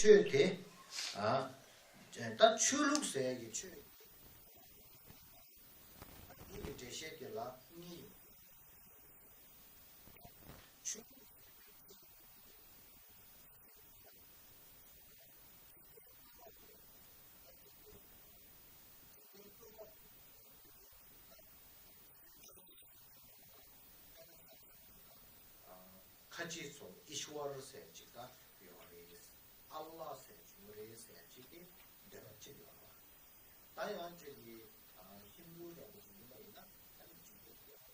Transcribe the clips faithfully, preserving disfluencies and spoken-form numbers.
ཆོས་དེ། ཨ། ད་ཆོས་ལུགས་ཟེར་ཡ་གི་ཆོས། འདི་གི་འགྲེལ་བཤད་དེ་ལ་གཉིས་ཡོད། ཆོས་ལུགས། ཁ་ཆེ་ཚོ་ཨིཤ་ཝར་ཟེར་ཅིག་ད་ཡོད་རེད། ཨལ་ལ་ཟེར་ཅིག་ཡོད་རེད་ཟེར་ཅིག་གི་འདོད་པ་གཅིག་ཡོད་རེད། ད་ཡང་ཅིག་གི་ཧིན་དུ་འདྲ་པོ་ཞིག་ཡིན་པ་ཡིན་ན་ཨ་ནི་ཅིག་ཡོད་རེད།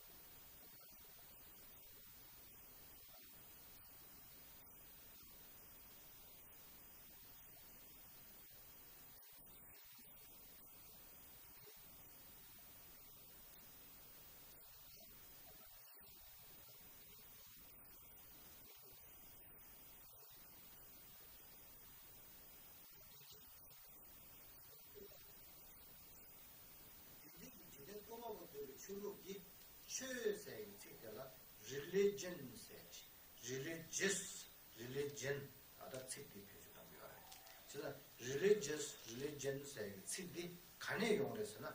འཇིག་རྟེན་གྱི་འཇིག་རྟེན་བཀོད་པ་པོ་འདོད་པའི་ཆོས་ལུགས་ཀྱི་ཆོས་ཟེར་བའི་ཚིག་དེ་ལ་རི་ལི་ཇན་ཟེར། རི་ལི་ཇི་ཡས། རི་ལི་ཇན། ད་ལྟ་ཚིག་འདི་བེད་སྤྱོད་གཏོང་གི་ཡོད་རེད། བྱས་ཙང་རི་ལི་ཇི་ཡས། རི་ལི་ཇན་ཟེར་བའི་ཚིག་འདི་ག་ནས་ཡོང་རེད་ཟེར་ན།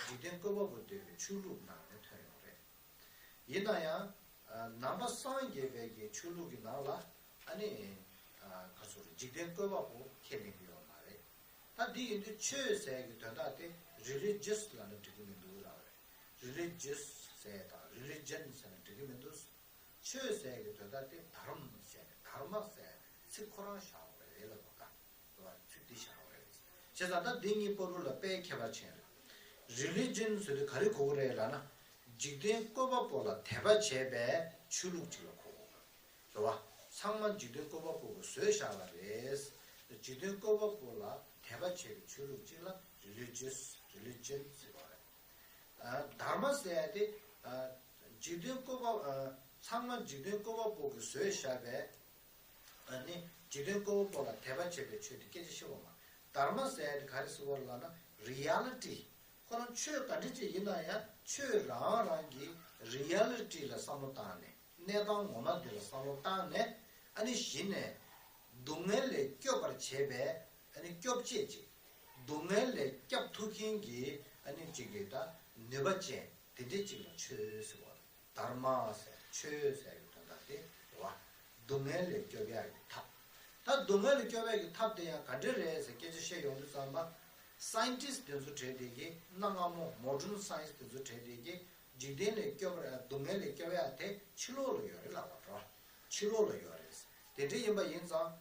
འཇིག་རྟེན་བཀོད་པ་པོ་འདོད་པའི་ཆོས་ལུགས་ནང་ནས་ཐོན་ཡོང་རེད། ཡིན་ན་ཡང་། ནང་པ་སངས་རྒྱས་པའི་གི་ཆོས་ལུགས་ཀྱི་ནང་ལ་ཨ་ནི། ག་ཚོད་རེད། འཇིག་རྟེན་བཀོད་པ་པོ་ཁས་ལེན་གྱི་ཡོད་མ་རེད། ད་འདི་ཡིན་དུས་ཆོས་ཟེར་གྱི་དོན་དག་དེ་རི་ལི་ཇི་ཡས་ལབ་ན་འགྲིག་གི་མི་འདུག་ལབ་རེད། རི་ལི་ཇི་ཡས་ཟེར་དང་རི་ལི་ཇན་ཟེར་ན་འགྲིག་གི་མི་འདུག་ཆོས་ཟེར་གྱི་དོན་དག་དེ་དྷརྨ་ཟེར་ནས་དྷརྨ་ཟེར་ཚིག་ཁོ་རང་བཞག་པ་རེད་ལབ་པ་ཀ་ཚིག་འདི་བཞག་པ་རེད། བྱས་ཙང་ད་འདི་གཉིས་པོ་རུ་ལ་དཔེ་ཁྱད་པར་ཕྱིན་རེད། རི་ལི་ཇན་ཟེར་དུས་ག་རེ་གོ་གི་རེད་ལབ་ན། འཇིག་རྟེན་བཀོད་པ་པོ་ལ་དད་པ་བྱས་པའི་ཆོས་ལུགས་ཅིག་ལ་གོ་དགོས་རེད། རེད་བ། ཚང་མ་འཇིག་རྟེན་བཀོད་པ་པོ་གིས་བཟོས་བཞག་པ་རེད། འཇིག་རྟེན་བཀོད་པ་པོ་ལ་དད་པ་བྱས་པའི་ཆོས་ལུགས་ཅིག་ལ་རི་ལི་ཇི་ཡས། རི་ལི་ཇན་ཟེར་བ་རེད། ཨ། དྷརྨ་ཟེར་ཡ་དེ། ཨ། འཇིག་རྟེན་བཀོད་པ། ཨ། ཚང་མ་འཇིག་རྟེན་བཀོད་པ་པོ་གིས་བཟོས་བཞག་པའི། ཨ་ནི་འཇིག་རྟེན་བཀོད་པ་པོ་ལ་དད་པ་བྱེད་པའི་ཆོས་དེ་སྐད་ཆ་བཤད་པ་མ། དྷརྨ་ཟེར་ཡ་དེ་ག་རེ་ཟེར་བ་ལབ་ན་རི་ཡ་ལི་ཊི། ཁོ་རང་ཆོས་ག་འདྲ་ཅིག་ཡིན་ན་ཡང་ཆོས་རང་རང་གི་རི་ཡ་ལི་ཊི་ལ་བསམ་བློ་བཏང་ནས། གནས་སྟངས་ངོ་མ་འདི་ལ་བསམ་བློ་བཏང་ནས། ཨ་ནི་གཞི་ནས་སྡུག་བསྔལ་ལས་སྐྱོབ་པར་བྱེད་པའི་ཨ་ནི་སྐྱོབ་བྱེད་ཅིག་སྡུག་བསྔལ་ལས་སྐྱབས་ཐུབ་མཁན་གྱི་ཨ་ནི་ཅིག་གི་ད་ནུས་པ་ཅན་དེ་འདྲ་ཅིག་ལ་ཆོས་ཟེར་བ་རེད། དྷརྨ་ཟེར་ཆོས་ཟེར་གྱི་དོན་དག་དེ་རེད་བ། སྡུག་བསྔལ་ལས་སྐྱོབ་ཡག་གི་ཐབས། ད་སྡུག་བསྔལ་ལས་སྐྱོབ་ཡག་གི་ཐབས་དེ་ཡང་ག་འདྲ་རེད་ཟེར་སྐད་ཆ་བཤད་ཡོང་དུས་ཙམ་པ། སའེན་ཊིསི་དེ་ཚོ་གྲས་དེ་གིས་གནའ་སྔ་མོ་མོ་ཌརན་སའེན་སི་དེ་ཚོ་གྲས་དེ་གིས་འཇིག་རྟེན་ལས་སྐྱོབ་ར་སྡུག་བསྔལ་ལས་སྐྱོབ་ཡག་དེ་ཕྱི་ལོགས་ལ་ཡོད་རེད་ལབ་པ་རེད། ཕྱི་ལོགས་ལ་ཡོད་རེད། དེ་འདྲ་ཡིན་པ་ཡིན་ཙང་།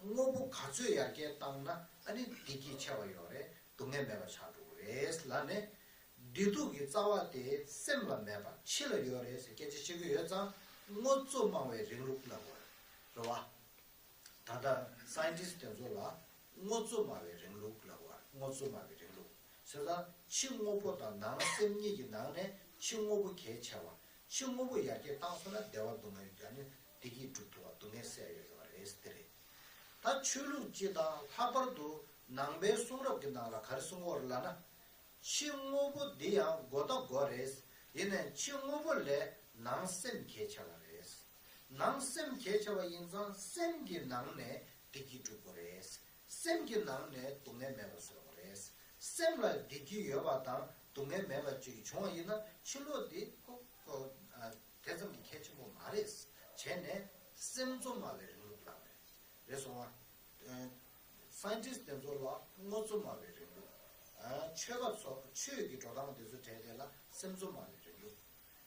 དངོས་པོ་ག་ཚོད་ཡར་རྒྱས་བཏང་ན་ཨ་ནི་བདེ་སྐྱིད་ཆེ་བ་ཡོད་རེད། སྡུག་བསྔལ་མེད་པ་ཆགས་འགྲོ་གི་རེད་ལབ་ནས། བདེ་སྡུག་གི་རྩ་བ་དེ་སེམས་ལ་མེད་པ་ཕྱི་ལ་ཡོད་རེད་ཟེར་སྐད་ཆ་བཤད་ཀྱི་ཡོད་ཙང་དངོས་གཙོ་སྨྲ་བའི་རིང་ལུགས་ལབ་དགོས་རེད་བ། ད་ལྟ་སའེན་ཊིསི་དེ་ཚོ་ལ་དངོས་གཙོ་སྨྲ་བའི་རིང་ལུགས་ལབ་པ། དངོས་གཙོ་སྨྲ་བའི་རིང་ལུགས་ཟེར་ན་ཕྱི་དངོས་པོ་དང་ནང་སེམས་གཉིས་ཀྱི་ནང་ནས་ཕྱི་དངོས་པོ་གལ་ཆེ་བ། ཕྱི་དངོས་པོ་ཡར་རྒྱས་བཏང་སོང་ན་བདེ་བ་སྡུག་བསྔལ་ཡོད་ཀྱང་ནི་བདེ་སྐྱིད་སྒྲུབ་ཐུབ་པ་སྡུག་བསྔལ་སེལ་ཡོད་ཀྱང་རེད་དེ་རེད། ད་ཆོས་ལུགས་སྤྱི་དང་ལྷག་པར་དུ་ནང་པའི་གསུང་རབ་ཀྱི་ནང་ལ་ག་རེ་གསུང་གི་ཡོད་རེད་ལབ་ན། ཕྱི་དངོས་པོ་འདི་ཡང་དགོས་ད་དགོས་རེད། ཡིན་ནའི་ཕྱི་དངོས་པོ་ལས་ནང་སེམས་གལ་ཆེ་བ་རེད། ནང་སེམས་གལ་ཆེ་བ་ཡིན་ཙང་སེམས་ཀྱི་ནང་ནས་བདེ་སྐྱིད་སྒྲུབ་དགོས་རེད། སེམས་ཀྱི་ནང་ནས་སྡུག་བསྔལ་མེད་པ་བཟོ་དགོས་རེད། སེམས་ལ་བདེ་སྐྱིད་ཡོད་པ་དང་སྡུག་བསྔལ་མེད་པ་ཅིག་བྱུང་བ་ཡིན་ན་ཕྱི་ལོགས་འདི་ཁོ་ཁོ་དེ་ཙམ་གྱི་གལ་ཆེན་པོ་མ་རེད། བྱས་ནས་སེམས་གཙོ་སྨྲ་བའི་རིང་ལུགས་ལབ་རེད། རེད་སོང་བ། སའེན་ཊིསི་དེ་ཚོ་ལ་དངོས་གཙོ་སྨྲ་བའི་རིང་ལུགས། ཆོས་པ་ཚོ་ཆོས་ཀྱི་འགྲོ་སྟངས་དེ་ཚོ་གྲས་དེ་ལ་སེམས་གཙོ་སྨྲ་བའི་རིང་ལུགས།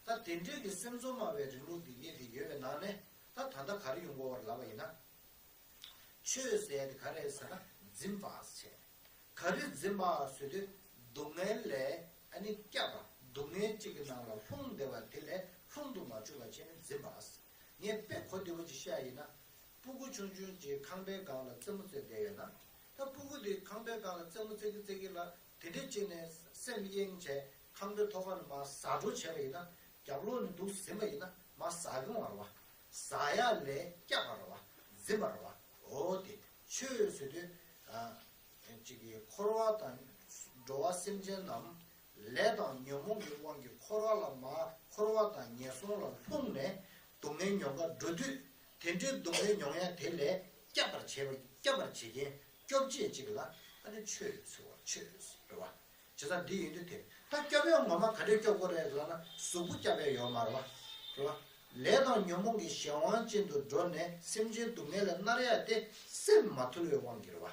ད་དེ་འདྲའི་གི་སེམས་གཙོ་སྨྲ་བའི་རིང་ལུགས་འདི་གཉིས་དེ་ཡོད་པའི་ནང་ནས་ད་ད་ལྟ་ག་རེ་ཡོང་གི་ཡོད་རེད་ལབ་པ་ཡིན་ན། ཆོས་ཟེར་ཡ་དེ་ག་རེ་རེད་ཟེར་ན་འཛིན་པ་ཟེར། ག་རེ་འཛིན་པ་ཟེར་དུས་སྡུག་བསྔལ་ལས་ཨ་ནི་བསྐྱབས་པ། སྡུག་བསྔལ་གཅིག་གི་ནང་ལ་ལྷུང་བསྡད་པ་དེ་ལས་ལྷུང་དུ་མ་བཅུག་པ་བྱས་ནས་འཛིན་པ། ངས་དཔེ་གོ་བདེ་པོ་ཅིག་བཤད་ཡ་ཡིན་ན། སྤུ་གུ་ཆུང་ཆུང་ཅིག་ཁང་པའི་སྒང་ལ་རྩེད་མོ་རྩེ་བསྡད་ཡོད་ན། ད་སྤུ་གུ་དེ་ཁང་པའི་སྒང་ལ་རྩེད་མོ་རྩེ་གི་རྩེ་གི་ལ་དེ་འདྲས་བྱས་ནས་སེམས་གཡེང་བྱས་ཁང་པའི་ཐོག་ཁ་ནས་མར་ཟག་འགྲོ་བྱས་པ་ཡིན་ན། རྒྱབ་ལོགས་ནས་འདུག་ཟིན་པ་ཡིན་ན་མར་ཟག་གི་ཡོང་བ་རེད་བ། ཟག་ཡ་ལས་བསྐྱབས་པ་རེད་བ། འཛིན་པ་རེད་བ། འོ་དེ་ཆོས་ཟེར་དུས། ཨ། ཅིག་གིས་འཁོར་བ་དང་འགྲོ་བ་སེམས་ཅན་རྣམས་ལས་དང་ཉོན་མོངས་ཀྱི་དབང་གིས་འཁོར་བ་ལ་མ་འཁོར་བ་དང་ངན་སོང་ལ་ལྷུང་ནས་སྡུག་བསྔལ་མྱོང་ག་འགྲོ་དུས། དེ་འདྲའི་སྡུག་བསྔལ་མྱོང་ཡ་དེ་ལས་བསྐྱབ་པར་བྱེད་ སྐྱོབ་པར་བྱེད་མཁན་སྐྱོབ་བྱེད་ཅིག་ལ་ཨ་ནི་ཆོས་ཟེར་བ། ཆོས་ཟེར་བ། བྱས་ཙང་འདི་ཡིན་དུས་དེ་ད་སྐྱོབ་ཡག་ངོ་མ་ག་འདྲས་སྐྱོབ་དགོས་རེད་ལབ་ན། གཟུགས་པོ་སྐྱོབ་ཡག་ཡོད་མ་རེད་བ། རེད་བ། ལས་དང་ཉོན་མོངས་ཀྱི་གཞན་དབང་ཅན་དུ་འགྲོ་ནས་སེམས་ཅན་སྡུག་བསྔལ་ལ་མནར་ཡག་དེ་སེམས་མ་དུལ་བའི་དབང་གིས་རེད་བ།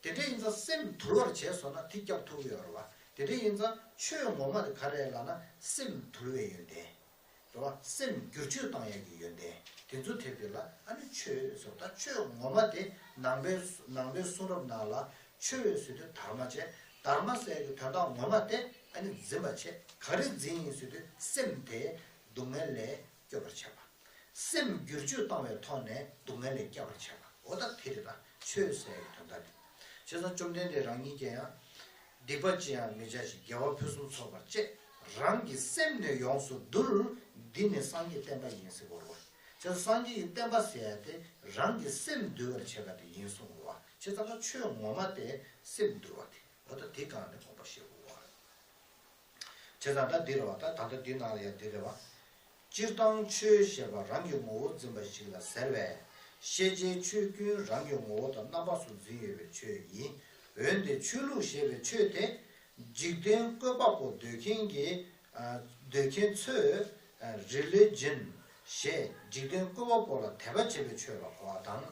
དེ་འདྲ་ཡིན་ཙང་སེམས་དུལ་བར་བྱས་སོང་ན་དེ་སྐྱོབ་ཐུབ་ཀྱི་ཡོད་རེད་བ། དེ་འདྲ་ཡིན་ཙང་ཆོས་ངོ་མ་དེ་ག་རེ་རེད་ལབ་ན་སེམས་དུལ་བའི་ཡོན་ཏན། རེད་བ། སེམས་བསྒྱུར་བཅོས་བཏང་ཡག་གི་ཡོན་ཏན་དེ་ཚོ་ཐེབས་དེ་ལ་ཨ་ནི་ཆོས་ཟེར་བ། ད་ཆོས་ངོ་མ་དེ་ནང་པའི་ནང་པའི་གསུང་རབ་ནང་ལ་ཆོས་ཟེར་དུས་དྷརྨ་བྱས། དྷརྨ་ཟེར་གྱི་དོན་དག་ངོ་མ་དེ་ཨ་ནི་འཛིན་པ་བྱས། ག་རེ་འཛིན་ཡིན་ཟེར་དུས་སེམས་དེ་སྡུག་བསྔལ་ལས་སྐྱོབ་པར་བྱེད་པ། སེམས་བསྒྱུར་བཅོས་བཏང་བའི་ཐོག་ནས་སྡུག་བསྔལ་ལས་སྐྱོབ་པར་བྱེད་པ། འོ་ད་དེ་རེད། ད་ཆོས་ཟེར་གྱི་དོན་དག་དེ། བྱས་ཙང་བཅོམ་ལྡན་འདས་རང་ཉིད་ཀྱིས་ཡང་། སྡིག་པ་ཅི་ཡང་མི་བྱ་ཞིང་། དགེ་བ་ཕུན་སུམ་ཚོགས་པར་སྤྱད། རང་གི་སེམས་ནི་ཡོངས་སུ་འདུལ། འདི་ནི་སངས་རྒྱས་བསྟན་པ་ཡིན་ཟེར་བ་རེད་བ། བྱས་ཙང་སངས་རྒྱས་ཀྱི་བསྟན་པ་ཟེར་ཡ་དེ་རང་གི་སེམས་འདུལ་བར་བྱེད་པ་དེ་ཡིན་གསུངས་པ་རེད་བ། བྱས་ཙང་ད་ཆོས་ངོ་མ་དེ་སེམས་འདུལ་བ་དེ། འོ་ད་དེ་སྒང་ནས་དགོངས་པ་བཞེས་དགོས་པ་རེད། བྱས་ཙང་ད་འདི་རེད་བ། ད་ད་ལྟ་འདི་ནང་ལ་ཡང་འདི་རེད་བ། སྤྱིར་བཏང་ཆོས་ཞེས་པ་རང་གི་ངོ་བོར་འཛིན་པ་ཞིག་ལ་ཟེར་བས། ཤེས་བྱའི་ཆོས་ཀུན་རང་གི་ངོ་བོ་དང་རྣམ་པ་སུ་འཛིན་ཡོད་པའི་ཆོས་ཡིན། འོན་ཏེ་ཆོས་ལུགས་ཞེས་པའི་ཆོས་དེ། འཇིག་རྟེན་བཀོད་པ་པོ་འདོད་མཁན་གྱི་ཨ་འདོད་མཁན་ཚོས་ཨ་རི་ལི་ཇན་ཞེས་འཇིག་རྟེན་བཀོད་པ་པོ་ལ་དད་པ་བྱེད་པའི་ཆོས་ལ་གོ་བ་དང་།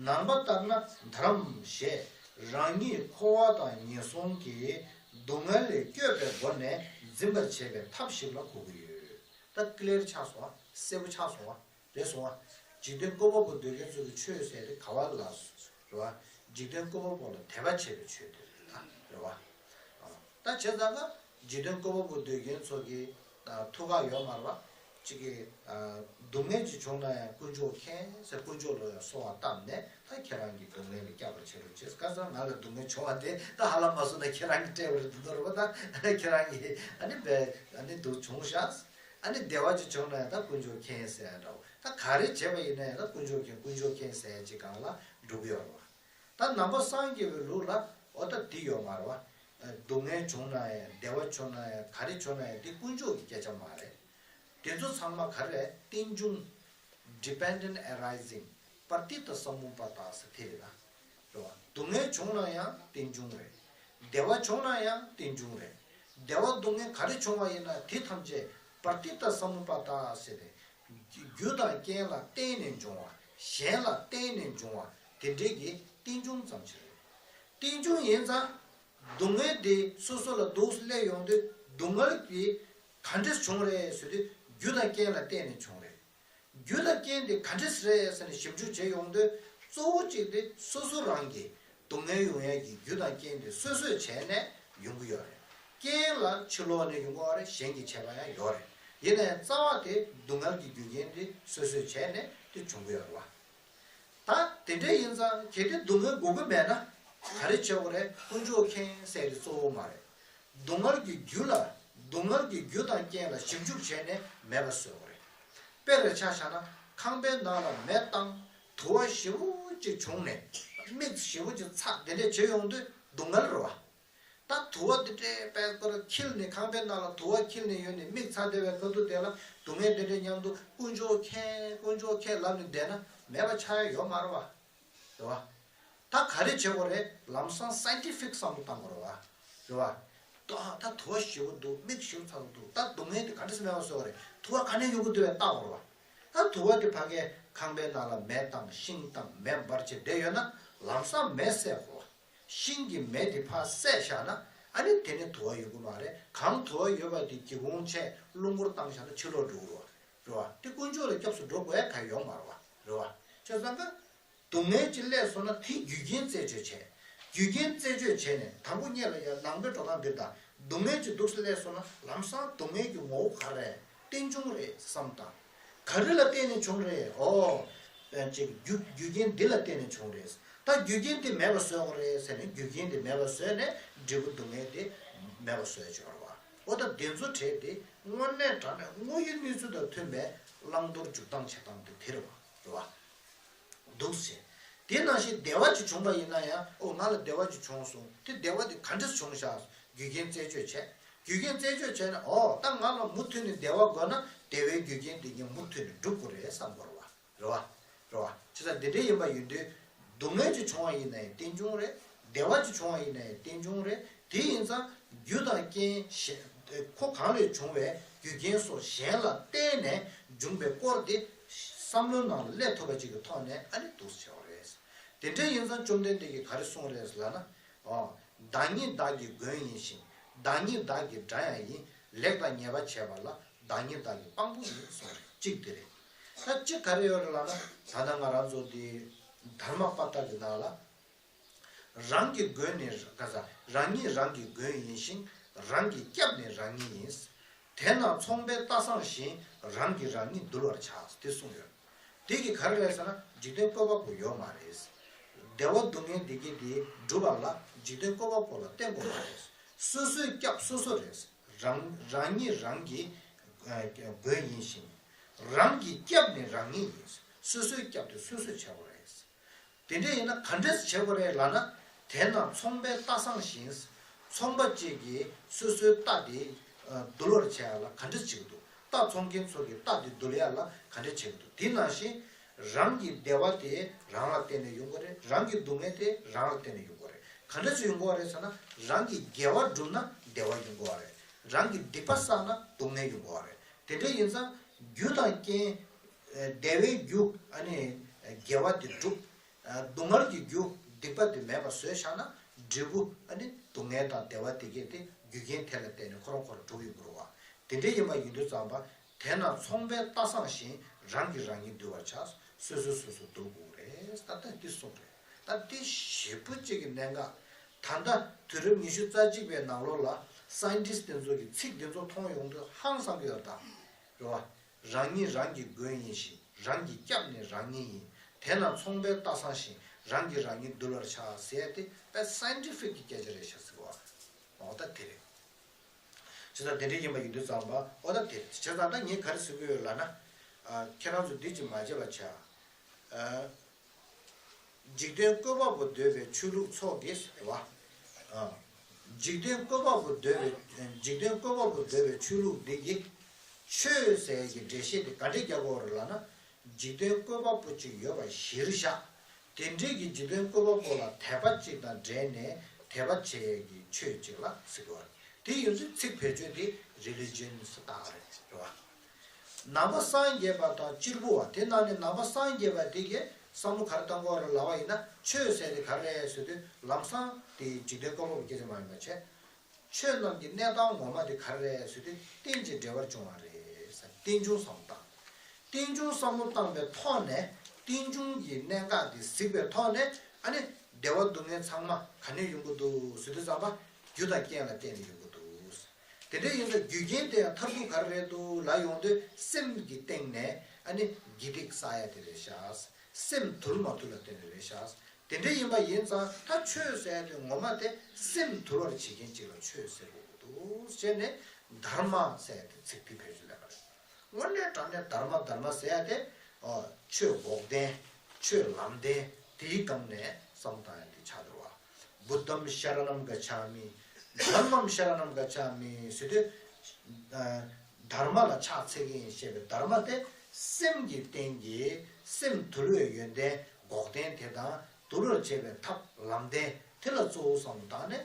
ནང་པ་ལྟར་ན་དྷརྨ་ཞེས་རང་ཉིད་འཁོར་བ་དང་ངན་སོང་གི་སྡུག་བསྔལ་ལས་སྐྱོབ་པའི་སྒོ་ནས་འཛིན་པར་བྱེད་པའི་ཐབས་ཤིག་ལ་གོ་གི་ཡོད། ད་ཀི་ལེར་ཆགས་སོང་བ། གསལ་པོ་ཆགས་སོང་བ། རེད་སོང་བ། འཇིག་རྟེན་བཀོད་པ་པོ་འདོད་མཁན་ཚོ་གི་ཆོས་ཟེར་དེ་ག་བ་ལ་རེད་བ། འཇིག་རྟེན་བཀོད་པ་པོ་ལ་དད་པ་བྱེད་པའི་ཆོས་དེ་རེད་ད། རེད་བ། ད་བྱས་ཙང་ཀ་འཇིག་རྟེན་བཀོད་པ་པོ་འདོད་མཁན་ཚོ་གི་ཐུགས་ཁག་ཡོད་མ་རེད་བ། གཅིག་གི་སྡུག་བསྔལ་ཅིག་བྱུང་ན་ཡང་དཀོན་མཆོག་མཁྱེན་ཟེར་དཀོན་མཆོག་ལ་ཡང་གསོལ་བ་བཏབ་ནས། ད་ཁྱེད་རང་གི་སྡུག་བསྔལ་ལས་སྐྱོབ་པར་བྱེད་རོགས་བྱེད། ག་ས་ང་ལ་སྡུག་བསྔལ་བྱུང་བ་དེ་ད་ཧ་ལམ་མ་སོང་ན་ཁྱེད་རང་གིས་སྤྲད་པ་རེད་འདུག་རེད་བ། ད་ཁྱེད་རང་གིས་ཨ་ནི་བས་ཨ་ནི་སྡུག་བྱུང་ཤག་ཨ་ནི་བདེ་བ་ཅིག་བྱུང་ན་ཡང་ད་དཀོན་མཆོག་མཁྱེན་ཟེར་ཡ་འདྲ་བོ། ད་ག་རེ་བྱས་པ་ཡིན་ན་ཡང་ད་དཀོན་མཆོག་མཁྱེན། དཀོན་མཆོག་མཁྱེན་ཟེར་ཡ་ཅིག་སྒང་ལ་འགྲོ་གི་ཡོད་རེད་བ། ད་ནང་པ་སངས་རྒྱས་པའི་ལུགས་ལ་འོ་ད་འདི་ཡོད་མ་རེད་བ། སྡུག་བསྔལ་བྱུང་ན་ཡང་བདེ་བ་བྱུང་ན་ཡང་ག་རེ་བྱུང་ན་ཡང་འདི་དཀོན་མཆོག་གི་སྐད་ཆ་མ་རེད། དེ་ཚོ་ཚང་མ་ག་རེ་རེད། རྟེན་འབྱུང་། Dependent arising། པྲ་ཏི་ཏ་སམ་བུ་པ་ཏ་ཟེར་དེ་རེད་ད། རེད་བ། སྡུག་བསྔལ་བྱུང་ན་ཡང་རྟེན་འབྱུང་རེད། བདེ་བ་བྱུང་ན་ཡང་རྟེན་འབྱུང་རེད། བདེ་བ་སྡུག་བསྔལ་ག་རེ་བྱུང་བ་ཡིན་ན་དེ་ཐམས་ཅད་པྲ་ཏི་ཏ་སམ་བུ་པ་ཏ་ཟེར་ཏེ། རྒྱུ་དང་རྐྱེན་ལ་བརྟེན་ནས་འབྱུང་བ། གཞན་ལ་བརྟེན་ནས་འབྱུང་བ་དེ་འདྲའི་གི་རྟེན་འབྱུང་ཙམ་ཞིག་རེད། རྟེན་འབྱུང་ཡིན་ཙང་། སྡུག་བསྔལ་དེ་སོ་སོ་ལ་འདུག་སླེབས་ཡོང་དུས་སྡུག་བསྔལ་དེ་ག་འདྲས་བྱུང་རེད་ཟེར་དུས་རྒྱུ་དང་རྐྱེན་ལ་བརྟེན་ནས་བྱུང་རེད། རྒྱུ་དང་རྐྱེན་དེ་ག་འདྲས་རེད་ཟེར་ནས་ཞིབ་འཇུག་བྱེད་ཡོང་དུས་གཙོ་བོ་གཅིག་དེ་སོ་སོ་རང་གི་སྡུག་བསྔལ་ཡོང་ཡས་ཀྱི་རྒྱུ་དང་རྐྱེན་དེ་སོ་སོས་བྱས་ནས་ཡོང་གི་ཡོད་རེད། རྐྱེན་ལ་ཕྱི་ལོགས་ནས་ཡོང་གི་ཡོད་རེད། གཞན་གྱིས་བྱས་པ་ཡང་ཡོད་རེད། ཡིན་ན་ཡང་རྩ་བ་དེ་སྡུག་བསྔལ་གྱི་རྒྱུ་རྐྱེན་དེ་སོ་སོས་བྱས་ནས་དེ་བྱུང་གི་ཡོད་རེད་བ། ད་དེ་འདྲ་ཡིན་ཙང་གལ་ཏེ་སྡུག་བསྔལ་དགོས་ཀྱི་མེད་ན་ག་རེ་བྱེད་དགོས་རེད། དཀོན་མཆོག་མཁྱེན་ཟེར་དེ་གཙོ་བོ་མ་རེད། སྡུག་བསྔལ་གྱི་རྒྱུ་ལ་སྡུག་བསྔལ་གྱི་རྒྱུ་དང་རྐྱེན་ལ་ཞིབ་འཇུག་བྱས་ནས་མེད་པ་བཟོ་དགོས་རེད། དཔེར་ཆ་བཞག་ན་ཁང་པའི་ནང་ལ་མེ་བཏང་། དུ་བ་ཞེ་པོ་ཅིག་བྱུང་ནས་མིག་ཞེ་པོ་ཅིག་ཚ་དེ་འདྲས་བྱེད་ཡོང་དུས་སྡུག་བསྔལ་རེད་བ། ད་དུ་བ་དེ་འདྲའི་པད་སྐོར་འཁྱིལ་ནས་ཁང་པའི་ནང་ལ་དུ་བ་འཁྱིལ་ནས་ཡོད་ནས་མིག་ཚ་བདེ་བའི་ཁ་ཐུག་དེ་ལ་སྡུག་བསྔལ་དེ་འདྲའི་མཉམ་དུ་དཀོན་མཆོག་མཁྱེན་དཀོན་མཆོག་མཁྱེན་ལབ་ནས་བསྡད་ན་མེད་པ་ཆགས་ཡ་ཡོད་མ་རེད་བ། རེད་བ། ད་ག་རེ་བྱེད་དགོས་རེད། ལམ་སང་སའིན་ཊི་ཕིག་བསམ་བློ་བཏང་དགོས་རེད་བ། རེད་བ། ད་ད་དུ་བ་ཞེ་པོ་འདུག་མིག་ཞེ་པོ་ཚ་པོ་འདུག་ད་སྡུག་བསྔལ་དེ་ག་འདྲས་སེ་མེད་པ་བཟོ་དགོས་རེད། དུ་བ་ག་ནས་ཡོང་གི་འདུག་བས་བལྟ་དགོས་རེད་བ། ད་དུ་བ་དེ་ཕ་གའི་ཁང་པའི་ནང་ལ་མེ་བཏང་ཤིང་བཏང་མེ་འབར་བྱས་བསྡད་ཡོད་ན་ལམ་སང་མེ་བསད་དགོས་རེད་བ། ཤིང་གི་མེ་དེ་ཕར་བསད་བཞག་ན་ཨ་ནི་དེ་ནས་དུ་བ་ཡོང་གི་མ་རེད། གང་དུ་བ་ཡོད་པ་དེ་སྒེའུ་ཁུང་ཕྱེ་རླུང་འཁོར་བཏང་བཞག་ན་ཕྱི་ལོགས་འགྲོ་གི་རེད་བ། རེད་བ། དེ་དཀོན་མཆོག་ལ་སྐྱབས་སུ་འགྲོ་དགོས་ཡ་གང་ཡོད་མ་རེད་བ། རེད་བ། བྱས་ཙང་ཀ་སྡུག་བསྔལ་ཅིག་སླེབས་སོང་ན་དེའི་རྒྱུ་རྐྱེན་རྩད་གཅོད་བྱས། རྒྱུ་རྐྱེན་རྩད་གཅོད་བྱས་ནས་དང་པོ་སྔོན་ལ་ཡ་ནང་པའི་འགྲོ་སྟངས་འདིར་དང་སྡུག་བསྔལ་ཅིག་འདུག་སེ་སླེབས་སོང་ན་ལམ་སང་སྡུག་བསྔལ་གྱི་ངོ་བོ་ག་རེ་རེད། རྟེན་འབྱུང་རེད་བསམ་དང་། ག་རེ་ལ་བརྟེན་ནས་བྱུང་རེད། ཨོ། ཅིག་རྒྱུ་རྒྱུ་རྐྱེན་འདི་ལ་བརྟེན་ནས་བྱུང་རེད། ད་རྒྱུ་རྐྱེན་འདི་མེད་པ་བཟོ་དགོས་རེད་ཟེར་ནས་རྒྱུ་རྐྱེན་འདི་མེད་པ་བཟོས་ནས་འབྲས་བུ་སྡུག་བསྔལ་འདི་མེད་པ་བཟོས་བྱུང་བ་རེད་བ། ཨོ་ད་འདི་ཚོ་གྲས་འདི་དངོས་གནས་དྲང་གནས་དངོས་ཡོད་གནས་ཚུལ་དང་མཐུན་པའི་བླང་དོར་འཇུག་སྟངས་བྱེད་སྟངས་འདི་དེ་རེད་བ། རེད་བ། འདུག་ཟེར། དེ་ནང་བཞིན་བདེ་བ་ཅིག་བྱུང་བ་ཡིན་ན་ཡང་ཨོ་ང་ལ་བདེ་བ་ཅིག་བྱུང་སོང་། དེ་བདེ་བ་དེ་ག་འདྲས་བྱུང་ཤག་རྒྱུ་རྐྱེན་རྩད་གཅོད་བྱས། རྒྱུ་རྐྱེན་རྩད་གཅོད་བྱས་ནས་ཨོ་ད་ང་ལ་མུ་མཐུད་ནས་བདེ་བ་དགོས་ན་བདེ་བའི་རྒྱུ་རྐྱེན་དེ་ངས་མུ་མཐུད་ནས་སྒྲུབ་དགོས་རེད་བསམ་དགོས་རེད་བ། རེད་བ། རེད་བ། བྱས་ཙང་འདི་འདྲ་ཡིན་པ་ཡིན་དུས་ སྡུག་བསྔལ་གྱི་བྱུང་བ་ཡིན་ན་ཡང་རྟེན་འབྱུང་རེད། བདེ་བ་གྱི་བྱུང་བ་ཡིན་ན་ཡང་རྟེན་འབྱུང་རེད། དེ་ཡིན་ཙང་རྒྱུ་དང་རྐྱེན་གཞན་ཁོ་གང་ལས་བྱུང་བའི་རྒྱུ་རྐྱེན་སོགས་གཞན་ལ་བརྟེན་ནས་འབྱུང་བའི་སྐོར་དེ་བསམ་བློའི་ནང་ལ་སླེབས་ཐུབ་པ་ཅིག་གི་ཐོག་ནས་ཨ་ནི་འདུག་སེ་བྱས་པ་རེད། དེ་འདྲ་ཡིན་ཙང་བཅོམ་ལྡན་འདས་ཀྱིས་ག་རེ་གསུངས་རེད་ལབ་ན། ཨོ། བདག་ཉིད་བདག་གི་མགོན་ཡིན་ཞིང་། བདག་ཉིད་བདག་གི་དགྲ་ཡང་ཡིན། ལེགས་དང་ཉེས་པ་བྱེད་པ་ལ། བདག་ཉིད་བདག་གི་དཔང་པོ་ཡིན་གསུངས་རེད། གཅིག་དེ་རེད། ད་གཅིག་ག་རེ་ཡོད་རེད་ལབ་ན། ད་ལྟ་ང་རང་ཚོ་འདི་དྷརྨ་པ་ཏ་གི་ནང་ལ། རང་གི་མགོན་ནི་ག་ས། རང་ཉིད་རང་གི་མགོན་ཡིན་ཞིང་། རང་གི་སྐྱབས་ནི་རང་ཉིད་ཡིན། དེས་ན་ཚོང་པའི་རྟ་བསྲང་ཞིང་། རང་གིས་རང་ཉིད་འདུལ་བར་བྱ། དེ་གསུངས་ཡོད། དེ་གིས་ག་རེ་རེད་ཟེར་ན། འཇིག་རྟེན་བཀོད་པ་པོ་ཡོད་མ་རེད། བདེ་བ་སྡུག་བསྔལ་འདི་གི་དེ་སྒྲུབ་པ་ལ་འཇིག་རྟེན་བཀོད་པ་པོ་ལ་བརྟེན་དགོས་མ་རེད། སོ་སོའི་སྐྱབས་སོ་སོ་རེད། རང་རང་ཉིད་རང་གི་ཨ་མགོན་ཡིན་ཞིང་། རང་གི་སྐྱབས་ནི་རང་ཉིད་ཡིན། སོ་སོའི་སྐྱབས་དེ་སོ་སོས་བྱ་དགོས་རེད། དེ་འདྲ་ཡིན་ན་ག་འདྲས་བྱེད་དགོས་རེད་ལབ་ན། དེས་ན་ཚོང་པའི་རྟ་བསྲང་ཞིང་། ཚོང་པ་གཅིག་གིས་སོ་སོའི་རྟ་དེ་འདུལ་བར་བྱེད་ཡ་ལ་ག་འདྲས་བྱེད་ཀྱི་འདུག་རྟ་འཚོང་མཁན་ཚོ་གིས་རྟ་དེ་འདུལ་ཡ་ལ་ག་འདྲས་བྱེད་ཀྱི་འདུག་དེ་ནང་བཞིན་རང་གི་བདེ་བ་དེ་རང་ལ་བརྟེན་ནས་ཡོང་གི་རེད། རང་གི་སྡུག་བསྔལ་དེ་རང་ལ་བརྟེན་ནས་ཡོང་གི་རེད། ག་འདྲས་ཡོང་གི་རེད་ཟེར་ན། རང་གི་དགེ་བ་བསྒྲུབས་ན་བདེ་བ་ཡོང་གི་རེད། རང་གི་སྡིག་པ་བསགས་ན་སྡུག་བསྔལ་ཡོང་གི་རེད། དེ་འདྲ་ཡིན་ཙང་རྒྱུ་དང་རྐྱེན། བདེ་བའི་རྒྱུ་ཨ་ནི་དགེ་བ་དེ་སྒྲུབ། སྡུག་བསྔལ་གྱི་རྒྱུ་སྡིག་པ་དེ་མེད་པ་བཟོས་བཞག་ན། འབྲས་བུ་ཨ་ནི་སྡུག་བསྔལ་དང་བདེ་བ་དེ་གས་དེ་རྒྱུ་རྐྱེན་དེ་ལ་བརྟེན་ནས་ཁོ་རང་ཁོ་རང་འགྲུབ་ཡོང་གི་རེད་བ། དེ་འདྲ་ཡིན་པ་ཡིན་དུས་ཙམ་པ། དེས་ན་ཚོང་པའི་རྟ་བསྲང་ཞིང་། རང་གིས་རང་ཉིད་འདུལ་བར་བྱ། སོ་སོས་སོ་སོ་འདུལ་དགོས་རེད། ད་ལྟ་འདི་གསུངས་རེད། ད་འདི་ཞེ་པོ་གཅིག་གི་གནད་འགག་ད་ལྟ་དུས་རབས་ཉི་ཤུ་རྩ་གཅིག་པའི་ནང་ལོགས་ལ་སའིན་ཊིསི་དེ་ཚོ་གི་ཚིག་འདི་ཚོ་མཐོང་ཡོང་དུས་ཧང་སང་གི་ཡོད་ད། རེད་བ། རང་ཉིད་རང་གི་མགོན་ཡིན་ཞིང་། རང་གི་སྐྱབས་ནི་རང་ཉིད་ཡིན། དེས་ན་ཚོང་པའི་རྟ་བསྲང་ཞིང་། རང་གིས་རང་ཉིད་འདུལ་བར་བྱ་ཟེར་ཏེ་དཔེ་scientific་གི་སྐད་ཆ་རེད་ཤག་ཟེར་བ། འོ་ད་དེ་རེད། བྱས་ཙང་དེ་འདྲ་ཡིན་པ་ཡིན་དུས་ཙམ་པ། འོ་ད་དེ་རེད། བྱས་ཙང་ད་ངས་ག་རེ་ཟེར་གྱི་ཡོད་ལབ་ན། ཨ། ཁྱེད་རང་ཚོ་འདི་ཅིག་མ་བརྗེད་པ་བྱ། ཨ། འཇིག་རྟེན་བཀོད་པ་པོ་འདོད་པའི་ཆོས་ལུགས་ཚོགས་ཀྱིས་ཟེར་བ། ཨ། འཇིག་རྟེན་བཀོད་པ་པོ་འདོད་པའི། འཇིག་རྟེན་བཀོད་པ་པོ་འདོད་པའི་ཆོས་ལུགས་འདི་གིས་ཆོས་ཟེར་གྱི་འགྲེལ་བཤད་དེ་ག་འདྲས་རྒྱག་གི་ཡོད་རེད་ལབ་ན། འཇིག་རྟེན་བཀོད་པ་པོ་གཅིག་ཡོད་པ་གཞིར་བཞག་དེ་འདྲའི་གི་འཇིག་རྟེན་བཀོད་པ་པོ་ལ་དད་པ་གཅིག་དང་འབྲེལ་ནས་དད་པ་བྱེད་ཡས་ཀྱི་ཆོས་གཅིག་ལ་ཟེར་གྱི་ཡོད་རེད། དེ་ཡིན་ཚེ་ཚིག་བེད་སྤྱོད་དེ་religion་ཟེར་བཏགས་རེད། རེད་བ། ནང་པ་སངས་རྒྱས་པ་དང་གཅེར་བུ་བ། དེ་ནང་ནས་ནང་པ་སངས་རྒྱས་པ་དེ་གས་བསམ་བློ་ག་རེ་བཏང་གི་ཡོད་རེད་ལབ་པ་ཡིན་ན། ཆོས་ཟེར་དེ་ག་རེ་རེད་ཟེར་དུས་ལམ་སང་དེ་འཇིག་རྟེན་བཀོད་པ་པོ་སྐད་ཆ་མ་ཡིན་པ་བྱས། ཆོས་རྣམས་ཀྱི་གནས་སྟངས་ངོ་མ་དེ་ག་རེ་རེད་ཟེར་དུས་རྟེན་ཅིང་འབྲེལ་བར་འབྱུང་བ་རེད་ཟེར། རྟེན་འབྱུང་བསམ་བློ་བཏང་། རྟེན་འབྱུང་བསམ་བློ་བཏང་པའི་ཐོག་ནས་རྟེན་འབྱུང་གི་གནད་འགག་དེ་གཟིགས་པའི་ཐོག་ནས། ཨ་ནི་བདེ་བ་སྡུག་བསྔལ་ཚང་མ་ག་ནས་ཡོང་གི་འདུག་ཟེར་དུས་ཙམ་པ། རྒྱུ་དང་རྐྱེན་ལ་བརྟེན་ནས་ཡོང་གི་འདུག་དེ་འདྲ་ཡིན་ཙང་རྒྱུ་རྐྱེན་དེ་ཡང་མཐར་ཐུག་ག་རེ་རེད་འདུག་ལབ་ཡོང་དུས་སེམས་ཀྱི་སྟེང་ནས་ཨ་ནི་དགེ་སྡིག་བསགས་ཡ་དེ་རེད་ཤག་སེམས་དུལ་མ་དུལ་ལ་བརྟེན་ནས་རེད་ཤག་དེ་འདྲ་ཡིན་པ་ཡིན་ཙང་ད་ཆོས་ཟེར་ཡ་དེ་ངོ་མ་དེ་སེམས་དུལ་བར་བྱེད་མཁན་ཅིག་ལ་ཆོས་ཟེར་དགོས་ཀྱི་འདུག་བྱས་ནས་དྷརྨ་ཟེར་ཡ་དེ་ཚིག་དེ་བེད་སྤྱོད་ལེན་པ་རེད། དངོས་གནས་དྲང་གནས་དྷརྨ་དྷརྨ་ཟེར་ཡ་དེ། ཨོ། ཆོས་འགོག་བདེན། ཆོས་ལམ་བདེན། དེའི་སྒང་ནས་བསམ་བློ་བཏང་ཡ་དེ་ཆགས་འདུག་བ། བུདྡྷམ་ཤ་ར་ཎམ་ག་ཆ་མི། དྷརྨམ་ཤ་ར་ཎམ་ག་ཆ་མི་ཟེར་དུས། ཨ། དྷརྨ་ལ་ཕྱག་འཚལ་གྱི་ཡིན་ཞེས་པའི་དྷརྨ་དེ་སེམས་ཀྱི་སྟེང་གི་སེམས་དུལ་བའི་ཡོན་ཏན་འགོག་བདེན་དེ་དང་། དུལ་བར་བྱེད་པའི་ཐབས་ལམ་བདེན་དེ་ལ་གཙོ་བོ་བསམ་བློ་བཏང་ནས་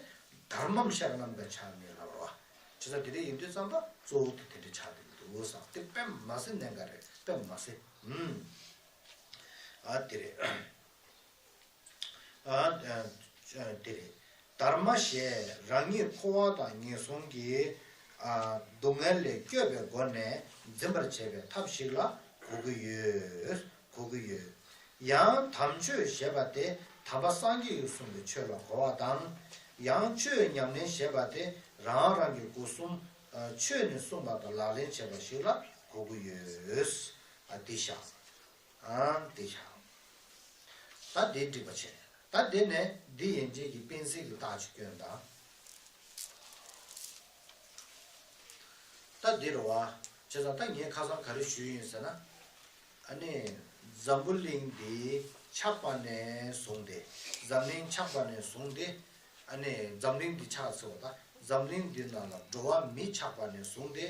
དྷརྨམ་ཤ་ར་ཎམ་ག་ཆ་མི་ལབ་པ་རེད་བ། བྱས་ཙང་དེ་འདྲ་ཡིན་དུས་ཙམ་པ་གཙོ་བོ་དེ་དེ་འདྲ་ཆགས་བསྡད་ཀྱི་འདུག་བསམ། དེ་དཔེ་མ་སྲིད་གནད་འགག་རེད། དཔེ་མ་སྲིད། ཨུམ། ཨ་དེ་རེད། ཨ་དེ་རེད། དྷརྨ་ཞེས་རང་ཉིད་འཁོར་བ་དང་ངན་སོང་གི། ཨ། སྡུག་བསྔལ་ལས་སྐྱོབ་པའི་སྒོ་ནས་འཛིན་པར་བྱེད་པའི་ཐབས་ཤིག་ལ་གོ་གི་ཡོད། གོ་གི་ཡོད། ཡང་དམ་ཆོས་ཞེས་པ་དེ་དམ་པ་སངས་རྒྱས་ཀྱིས་གསུངས་པའི་ཆོས་ལ་གོ་བ་དང་། ཡང་ཆོས་ཉམས་ལེན་ཞེས་པ་དེ་རང་རང་གི་སྒོ་གསུམ། ཨ། ཆོས་ནས་གསུངས་པ་དང་ལག་ལེན་བྱེད་པ་ཞིག་ལ་གོ་གི་ཡོད། ཨ། འདི་བཞག་ཨང་། འདི་བཞག་ད་འདི་འགྲིག་པ་བྱས། ད་འདི་ནས་འདི་ཡན་ཆད་ཀྱི་དཔེ་མཛོད་ཀྱི་རྟགས་ཅིག་སྐྱོན་དང་། ད་འདི་རེད་བ། བྱས་ཙང་ད་ངས་ཁ་སང་ག་རེ་ཞུས་ཡིན་ཟེར་ན། ཨ་ནི། འཛམ་བུ་གླིང་འདི་ཆགས་པ་ནས་བཟུང་སྟེ། འཛམ་གླིང་ཆགས་པ་ནས་བཟུང་སྟེ། ཨ་ནི་འཛམ་གླིང་འདི་ཆགས་ཚར་བ་དང་། འཛམ་གླིང་འདི་ནང་ལ་འགྲོ་བ་མི་ཆགས་པ་ནས་བཟུང་སྟེ།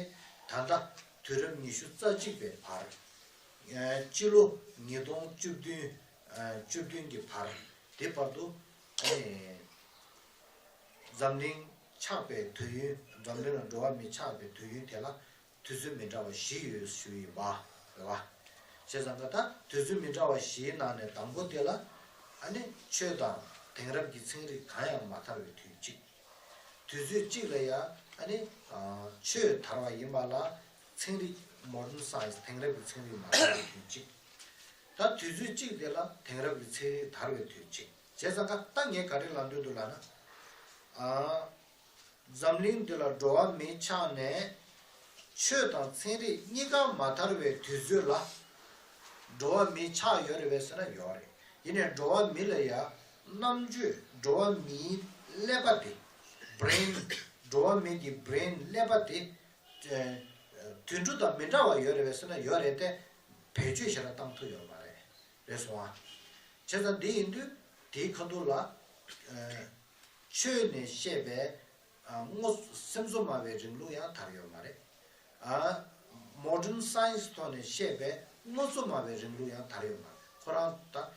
ད་ལྟ་དུས་རབས་ཉི་ཤུ་རྩ་གཅིག་པའི་བར། ཨ། སྤྱི་ལོ་ཉིས་སྟོང་བཅུ་བདུན། ཨ། བཅུ་བདུན་གྱི་བར། དེ་བར་དུ་ཨ་ནི་འཛམ་གླིང་ཆགས་པའི་དུས་ཡུན། འཛམ་གླིང་ལ་འགྲོ་བ་མི་ཆགས་པའི་དུས་ཡུན་དེ་ལ་དུས་ཚོད་མི་འདྲ་བ་བཞི་ཡོད་ཞུས་ཡིན་པ་རེད་བ། བྱས་ཙང་ཀ་ད་དུས་ཚོད་མི་འདྲ་བ་བཞིའི་ནང་ནས་དང་པོ་དེ་ལ་ཨ་ནི་ཆོས་དང་དེང་རབས་ཀྱི་ཚན་རིག་གང་ཡང་མ་དར་བའི་དུས་གཅིག་དུས་ཚོད་གཅིག་ལ་ཡང་ཨ་ནི་ཆོས་དར་བ་ཡིན་པ་ལ་ཚན་རིག་མོ་ཌན་སའེན་སི་དེང་རབས་ཀྱི་ཚན་རིག་མ་དར་བའི་དུས་གཅིག་ད་དུས་ཚོད་གཅིག་དེ་ལ་དེང་རབས་ཀྱི་ཚན་རིག་དར་བའི་དུས་གཅིག་བྱས་ཙང་ཀ་ད་ངས་ག་རེ་ལབ་འདོད་འདུག་ལབ་ན། ཨ། འཛམ་གླིང་འདི་ལ་འགྲོ་བ་མིའི་ཆ་ནས་ཆོས་དང་ཚན་རིག་གཉིས་ཀ་མ་དར་བའི་དུས་ཚོད་ལ་འགྲོ་བ་མིའི་ཆ་ཡོད་རེད་པས་ཟེར་ན་ཡོད་རེད། ཡིན་ནའི་འགྲོ་བ་མི་ལ་ཡ་རྣམ་དཔྱོད། འགྲོ་བ་མིའི་ཀླད་པ་དེ། brain། འགྲོ་བ་མི་གི་brain། ཀླད་པ་དེ་དུད་འགྲོ་དང་མི་འདྲ་བ་ཡོད་རེད་པས་ཟེར་ན་ཡོད་རེད་དེ། བེད་སྤྱོད་ཞེ་དྲག་བཏང་ཐུབ་ཡོད་མ་རེད། རེད་སོང་ཨ། བྱས་ཙང་འདི་ཡིན་དུས་དེའི་ཁ་ཐུག་ལ་ཆོས་ནས་བཤད་པའི་དངོས། སེམས་གསོ་སྨྲ་བའི་རིང་ལུགས་ཡང་དར་ཡོད་མ་རེད། ཨ། མོ་ཌན་སའེན་སི་ཐོག་ནས་བཤད་པའི་དངོས་གཙོ་སྨྲ་བའི་རིང་ལུགས་ཡང་དར་ཡོད་མ་རེད། ཁོ་རང་ད་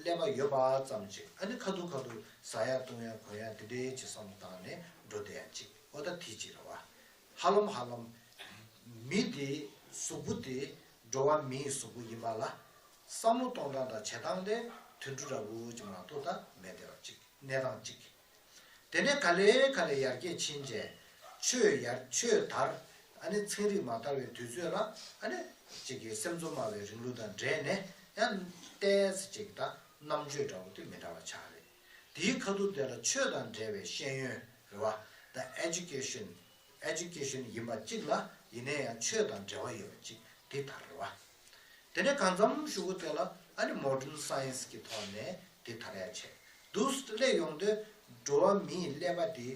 ཀླད་པ་ཡོད་པ་ཙམ་ཅིག་ཨ་ནི་ཁ་ཐུག་ཁ་ཐུག་ཟ་ཡ་བཏུང་ཡ་གོན་ཡ་དེ་འདྲའི་ཅིག་བསམ་བློ་བཏང་ནས་འགྲོ་བསྡད་ཡ་ཅིག་འོ་ད་དེ་ཅིག་རེད་བ། ཧ་ལམ་ཧ་ལམ་མི་དེ་གཟུགས་པོ་དེ་འགྲོ་བ་མིའི་གཟུགས་པོ་ཡིན་པ་ལ་བསམ་བློ་གཏོང་སྟངས་དང་བྱེད་སྟངས་དེ་དུད་འགྲོ་འདྲ་བོ་ཅིག་མ་གཏོགས་ད་མེད་བསྡད་པ་ཅིག་གནས་སྟངས་གཅིག་དེ་ནས་ག་ལེ་ག་ལེ་ཡར་རྒྱས་ཕྱིན་རྗེས་ཆོས་ཡར། ཆོས་དར། ཨ་ནི་ཚན་རིག་མ་དར་བའི་དུས་ཚོད་ལ་ཨ་ནི་གཅིག་གི་སེམས་གསོ་སྨྲ་བའི་རིང་ལུགས་དང་འབྲེལ་ནས་ཡང་ཏོག་ཙམ་གཅིག་ད་རྣམ་དཔྱོད་འདྲ་བོ་དེ་མི་འདྲ་བ་ཆགས་རེད། དེའི་ཁ་ཐུག་དེ་ལ་ཆོས་དང་འབྲེལ་བའི་ཤེས་ཡོན་རེད་བ། ད་ཨེ་ཌུ་ཀེ་ཤན། ཨེ་ཌུ་ཀེ་ཤན་ཡིན་པ་གཅིག་ལ་ཡིན་ནའི་ཡང་ཆོས་དང་འབྲེལ་བ་ཡོད་པ་གཅིག་དེ་དར་རེད་བ། དེ་ནས་གང་འཚམ་གཞུག་གུ་དེ་ལ་ཨ་ནི་མོ་ཌན་སའེན་སི་གི་ཐོག་ནས་དེ་དར་ཡ་བྱས། འདུག་སླེབས་ཡོང་དུས་འགྲོ་བ་མིའི་ཀླད་པ་དེའི་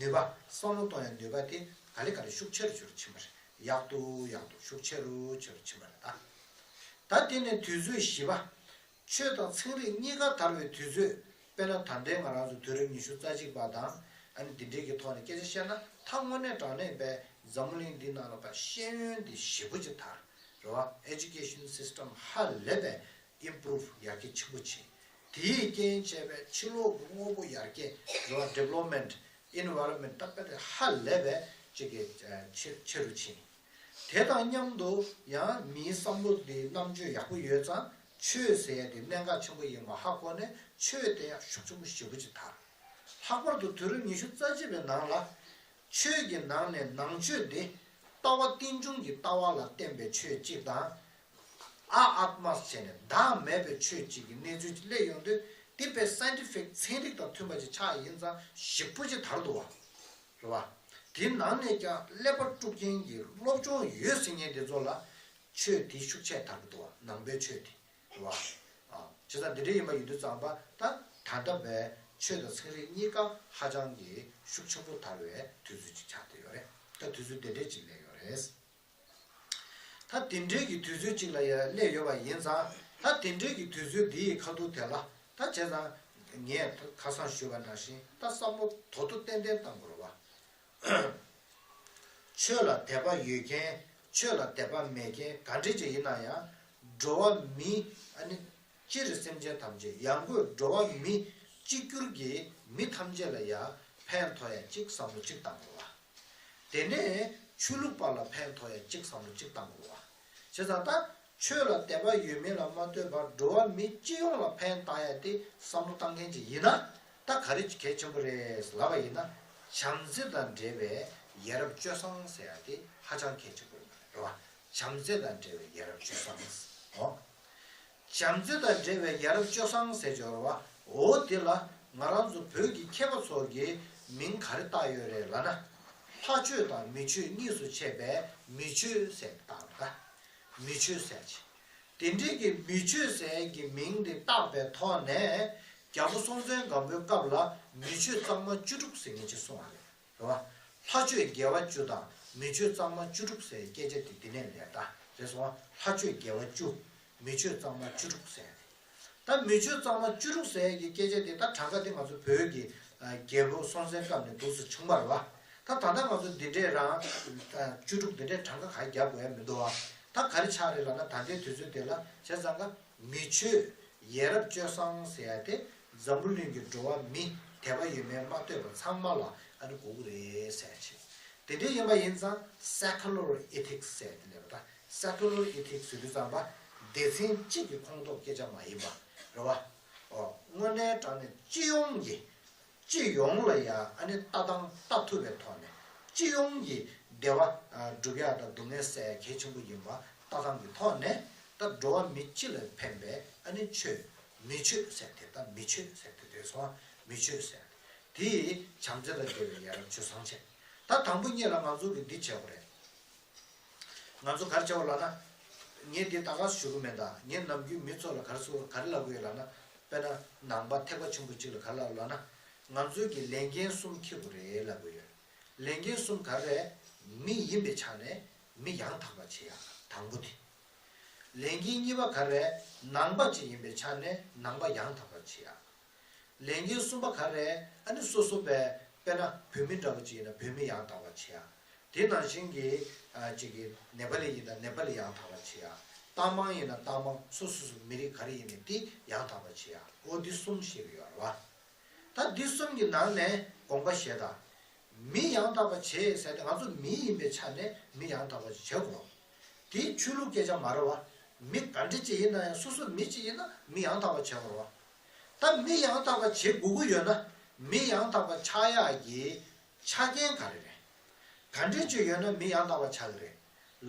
ནུས་པ། བསམ་བློ་གཏོང་ཡ་ནུས་པ་དེ་ག་ལེ་ག་ལེ་ཤུགས་ཆེ་རུ་ཆེ་རུ་ཕྱིན་པ་རེད། ཡག་ཏུ་ཡག་ཏུ་ཤུགས་ཆེ་རུ་ཆེ་རུ་ཕྱིན་པ་རེད་ད། ད་དེ་ནས་དུས་ཚོད་བཞི་པ། ཆོས་དང་ཚན་རིག་གཉིས་ཀ་དར་བའི་དུས་ཚོད། དཔེར་ན་ད་ལྟའི་ང་རང་ཚོ་དུས་རབས་ཉི་ཤུ་རྩ་གཅིག་པ་དང་ཨ་ནི་འདི་འདྲའི་གི་ཐོག་ནས་སྐད་ཆ་བཤད་ན་ད་དངོས་གནས་དྲང་གནས་པའི་འཛམ་བུ་གླིང་འདི་ནང་ལ་ཕར་ཤེས་ཡོན་འདི་ཞེ་པོ་ཅིག་དར་རེད་བ། ཨེ་ཌུ་ཀེ་ཤན་སིས་ཊམ་ཧ་ལས་པའི་ཨིམ་པུ་རུབ་ཡར་རྒྱས་ཆེན་པོ་ཕྱིན། དེའི་རྐྱེན་བྱས་པའི་ཕྱི་ལོགས་ཀྱི་དངོས་པོ་ཡར་རྒྱས་རེད་བ། ཌི་ཝེ་ལོབ་མེན་ཊི། ཨེན་ཝའི་རོན་མེན་ཊི་ད་དཔེ་དེ་ཧ་ལས་པའི་ཅིག་གི་ཆེ་ཆེ་རུ་ཕྱིན། དེ་དང་མཉམ་དུ་ཡང་མིའི་བསམ་བློ་དེ་རྣམ་དཔྱོད་ཡག་པོ་ཡོད་ཙང་ཆོས་ཟེར་ཡ་དེ་གནད་འགག་ཆེན་པོ་ཡིན་པ་ཧ་གོ་ནས་ཆོས་དེ་ཡང་ཤུགས་ཆེན་པོ་ཞེ་པོ་ཅིག་དར། ལྷག་པར་དུ་དུས་རབས་ཉི་ཤུ་རྩ་གཅིག་པའི་ནང་ལ་ཆོས་ཀྱི་ནང་ནས་ནང་ཆོས་དེ་ལྟ་བ་རྟེན་འབྱུང་གི་ལྟ་བ་ལ་བརྟེན་པའི་ཆོས་གཅིག་དང་། ཨ་ཨཏྨ་ཟེར་ནས་བདག་མེད་པའི་ཆོས་གཅིག་གི་གནས་ཚུལ་གཅིག་སླེབས་ཡོང་དུས་དེ་དཔེ་སའེན་ཊི་ཕིག་ཚན་རིག་དང་མཐུན་པ་ཅིག་ཆགས་ཡིན་ཙང་ཞེ་པོ་ཅིག་དར་འདུག་བ། རེད་བ། དེའི་ནང་ནས་ཀྱང་ཀླད་པ་དཀྲུག་མཁན་གྱི་སློབ་སྦྱོང་ཡོད་ཟེར་མཁན་དེ་ཚོ་ལ་ཆོས་དེ་ཤུགས་ཆེ་དར་གྱི་འདུག་བ། ནང་པའི་ཆོས་དེ། རེད་བ། ཨ། བྱས་ཙང་འདི་འདྲ་ཡིན་པ་ཡིན་དུས་ཙམ་པ་ད་ད་ལྟ་བའི་ཆོས་དང་ཚན་རིག་གཉིས་ཀ་ཧ་ཅང་གི་ཤུགས་ཆེན་པོ་དར་བའི་དུས་ཚོད་ཅིག་ཆགས་བསྡད་ཡོད་རེད། ད་དུས་ཚོད་དེ་འདྲས་ཅིག་སླེབས་ཡོད་རེད། ད་དེ་འདྲའི་གི་དུས་ཚོད་ཅིག་ལ་ཡ་སླེབས་ཡོད་པ་ཡིན་ཙང་ད་དེ་འདྲའི་གི་དུས་ཚོད་འདི་ཡི་ཁ་ཐུག་དེ་ལ་ད་བྱས་ཙང་ངས་ད་ཁ་སང་ཞུས་པ་ནང་བཞིན་ད་བསམ་བློ་དོ་དོ་ཏན་ཏན་བཏང་དགོས་རེད་བ། ཆོས་ལ་དད་པ་ཡོད་མཁན་ཆོས་ལ་དད་པ་མེད་མཁན་ག་འདྲ་ཅིག་ཡིན་ན་ཡང་འགྲོ་བ་མི་ཨ་ནི་སྤྱིར་སེམས་ཅན་ཐམས་ཅད་ཡང་སྒོས་འགྲོ་བ་མི་གཅིག་གྱུར་གྱི་མི་ཐམས་ཅད་ལ་ཡང་ཕན་ཐོགས་ཡ་གཅིག་བསམ་བློ་གཅིག་བཏང་དགོས་བ། དེ་ནས་ཆོས་ལུགས་པ་ལ་ཕན་ཐོགས་ཡ་གཅིག་བསམ་བློ་གཅིག་བཏང་དགོས་བ། བྱས་ཙང་ད་ཆོས་ལ་དད་པ་ཡོད་མེད་ལ་མ་ལྟོས་པར་འགྲོ་བ་མི་སྤྱི་ཡོངས་ལ་ཕན་བཏགས་ཡ་དེ་བསམ་བློ་བཏང་མཁན་ཅིག་ཡིན་ན་ད་ག་རེ་གལ་ཆེན་པོ་རེད་ལབ་པ་ཡིན་ན་བྱམས་བརྩེ་དང་འབྲེལ་བའི་ཡ་རབས་སྤྱོད་བཟང་ཟེར་ཡ་དེ་ཧ་ཅང་གལ་ཆེན་པོ་རེད་བ། བྱམས་བརྩེ་དང་འབྲེལ་བའི་ཡ་རབས་སྤྱོད་བཟང་ཟེར། བྱམས་བརྩེ་དང་འབྲེལ་བའི་ཡ་རབས་སྤྱོད་བཟང་ཟེར་ཡོད་རེད་བ། འོ་དེ་ལ་ང་རང་ཚོ་བོད་ཀྱི་མཁས་པ་ཚོ་གིས་མིང་ག་རེ་བཏགས་ཡོད་རེད་ལབ་ན། ལྷ་ཆོས་དང་མི་ཆོས་གཉིས་སུ་ཕྱེ་བའི་མི་ཆོས་ཟེར་བཏགས་རེད་ད། མི་ཆོས་ཟེར་ཅིག་དེ་འདྲའི་གི་མི་ཆོས་ཟེར་གྱི་མིང་དེ་བཏགས་པའི་ཐོག་ནས་རྒྱལ་པོ་སྲོང་བཙན་སྒམ་པོའི་སྐབས་ལ་མི་ཆོས་གཙང་མ་བཅུ་དྲུག་ཟེར་མཁན་ཅིག་གསུངས་པ་རེད། རེད་བ། ལྷ་ཆོས་དགེ་བ་བཅུ་དང་མི་ཆོས་གཙང་མ་བཅུ་དྲུག་ཟེར་སྐད་ཆ་དེ་དེ་ནས་ལས་ད་རེད་སོང་བ། ལྷ་ཆོས་དགེ་བ་བཅུ། མི་ཆོས་གཙང་མ་བཅུ་དྲུག་ཟེར་ཡ་དེ། ད་མི་ཆོས་གཙང་མ་བཅུ་དྲུག་ཟེར་ཡ་གི་སྐད་ཆ་དེ་ད་གྲངས་ཀ་དེ་ང་ཚོ་བོད་ཀྱི་རྒྱལ་པོ་སྲོང་བཙན་སྐབས་ནས་འདུག་སེ་བྱུང་བ་རེད་བ། ད་ད་ལྟ་ང་ཚོ་འདི་འདྲས་རང་བཅུ་དྲུག་འདི་འདྲས་གྲངས་ཀ་ག་རེ་རྒྱབ་དགོས་ཡ་མི་འདུག་བ། ད་ག་རེ་ཆགས་རེད་ལབ་ན་ད་ལྟའི་དུས་ཚོད་དེ་ལ་བྱས་ཙང་ཀ་མི་ཆོས་ཡ་རབས་སྤྱོད་བཟང་ཟེར་ཡ་དེ། འཛམ་བུ་གླིང་གི་འགྲོ་བ་མི་དད་པ་ཡོད་མེད་མ་ལྟོས་པར་ཚང་མ་ལ་ཨ་ནི་དགོས་ཀྱི་རེད་ཟེར་ཅིག་དེ་འདྲ་ཡིན་པ་ཡིན་ཙང་secular ethics ཟེར་དེ་ལས་པ་ད་secular ethics ཟེར་དུས་ཙམ་པ་སྡེ་ཚན་གཅིག་གི་ཁོངས་གཏོགས་སྐད་ཆ་མ་ཡིན་པ་རེད་བ། ཨོ་དངོས་གནས་དྲང་གནས་སྤྱི་ཡོངས་ཀྱི་སྤྱི་ཡོངས་ལ་ཡང་ཨ་ནི་ལྟ་སྟངས་ལྟ་ཐུབ་པའི་ཐོག་ནས་སྤྱི་ཡོངས་ཀྱི་བདེ་བ་སྒྲུབ་ཡག་དང་སྡུག་བསྔལ་སེལ་ཡག་གལ་ཆེན་པོ་ཡིན་པ་ལྟ་སྟངས་ཀྱི་ཐོག་ནས་ད་འགྲོ་བ་མི་སྤྱི་ལ་ཕན་པའི་ཨ་ནི་ཆོས་མི་ཆོས་ཟེར་དེ་ད་མི་ཆོས་ཟེར་དེ་རེད་སོང་། མི་ཆོས་ཟེར་དེ་བྱམས་བརྩེ་དང་བདེ་བའི་ཡ་རབས་སྤྱོད་བཟང་བྱས། ད་དང་པོ་ཉིད་ལ་ང་ཚོ་གི་འདི་བྱེད་དགོས་རེད། ང་ཚོ་ག་རེ་བྱེད་དགོས་ལབ་ན། ངས་འདི་ད་ག་ཞུ་གི་མེད་ད། ངས་ནམ་རྒྱུན་མི་ཚོ་ལ་ག་རེ་ཟེར་ག་རེ་ལབ་གི་ཡོད་ལབ་ན། དཔེར་ན་ནང་པ་ཐེག་པ་ཆེན་པོ་གཅིག་ལ་ག་རེ་ལབ་ལབ་ན། ང་ཚོས་ཀྱི་ལས་འགན་གསུམ་འཁྱེར་དགོས་རེད་ལབ་གི་ཡོད། ལས་འགན་གསུམ་ག་རེ་རེད། མི་ཡིན་པའི་ཆ་ནས་མི་ཡང་དག་པ་བྱེད་ཡག་དང་པོ་དེ། ལས་འགན་གཉིས་པ་ག་རེ་རེད། ནང་པ་ཅིག་ཡིན་པའི་ཆ་ནས་ནང་པ་ཡང་དག་པ་བྱེད་ཡག་ལས་འགན་གསུམ་པ་ག་རེ་རེད། ཨ་ནི་སོ་སོ་བས་དཔེར་ན་བོད་མི་འདྲ་བོ་ཅིག་ཡིན་ན་བོད་མི་ཡང་དག་པ་བྱེད་ཡག་དེ་ནང་བཞིན་གྱི་ཨ་ཅིག་གི་ནེ་པ་ལི་ཡིན་ན་ནེ་པ་ལི་ཡང་དག་པ་བྱེད་ཡག་རྟགས་མང་ཡིན་ན་རྟགས་མང་སོ་སོ་སོ་མི་རིགས་ག་རེ་ཡིན་ནའི་དེ་ཡང་དག་པ་བྱེད་ཡག་འོ་འདི་གསུམ་བཤད་ཀྱི་ཡོད་རེད་བ། ད་འདི་གསུམ་གྱི་ནང་ནས་དགོངས་པ་བཞེས་དང་། མི་ཡང་དག་པ་བྱེད་ཟེར་ཏེ་ང་ཚོ་མི་ཡིན་པའི་ཆ་ནས་མི་ཡང་དག་པ་ཞིག་བྱེད་དགོས། དེ་ཆོས་ལུགས་སྐད་ཆ་མ་རེད་བ། མི་ག་འདྲ་ཅིག་ཡིན་ན་ཡང་སོ་སོ་མི་ཅིག་ཡིན་ན་མི་ཡང་དག་པ་བྱེད་དགོས་རེད་བ། ད་མི་ཡང་དག་པ་བྱེད་དགོས་ཀྱི་ཡོད་ན་མི་ཡང་དག་པ་ཆགས་ཡག་གི་ཆ་རྐྱེན་ག་རེ་རེད། ག་འདྲ་ཅིག་ཡོད་ན་མི་ཡང་དག་པ་ཆགས་ཀྱི་རེད།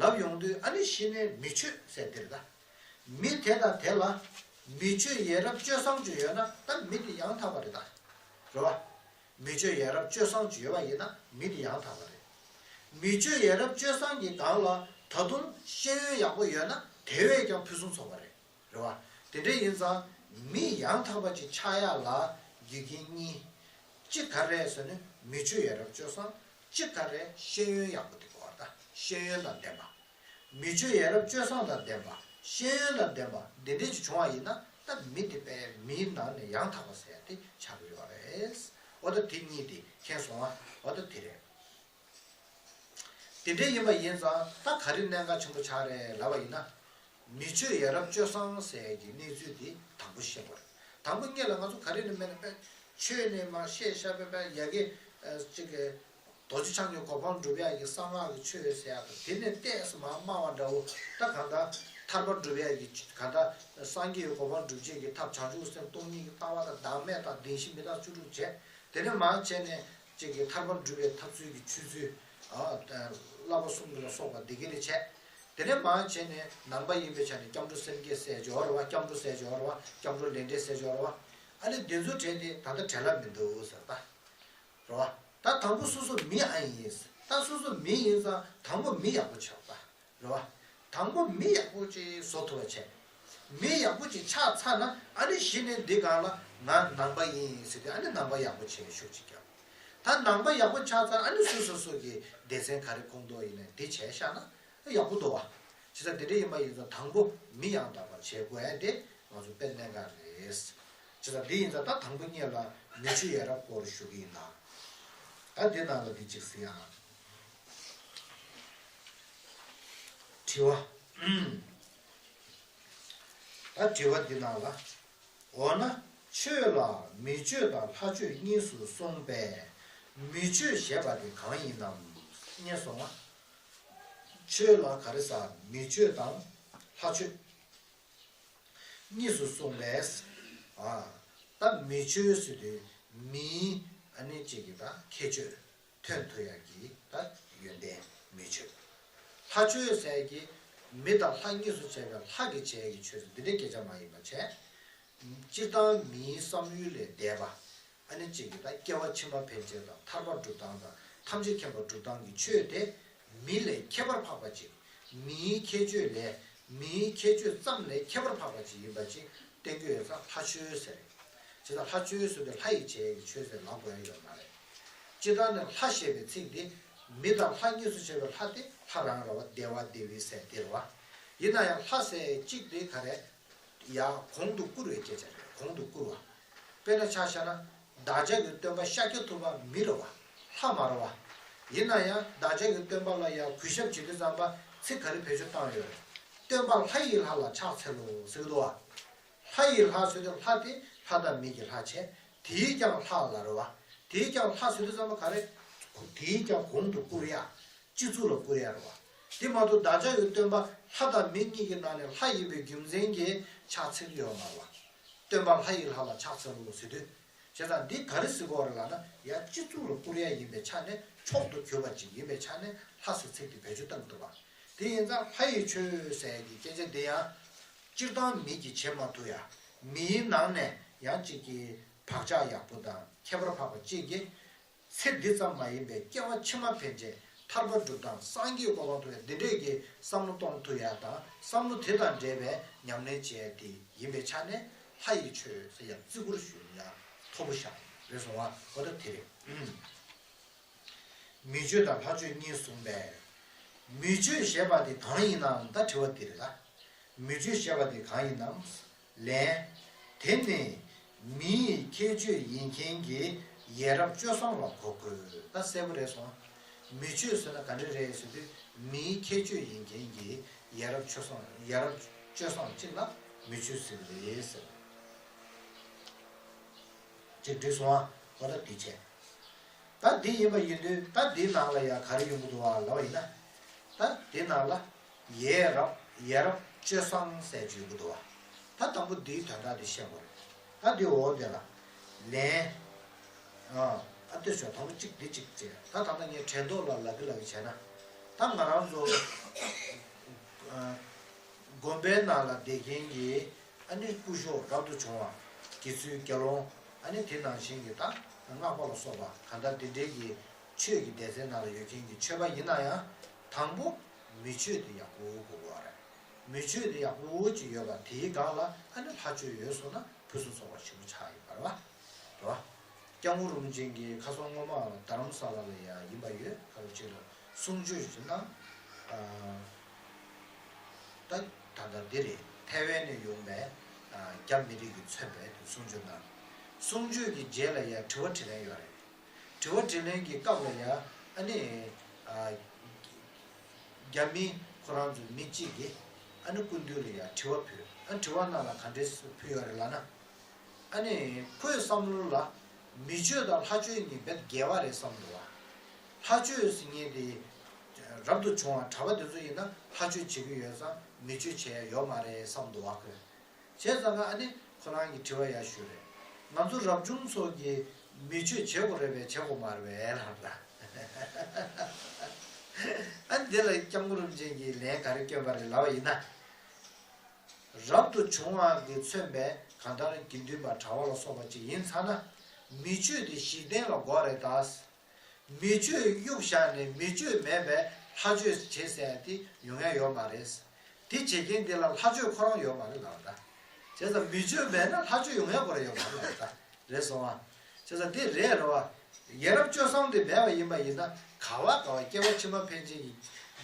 ལབ་ཡོང་དུས་ཨ་ནི་གཞི་ནས་མི་ཆོས་ཟེར་དེ་རེད་ད། མི་དེ་དང་དེ་ལ་མི་ཆོས་ཡ་རབས་སྤྱོད་བཟང་ཅིག་ཡོད་ན་ད་མི་དེ་ཡང་དག་པ་རེད་ད། རེད་བ། མི་ཆོས་ཡ་རབས་སྤྱོད་བཟང་ཅིག་ཡོད་པ་ཡིན་ན་མི་དེ་ཡང་དག་པ་རེད། མི་ཆོས་ཡ་རབས་སྤྱོད་བཟང་གི་སྒང་ལ་ད་དུང་ཤེས་ཡོན་ཡག་པོ་ཡོད་ན་དེ་བས་ཀྱང་ཕུན་སུམ་ཚོགས་པ་རེད། རེད་བ། དེ་འདྲ་ཡིན་ཙང་མི་ཡང་དག་པ་ཅིག་ཆགས་ཡག་ལ་རྒྱུ་རྐྱེན་གཉིས། གཅིག་ག་རེ་ཟེར་ན་མི་ཆོས་ཡ་རབས་སྤྱོད་བཟང་། གཅིག་ག་རེ་ཤེས་ཡོན་ཡག་པོ་དེ་དགོས་པ་ད་ཤེས་ཡོན་དང་ལྡན་པ། མི་ཆོས་ཡ་རབས་སྤྱོད་བཟང་དང་ལྡན་པ། ཤེས་ཡོན་དང་ལྡན་པ་འདི་འདྲས་ཅིག་བྱུང་བ་ཡིན་ན་ད་མི་དེ་དཔེ་མིའི་ནང་ནས་ཡང་དག་པ་ཟེར་ཡ་དེ་ཆགས་ཀྱི་ཡོད་རེད། འོ་ད་དེ་གཉིས་དེ་མཁྱེན་སོང་ང་། འོ་ད་དེ་རེད། དེ་འདྲ་ཡིན་པ་ཡིན་ཙང་ད་ག་རེ་གནད་འགག་ཆེན་པོ་ཆགས་རེད་ལབ་པ་ཡིན་ན། མི་ཆོས་ཡ་རབས་སྤྱོད་བཟང་ཟེར་གྱི་གནས་ཚུལ་དེ་དང་པོ་ཤེས་དགོས་རེད། དང་པོ་ཉིད་ལ་ང་ཚོ་ག་རེ་ནས་མེད་ན་དཔེ་ཆོས་ནས་མར་བཤད་བཤད་པའི་དཔེ་ཡ་གི་ཅིག་གི་རྡོ་རྗེ་འཆང་གི་གོ་འཕང་སྒྲུབ་ཡག་གི་གསང་སྔགས་ཀྱི་ཆོས་ཟེར་ཡག་དང་དེ་ནས་ཏོག་ཙམ་མར་དམའ་བ་འདྲ་བོ་ད་གང་ལྟར་ཐར་པ་སྒྲུབ་ཡག་གི་གང་ལྟར་སངས་རྒྱས་ཀྱི་གོ་འཕང་སྒྲུབ་བྱེད་ཀྱི་ཐབས་བྱང་ཆུབ་སེམས་སྟོང་ཉིད་ཀྱི་ལྟ་བ་དང་བདག་མེད་དང་བདེན་བཞི་མི་རྟག་བཅུ་དྲུག་བྱས། དེ་ནས་མར་བྱས་ནས་གཅིག་གི་ཐར་པ་སྒྲུབ་པའི་ཐབས་ཚུལ་གྱི་ཆོས་ཚུལ། ཨ་བསླབ་པ་གསུམ་ལ་སོགས་པ་འདི་ག་ནས་བྱས། དེ་ནས་མར་བྱས་ནས་ནང་པ་ཡིན་པའི་ཆ་ནས་སྐྱབས་འགྲོ་སེམས་བསྐྱེད་ཟེར་སྦྱོར་བ། སྐྱབས་འགྲོ་ཟེར་སྦྱོར་བ། སྐྱབས་འགྲོ་ལས་འབྲས་ཟེར་སྦྱོར་བ། ཨ་ནི་འདི་ཚོ་བྲལ་ཏེ་ད་ལྟ་བྲལ་ལ་མི་འདུག་ཟེར་ད། རེད་བ། ད་དང་པོ་སོ་སོ་མི་ཨ་ཡིན། ད་སོ་སོ་མི་ཡིན་ཙང་དང་པོ་མི་ཡག་པོ་བྱེད་པ། རེད་བ། དང་པོ་མི་ཡག་པོ་ཅིག་བཟོ་ཐུབ་པ་བྱས། མི་ཡག་པོ་ཅིག་ཆགས་ཚར་ན་ཨ་ནི་གཞི་ནས་འདི་སྒང་ལ་ང་ནང་པ་ཡིན་ཟེར་ཏེ་ཨ་ནི་ནང་པ་ཡག་པོ་བྱས་ཤུགས་ཅིག་རྒྱབ། ད་ནང་པ་ཡག་པོ་ཆགས་ཚར་ཨ་ནི་སོ་སོ་སོ་གི་སྡེ་ཚན་ག་རེ་ཁོངས་གཏོགས་ཡིན་ནའི་འདི་བྱས་བཞག་ན་ཡག་པོ་འདུག་བ། བྱས་ཙང་དེ་འདྲ་ཡིན་པ་ཡིན་ཙང་དང་པོ་མི་ཡང་དག་པར་བྱེད་དགོས་ཡ་དེ་ང་ཚོ་དཔེ་གནད་འགག་རེད། བྱས་ཙང་འདི་ཡིན་ཙང་ད་དང་པོ་ཉིད་ལ་མི་ཆོས་ཡ་རབས་སྐོར་ཞུ་གི་ཡིན་ད། ད་འདི་ནང་ལ་འདི་གཅིག་ཟེར་ཡང་། དྲི་བ། ད་དྲི་བ་འདི་ནང་ལ། འོ་ན་ཆོས་ལ་མི་ཆོས་དང་ལྷ་ཆོས་གཉིས་སུ་གསུངས་པས་མི་ཆོས་ཞེས་པ་དེ་གང་ཡིན་ནམ། ངས་སོང་ང་། ཆོས་ལ་ག་རེ་ཟ་མི་ཆོས་དང་ལྷ་ཆོས་གཉིས་སུ་གསུངས་པས། ཨ། ད་མི་ཆོས་ཟེར་དུས་མིའི་ཨ་ནི་གཅིག་གི་ད་ཁྱད་ཆོས་ཐོན་ཐུབ་ཡག་གི་ད་ཡོན་ཏན་མི་ཆོས། ལྷ་ཆོས་ཟེར་གྱི་མི་དང་ལྷ་གཉིས་སུ་ཕྱེ་བའི་ལྷ་གིས་བྱས་ཀྱི་ཆོས་ཟེར་འདི་འདྲའི་སྐད་ཆ་མ་ཡིན་པ་བྱས། སྤྱིར་བཏང་མིའི་བསམ་ཡུལ་ལས་འདས་པ། ཨ་ནི་གཅིག་གིས་ད་སྐྱེ་བ་ཕྱི་མ་ཕན་ཕྱིར་དང་ཐར་པ་སྒྲུབ་སྟངས་དང་ཐམས་ཅད་མཁྱེན་པ་སྒྲུབ་སྟངས་ཀྱི་ཆོས་དེ་མི་ལས་ཁྱད་པར་འཕགས་པ་ཅིག་མིའི་ཁྱད་ཆོས་ལས་མིའི་ཁྱད་ཆོས་ཙམ་ལས་ཁྱད་པར་འཕགས་པ་ཅིག་ཡིན་པ་ཅིག་བསྟན་གྱི་ཡོད་ཙང་ལྷ་ཆོས་ཟེར། ཇི་ལྟར་ལྷ་ཆོས་ཟེར་དུས་ལྷ་ཡིས་བྱས་ཀྱི་ཆོས་ཟེར་ལབ་དགོས་ཡ་ཡོད་མ་རེད། སྤྱིར་བཏང་ནས་ལྷ་ཞེས་པའི་ཚིག་འདི་མི་དང་ལྷ་གཉིས་སུ་ཕྱེ་བའི་ལྷ་དེ་ལྷ་རང་རེད་བ། བདེ་བ་བདེ་བའི་སྲས་དེ་རེད་བ། ཡིན་ན་ཡང་ལྷ་ཟེར་གཅིག་དེ་ག་རེ། ཡ་གོང་དུ་བཀུར་བའི་སྐད་ཆ་རེད། གོང་དུ་བཀུར་བ། དཔེར་ན་ཆ་བཞག་ན་བདག་ཅག་གི་སྟོན་པ་ཤཱཀྱ་ཐུབ་པ་མི་རེད་བ། ལྷ་མ་རེད་བ། ཡིན་ན་ཡང་བདག་ཅག་གི་སྟོན་པ་ལ་ཡང་གུས་ཞབས་བྱེད་དུས་ཙམ་པ་ཚིག་ག་རེ་བེད་སྤྱོད་བཏང་ཡོད་རེད། སྟོན་པ་ལྷ་ཡི་ལྷ་ལ་ཕྱག་འཚལ་ལོ་ཟེར་གི་འདུག་བ། ལྷ་ཡི་ལྷ་ཟེར་དུས་ལྷ་དེ་ ལྷ་དང་མི་གི་ལྷ་བྱས། དེས་ཀྱང་ལྷ་ལ་རེད་བ། དེས་ཀྱང་ལྷ་ཟེར་དུས་ཙམ་པ་ག་རེ། དེས་ཀྱང་གོང་དུ་བཀུར་ཡ། སྤྱི་གཙུག་ལ་བཀུར་ཡ་རེད་བ། དེ་མ་གཏོགས་བདག་ཅག་གི་སྟོན་པ་ལྷ་དང་མི་གཉིས་ཀྱི་ནང་ནས་ལྷ་ཡིན་པའི་རྒྱུ་མཚན་གྱིས་ཕྱག་འཚལ་གྱི་ཡོད་མ་རེད་བ། སྟོན་པ་ལྷ་ཡི་ལྷ་ལ་ཕྱག་འཚལ་ལོ་ཟེར་དུས། བྱས་ཙང་འདི་ག་རེ་ཟེར་དགོས་རེད་ལབ་ན། ཡ་སྤྱི་གཙུག་ལ་བཀུར་ཡ་ཡིན་པའི་ཆ་ནས། མཆོག་ཏུ་གྱུར་པ་ཅིག་ཡིན་པའི་ཆ་ནས་ལྷ་ཟེར་ཚིག་དེ་བེད་སྤྱོད་བཏང་གི་འདུག་བ། དེ་ཡིན་ཙང་ལྷ་ཡི་ཆོས་ཟེར་ཡ་གི་སྐད་ཆ་འདི་ཡང་། སྤྱིར་བཏང་མི་གིས་བྱེད་མ་ཐུབ་ཡ། མིའི་ནང་ནས་ཡང་གཅིག་གིས་བག་ཆགས་ཡག་པོ་དང་ཁྱད་པར་འཕགས་པ་གཅིག་གིས། ཚེ་འདི་ཙམ་མ་ཡིན་པའི་སྐྱེ་བ་ཕྱི་མ་ཕན་ཆད་ཐར་པ་སྒྲུབ་སྟངས། སངས་རྒྱས་གོ་འཕང་ཐོབ་ཡ་འདི་འདྲས་ཀྱི་བསམ་བློ་གཏོང་ཐུབ་ཡ་དང་། བསམ་བློ་དེ་དང་འབྲེལ་བའི་ཉམས་ལེན་བྱེད་ཡ་དེ་ཡིན་པའི་ཆ་ནས་ལྷ་ཡི་ཆོས་ཟེར་ཡ་བརྩི་བཀུར་ཞུ་ཡ་མཐོ་པོ་བཞག་རེད་སོང་བ། འོ་ད་དེ་རེད། མི་ཆོས་དང་ལྷ་ཆོས་གཉིས་གསུངས་པས། མི་ཆོས་ཞེས་པ་དེ་གང་ཡིན་ནམ། ད་དྲི་བ་འདི་རེད་ལ། མི་ཆོས་ཞེས་པ་དེ་གང་ཡིན་ནམ། ལན། དེ་ནི་མིའི་ཁྱད་ཆོས་ཡིན་མཁན་གྱི་ཡ་རབས་སྤྱོད་བཟང་ལ་གོ་དགོས། ད་གསལ་པོ་རེད་སོང་། མི་ཆོས་ཟེར་ན་ག་འདྲ་རེད་ཟེར་དུས། མིའི་ཁྱད་ཆོས་ཡིན་མཁན་གྱི་ཡ་རབས་སྤྱོད་བཟང་། ཡ་རབས་སྤྱོད་བཟང་གཅིག་ལ་མི་ཆོས་ཟེར་གི་རེད་ཟེར། ཅིག་འགྲིག་སོང་ཨ། འོ་ད་འདི་བྱས། ད་འདི་ཡིན་པ་ཡིན་དུས། ད་འདིའི་ནང་ལ་ཡ་ག་རེ་ཡོང་གི་འདུག་བ་ལབ་པ་ཡིན་ན། ད་འདིའི་ནང་ལ་ཡ་རབས། ཡ་རབས་སྤྱོད་བཟང་ཟེར་གྱི་ཡོང་གི་འདུག་བ། ད་དང་པོ་འདིའི་དོན་དག་འདི་ཤེས་དགོས་རེད། ད་འདི་འོག་འདི་ལ་ལན། ཨ་ཨ་ལྟོས་ཤོག་དང་པོ་གཅིག་འདི་གཅིག་བྱས། ད་ད་ལྟ་ངས་དྲན་ཐོག་ལ་ལབ་ཀྱི་ལབ་ཀྱི་བྱས་ན། ད་ང་རང་ཚོ་དགོན་པའི་ནང་ལ་བསྡད་མཁན་གྱི་ཨ་ནི་སྐུ་ཞབས་རབ་ཏུ་བྱུང་བ། དགེ་ཚུལ་དགེ་སློང་། ཨ་ནི་དེ་ནང་བཞིན་གྱི་ད་སྔགས་པ་ལ་སོགས་པ་གང་ལྟར་དེ་འདྲའི་གི་ཆོས་ཀྱི་སྡེ་ཚན་ནང་ལ་ཡོད་མཁན་གྱི་ཆོས་པ་ཡིན་ན་ཡང་། དང་པོ་མི་ཆོས་དེ་ཡག་པོ་དགོས་ཀྱི་ཡོད་རེད། མི་ཆོས་དེ་ཡག་པོ་ཅིག་ཡོད་པ། དེའི་སྒང་ལ་ཨ་ནི་ལྷ་ཆོས་ཡོད་སོང་ན་ཕུན་སུམ་ཚོགས་པ་ཞེ་པོ་ཆགས་ཡོད་པ་རེད་བ། རེད་བ། སྐྱབས་མགོན་རིན་པོ་ཆེ་གིས་ཁ་སང་སྔོན་མ་རྡ་རམ་ས་ལ་ལ་ཡ་ཡིན་པ་ཡོད། ཁ་ལོ་གཅིག་ལ་གསུང་ཆོས་ཅིག་གནང་། ཨ་ད་ད་ལྟ་འདི་རེད། ཐའེ་ཝན་ནས་ཡོང་པའི་ཨ་རྒྱ་མི་རིགས་ཀྱིས་མཚོན་པའི་དེ་གསུང་ཆོས་གནང་། གསུང་ཆོས་ཀྱི་རྗེས་ལ་ཡ་དྲི་བ་དྲིས་ལན་ཡོད་རེད། དྲི་བ་དྲིས་ལན་གྱི་སྐབས་ལ་ཡ་ཨ་ནི་ཨ་རྒྱ་མི་ཁོ་རང་ཚོའི་མི་གཅིག་གིས་ཨ་ནི་སྐུ་མདུན་ལ་ཡ་དྲི་བ་ཕུལ། ཨ་དྲི་བ་ནང་ལ་ག་འདྲས་ཕུལ་ཡོད་རེད་ལབ་ན། ཨ་ནི་ཁོའི་བསམ་བློ་ལ་མི་ཆོས་དང་ལྷ་ཆོས་གཉིས་དཔེ་འགལ་བ་རེད་བསམ་འདུག་བ། ལྷ་ཆོས་ཟེར་མཁན་དེ་རབ་ཏུ་བྱུང་བ་གྲྭ་པ་དེ་ཚོ་ཡིན་ན་ལྷ་ཆོས་བྱེད་ཀྱི་ཡོད་ཙང་མི་ཆོས་བྱེད་ཡ་ཡོད་མ་རེད་བསམ་འདུག་བ་ཁོས། བྱས་ཙང་ཨ་ནི་ཁོ་རང་གིས་དྲི་བ་ཡར་ཞུས་རེད། ང་ཚོ་རབ་བྱུང་ཚོ་གིས་མི་ཆོས་བྱེད་དགོས་རེད་པས་བྱེད་དགོས་མ་རེད་པས་ལབ་ར། ཨ་ནི་དེ་ལ་སྐྱབས་མགོན་རིན་པོ་ཆེ་གིས་ལན་ག་རེ་བསྐྱོན་པ་རེད་ལབ་པ་ཡིན་ན། རབ་ཏུ་བྱུང་བ་གིས་མཚོན་པའི་གང་ལྟར་དགེ་འདུན་པ་གྲྭ་པ་ལ་སོགས་པ་ཅིག་ཡིན་ཚར་ན། མི་ཆོས་དེ་གཞི་རྟེན་ལ་དགོས་རེད་ད། མི་ཆོས་གཡུག་བཞག་ནས་མི་ཆོས་མེད་པའི་ལྷ་ཆོས་བྱེད་ཟེར་ཡ་དེ་ཡོང་ཡ་ཡོད་མ་རེད། དེ་བྱེད་མཁན་དེ་ལ་ལྷ་ཆོས་ཁོ་རང་ཡོད་མ་རེད་ལབ་ད། བྱས་ཙང་མི་ཆོས་མེད་ན་ལྷ་ཆོས་ཡོང་ཡ་ཁོ་རང་ཡོད་མ་རེད་ལབ་ད། རེད་སོང་བ། བྱས་ཙང་དེ་རེད་རེད་བ། ཡ་རབས་སྤྱོད་བཟང་དེ་མེད་པ་ཡིན་པ་ཡིན་ན། ག་བ་ག་བ་སྐྱེ་བ་ཕྱི་མ་ཕན་ཆད་ཀྱི་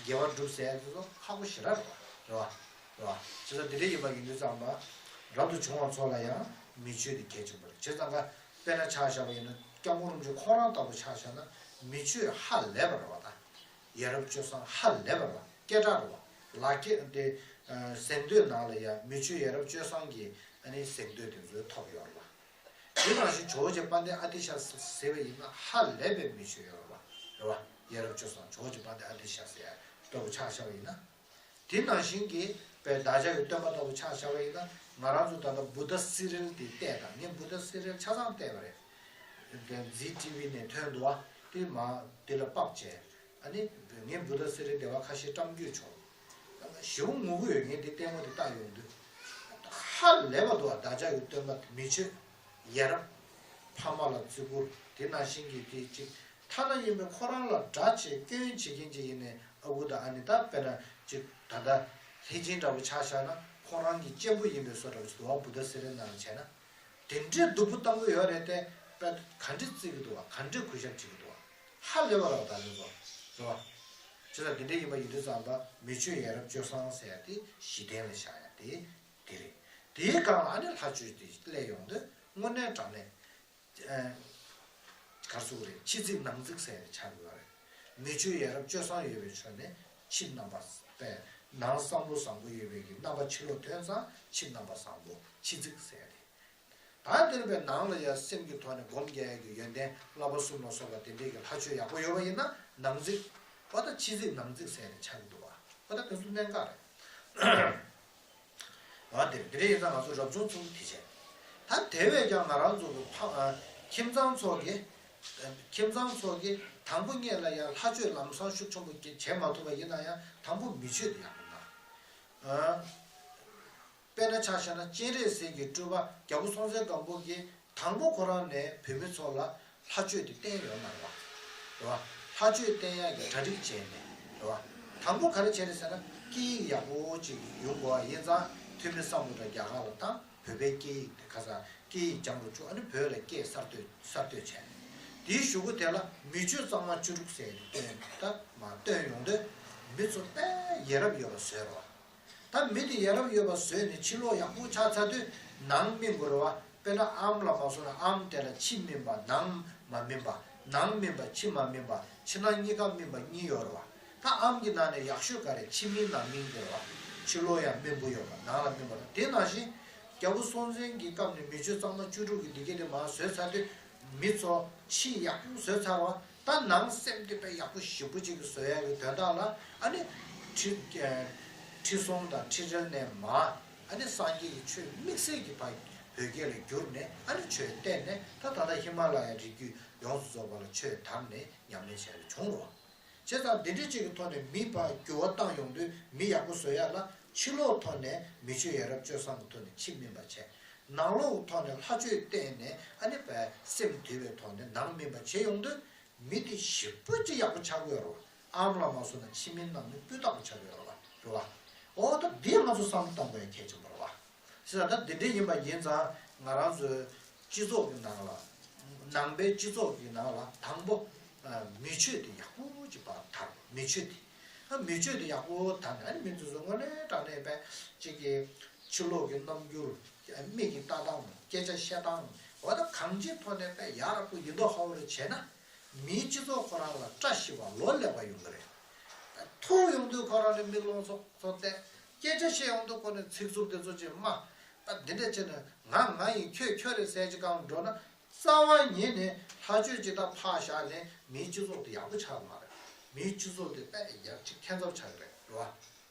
དགེ་བ་སྒྲུབ་ཟེར་ཡ་དེ་ཚོ་ཁག་པོ་ཞེ་དྲག་རེད་བ། རེད་བ། རེད་བ། བྱས་ཙང་དེ་འདྲ་ཡིན་པ་ཡིན་དུས་ཙམ་པ། རབ་ཏུ་བྱུང་བ་ཚོ་ལ་ཡང་མི་ཆོས་དེ་གལ་ཆེན་པོ་རེད། བྱས་ཙང་ཀ་དཔེར་ན་ཆ་བཞག་པ་ཡིན་ན་སྐྱབས་མགོན་རིན་པོ་ཆེ་ཁོང་རང་ལྟ་བུ་ཆ་བཞག་ན་མི་ཆོས་ཧ་ལས་པ་རེད་བ་ད། ཡ་རབས་སྤྱོད་བཟང་ཧ་ལས་པ་རེད་བ། སྐད་གྲགས་རེད་བ། ལག་ཁྱེར་དེ། གཟེངས་བསྟོད་ནང་ལ་ཡང་མི་ཆོས་ཡ་རབས་སྤྱོད་བཟང་གི་ཨ་ནི་གཟེངས་བསྟོད་དེ་ཚོ་ཐོབ་ཡོད་རེད་བ། དེ་ནང་བཞིན་ཇོ་བོ་རྗེ་དཔལ་ལྡན་ཨ་ཏི་ཤ་ཟེར་བ་ཡིན་ན་ཧ་ལས་པའི་མི་ཆོས་ཡོད་རེད་བ། རེད་བ། ཡ་རབས་སྤྱོད་བཟང་ཇོ་བོ་རྗེ་དཔལ་ལྡན་ཨ་ཏི་ཤ་ཟེར་ཡ་ལྟ་བུ་ཆ་བཞག་པ་ཡིན་ན། དེ་ནང་བཞིན་གྱི་དཔེ་བདག་ཅག་གི་སྟོན་པ་ལྟ་བུ་ཆ་བཞག་པ་ཡིན་ན། ང་རང་ཚོ་ད་ལྟ་བུདྡྷ་སི་རིལ་དེ་བལྟས་དང་། ངས་བུདྡྷ་སི་རིལ་ཆ་ཚང་བལྟས་པ་རེད། དེ་ཛི་ཊི་ཝི་ནས་ཐོན་འདུག་བ། དེ་མ་དེ་ལ་དཔག་བྱས། ཨ་ནི་ངས་བུདྡྷ་སི་རིལ་དེ་བ་ཁ་ཤས་བཀྲམ་རྒྱུ་བྱུང་། ཞེ་པོ་ངུ་གི་ཡོད། ངས་འདི་ལྟད་མོ་དེ་བལྟ་ཡོང་དུས་ཧ་ལས་པ་འདུག་བ། བདག་ཅག་གི་སྟོན་པ་དེ་མི་ཆོས་ཡ་རབས། ཕ་མ་ལ་བརྩི་བཀུར། དེ་ནང་བཞིན་གྱི་དེ་གཅིག་ཐ་ན་ཡིན་པའི་ཁོ་རང་ལ་དགྲ་བྱེད་སྐྱོན་བྱེད་མཁན་ཅིག་ཡིན་ནའི་ཨ་ཁུ་དང་ཨ་ནེ། ད་དཔེར་ན་ཅིག་ད་ལྟ་ལྷས་སྦྱིན་འདྲ་བོ་ཆ་བཞག་ན་ཁོ་རང་གི་གཅེན་པོ་ཡིན་པའི་བཟོ་འདྲ་བོ་ཞིག་འདུག་བ། བུདྡྷ་སི་རིལ་ནང་ལ་བྱས་ན། དེ་འདྲའི་སྡུག་པོ་བཏང་གི་ཡོད་རེད་དེ། དཔེ་ག་འདྲས་བརྩི་གི་འདུག་བ། ག་འདྲས་གུས་ཞབས་བྱེད་ཀྱི་འདུག་བ། ཧ་ལས་པ་རེད་བ། ད་རེད་བ། རེད་བ། བྱས་ཙང་དེ་འདྲ་ཡིན་པ་ཡིན་དུས་ཙམ་པ་མི་ཆོས་ཡ་རབས་སྤྱོད་བཟང་ཟེར་ཡ་དེ་གཞི་རྟེན་ལ་བཞག་ཡ་དེ་དེ་རེད། དེའི་སྒང་ལ་ཨ་ནི་ལྷ་ཆོས་དེ་སླེབས་ཡོང་དུས་དངོས་གནས་དྲང་གནས། ཨ། ག་རེ་ཟེར་དགོས་རེད། ཕྱི་གཙིགས་ནང་གཙིགས་ཟེར་ཡ་ཆགས་ཀྱི་ཡོད་རེད། མི་ཆོས་ཡ་རབས་སྤྱོད་བཟང་ཡོད་པའི་ཕྱོགས་ནས་ཕྱི་རྣམ་པ་པས། ནང་བསམ་བློ་བཟང་པོ་ཡོད་པའི་གི་རྣམ་པ་ཕྱི་ལོགས་ཐོན་ཙང་ཕྱི་རྣམ་པ་བཟང་པོ་ཕྱི་གཙིགས་ཟེར་ཡ་རེད། ད་ ད་དེ་ནས་པའི་ནང་ལ་ཡང་སེམས་ཀྱི་ཐོག་ནས་སྒོམ་རྒྱག་ཡ་གི་ཡོན་ཏན་བསླབ་པ་གསུམ་ལ་སོགས་པ་དེ་འདྲའི་གི་ལྷ་ཆོས་ཡག་པོ་ཡོད་པ་ཡིན་ན་ནང་གཟིགས། འོ་ད་ཕྱི་གཟིགས་ནང་གཟིགས་ཟེར་ནས་ཆགས་ཀྱི་འདུག་བ། འོ་ད་དེ་ཚོ་གནད་འགག་རེད། འོ་དེ་དེ་འདྲ་ཡིན་ཙང་ང་ཚོ་རབ་བྱུང་ཚོ་དེ་བྱས། ད་དེ་བས་ཀྱང་ང་རང་ཚོ་གི་ཕ་ཨ་ཁྱིམ་ཚང་ཚོ་གི་ཁྱིམ་ཚང་ཚོ་གི་དང་པོ་ཉིད་ལ་ཡང་ལྷ་ཆོས་ལམ་སང་ཤུགས་ཆེན་པོ་བྱེད་མ་ཐུབ་པ་ཡིན་ན་ཡང་དང་པོ་མི་ཆོས་དེ་ཡག་པོ་གནང་། དཔེར་ན་ཆ་བཞག་ན་སྤྱན་རས་གཟིགས་ཀྱི་སྤྲུལ་པ་རྒྱལ་པོ་སྲོང་བཙན་སྒམ་པོ་གིས་དང་པོ་ཁོ་རང་ནས་བོད་མི་ཚོ་ལ་ལྷ་ཆོས་དེ་བསྟན་ཡོད་མ་རེད་བ། རེད་བ། ལྷ་ཆོས་བསྟན་ཡག་གི་གྲ་སྒྲིག་བྱས་ནས་རེད་བ། དང་པོ་ག་རེ་བྱས་རེད་ཟེར་ན་སྐད་ཡིག་ཡག་པོ་ཅིག་ཡོང་དགོས་པ་ཡིན་ཙང་ཐོན་མི་སམ་བྷོ་ཊ་རྒྱ་གར་ལ་བཏང་བོད་པའི་སྐད་ཡིག་དེ་ཁ་སང་སྐད་ཡིག་སྦྱང་རུ་བཅུག་ཨ་ནི་བོད་ལ་སྐད་གསར་གཏོད་གསར་གཏོད་བྱས། དེའི་གཞུག་གུ་དེ་ལ་མི་ཆོས་གཙང་མ་བཅུ་དྲུག་ཟེར་ནས་བཏོན་ད་མ་བཏོན་ཡོང་དུས་མི་ཚོ་དཔེ་ཡ་རབས་ཡོད་པ་བཟོས་རོགས། ད་མི་དེ་ཡ་རབས་ཡོད་པ་བཟོས་ནས་ཕྱི་ལོགས་ཡག་པོ་ཆགས་ཚར་དུས་ནང་སྨིན་དགོས་རེད་བ། དཔེར་ན་ཨམ་ལ་མ་སོང་ན་ཨམ་དེ་ལ་ཕྱི་སྨིན་པ་ནང་མ་སྨིན་པ། ནང་སྨིན་པ་ཕྱི་མ་སྨིན་པ། ཕྱི་ནང་གཉིས་ཀ་སྨིན་པ་གཉིས་ཡོད་རེད་བ། ད་ཨམ་གྱི་ནང་ནས་ཡག་ཤོས་ག་རེ་ཕྱི་སྨིན་ནང་སྨིན་དགོས་རེད་བ། ཕྱི་ལོགས་ཡང་སྨིན་པོ་ཡོད་པ་ནང་ལ་སྨིན་པ་དང་དེ་ནང་བཞིན། རྒྱལ་པོ་སྲོང་བཙན་གྱི་སྐབས་ནས་མི་ཆོས་གཙང་མ་བཅུ་དྲུག་གི་འདི་གས་དེ་མར་བཟོས་ཚར་དུས་མི་ཚོ་ཕྱི་ཡག་པོ་བཟོས་ཚར་བ། ད་ནང་སེམས་དེ་དཔེ་ཡག་པོ་ཞིབ་པོ་ཅིག་གི་བཟོ་ཡག་གི་དོན་དག་ལ་ཨ་ནི་ཁྲི་ཁྲི་སྲོང་དང་ཁྲི་ཁྲི་ནས་མར་ཨ་ནི་སངས་རྒྱས་ཀྱི་ཆོས་དམིགས་བསལ་གྱི་ཕ་བོད་སྐད་ལ་བསྒྱུར་ནས་ཨ་ནི་ཆོས་བསྟན་ནས་ད་ད་ལྟ་ཧི་མ་ལ་ཡའི་རི་རྒྱུད་ཡོངས་སུ་རྫོགས་པ་ལ་ཆོས་དར་ནས་ཉམས་ལེན་བྱས་ནས་བྱུང་རོགས། བྱས་ཙང་འདི་འདྲའི་ཅིག་གི་ཐོག་ནས་མི་ཕར་འགྱུར་བ་བཏང་ཡོང་དུས་མི་ཡག་པོ་བཟོ་ཡག་ལ་ཕྱི་ལོགས་ཐོག་ནས་མི་ཆོས་ཡ་རབས་སྤྱོད་བཟང་གི་ཐོག་ནས་ཕྱི་སྨིན་པ་བྱས། ནང་ལོགས་ཐོག་ནས་ལྷ་ཆོས་བསྟན་ནས་ཨ་ནི་བས་སེམས་དུལ་བའི་ཐོག་ནས་ནང་སྨིན་པ་བྱེད་ཡོང་དུས་མི་དེ་ཞེ་པོ་ཅིག་ཡག་པོ་ཆགས་ཀྱི་ཡོད་རེད་བ། ཨམ་ལ་མ་སོང་ན་ཕྱི་སྨིན་ནང་སྨིན་སྤུས་དག་པོ་ཆགས་ཀྱི་ཡོད་རེད་བ། རེད་བ། འོ་ད་འདི་ང་ཚོ་བསམ་བློ་གཏོང་དགོས་ཡ་གལ་ཆེན་པོ་རེད་བ། ཟེར་ད་འདི་འདྲ་ཡིན་པ་ཡིན་ཙང་ང་རང་ཚོའི་སྤྱི་ཚོགས་ཀྱི་ནང་ལ་ནང་པའི་སྤྱི་ཚོགས་ཀྱི་ནང་ལ་དང་པོ་མི་ཆོས་དེ་ཡག་པོ་ཅིག་ཕར་དར། མི་ཆོས་དེ་ཨ་མི་ཆོས་དེ་ཡག་པོ་དར་ནས་ཨ་ནི་མི་ཚོ་ཚོ་དངོས་གནས་དྲང་གནས་པའི་གཅིག་གི་ཕྱི་ལོགས་ཀྱི་རྣམ་འགྱུར་མིག་གི་ལྟ་སྟངས་སྐད་ཆ་བཤད་སྟངས་འོ་ད་གང་ཅིའི་ཐོག་ནས་དཔེ་ཡག་རབ་པོ་ཡིན་མདོག་ཁ་པོ་རེ་བྱས་ན། མིའི་སྤྱི་ཚོགས་ཁོ་རང་ལ་བཀྲ་ཤིས་པ་ལོ་ལེགས་པ་ཡོང་གི་རེད། ཐུག་ཡོང་དུས་ཁོ་རང་ནས་མིག་ལོང་ཚོགས་ཚོགས་ཏེ། སྐད་ཆ་བཤད་ཡོང་དུས་ཁོ་ནས་ཚིག་རྩུབ་དེ་ཚོ་ཅིག་སྨྲ། ད་འདི་འདྲ་བྱས་ནས་ང་ང་ཡིན་ཁྱོད་ཁྱོད་རེད་ཟེར་ཅིག་གང་འགྲོ་ན། རྩ་བ་ཉིད་ནས་ལྷ་ཆོས་ཅིག་ད་ཕར་བཞག་ནས་མིའི་སྤྱི་ཚོགས་དེ་ཡག་པོ་ཆགས་མ་རེད། མིའི་སྤྱི་ཚོགས་དེ་དཔེ་ཡག་ཅིག་ཁྱད་མཚར་ཆགས་ཀྱི་རེད་རེད་བ།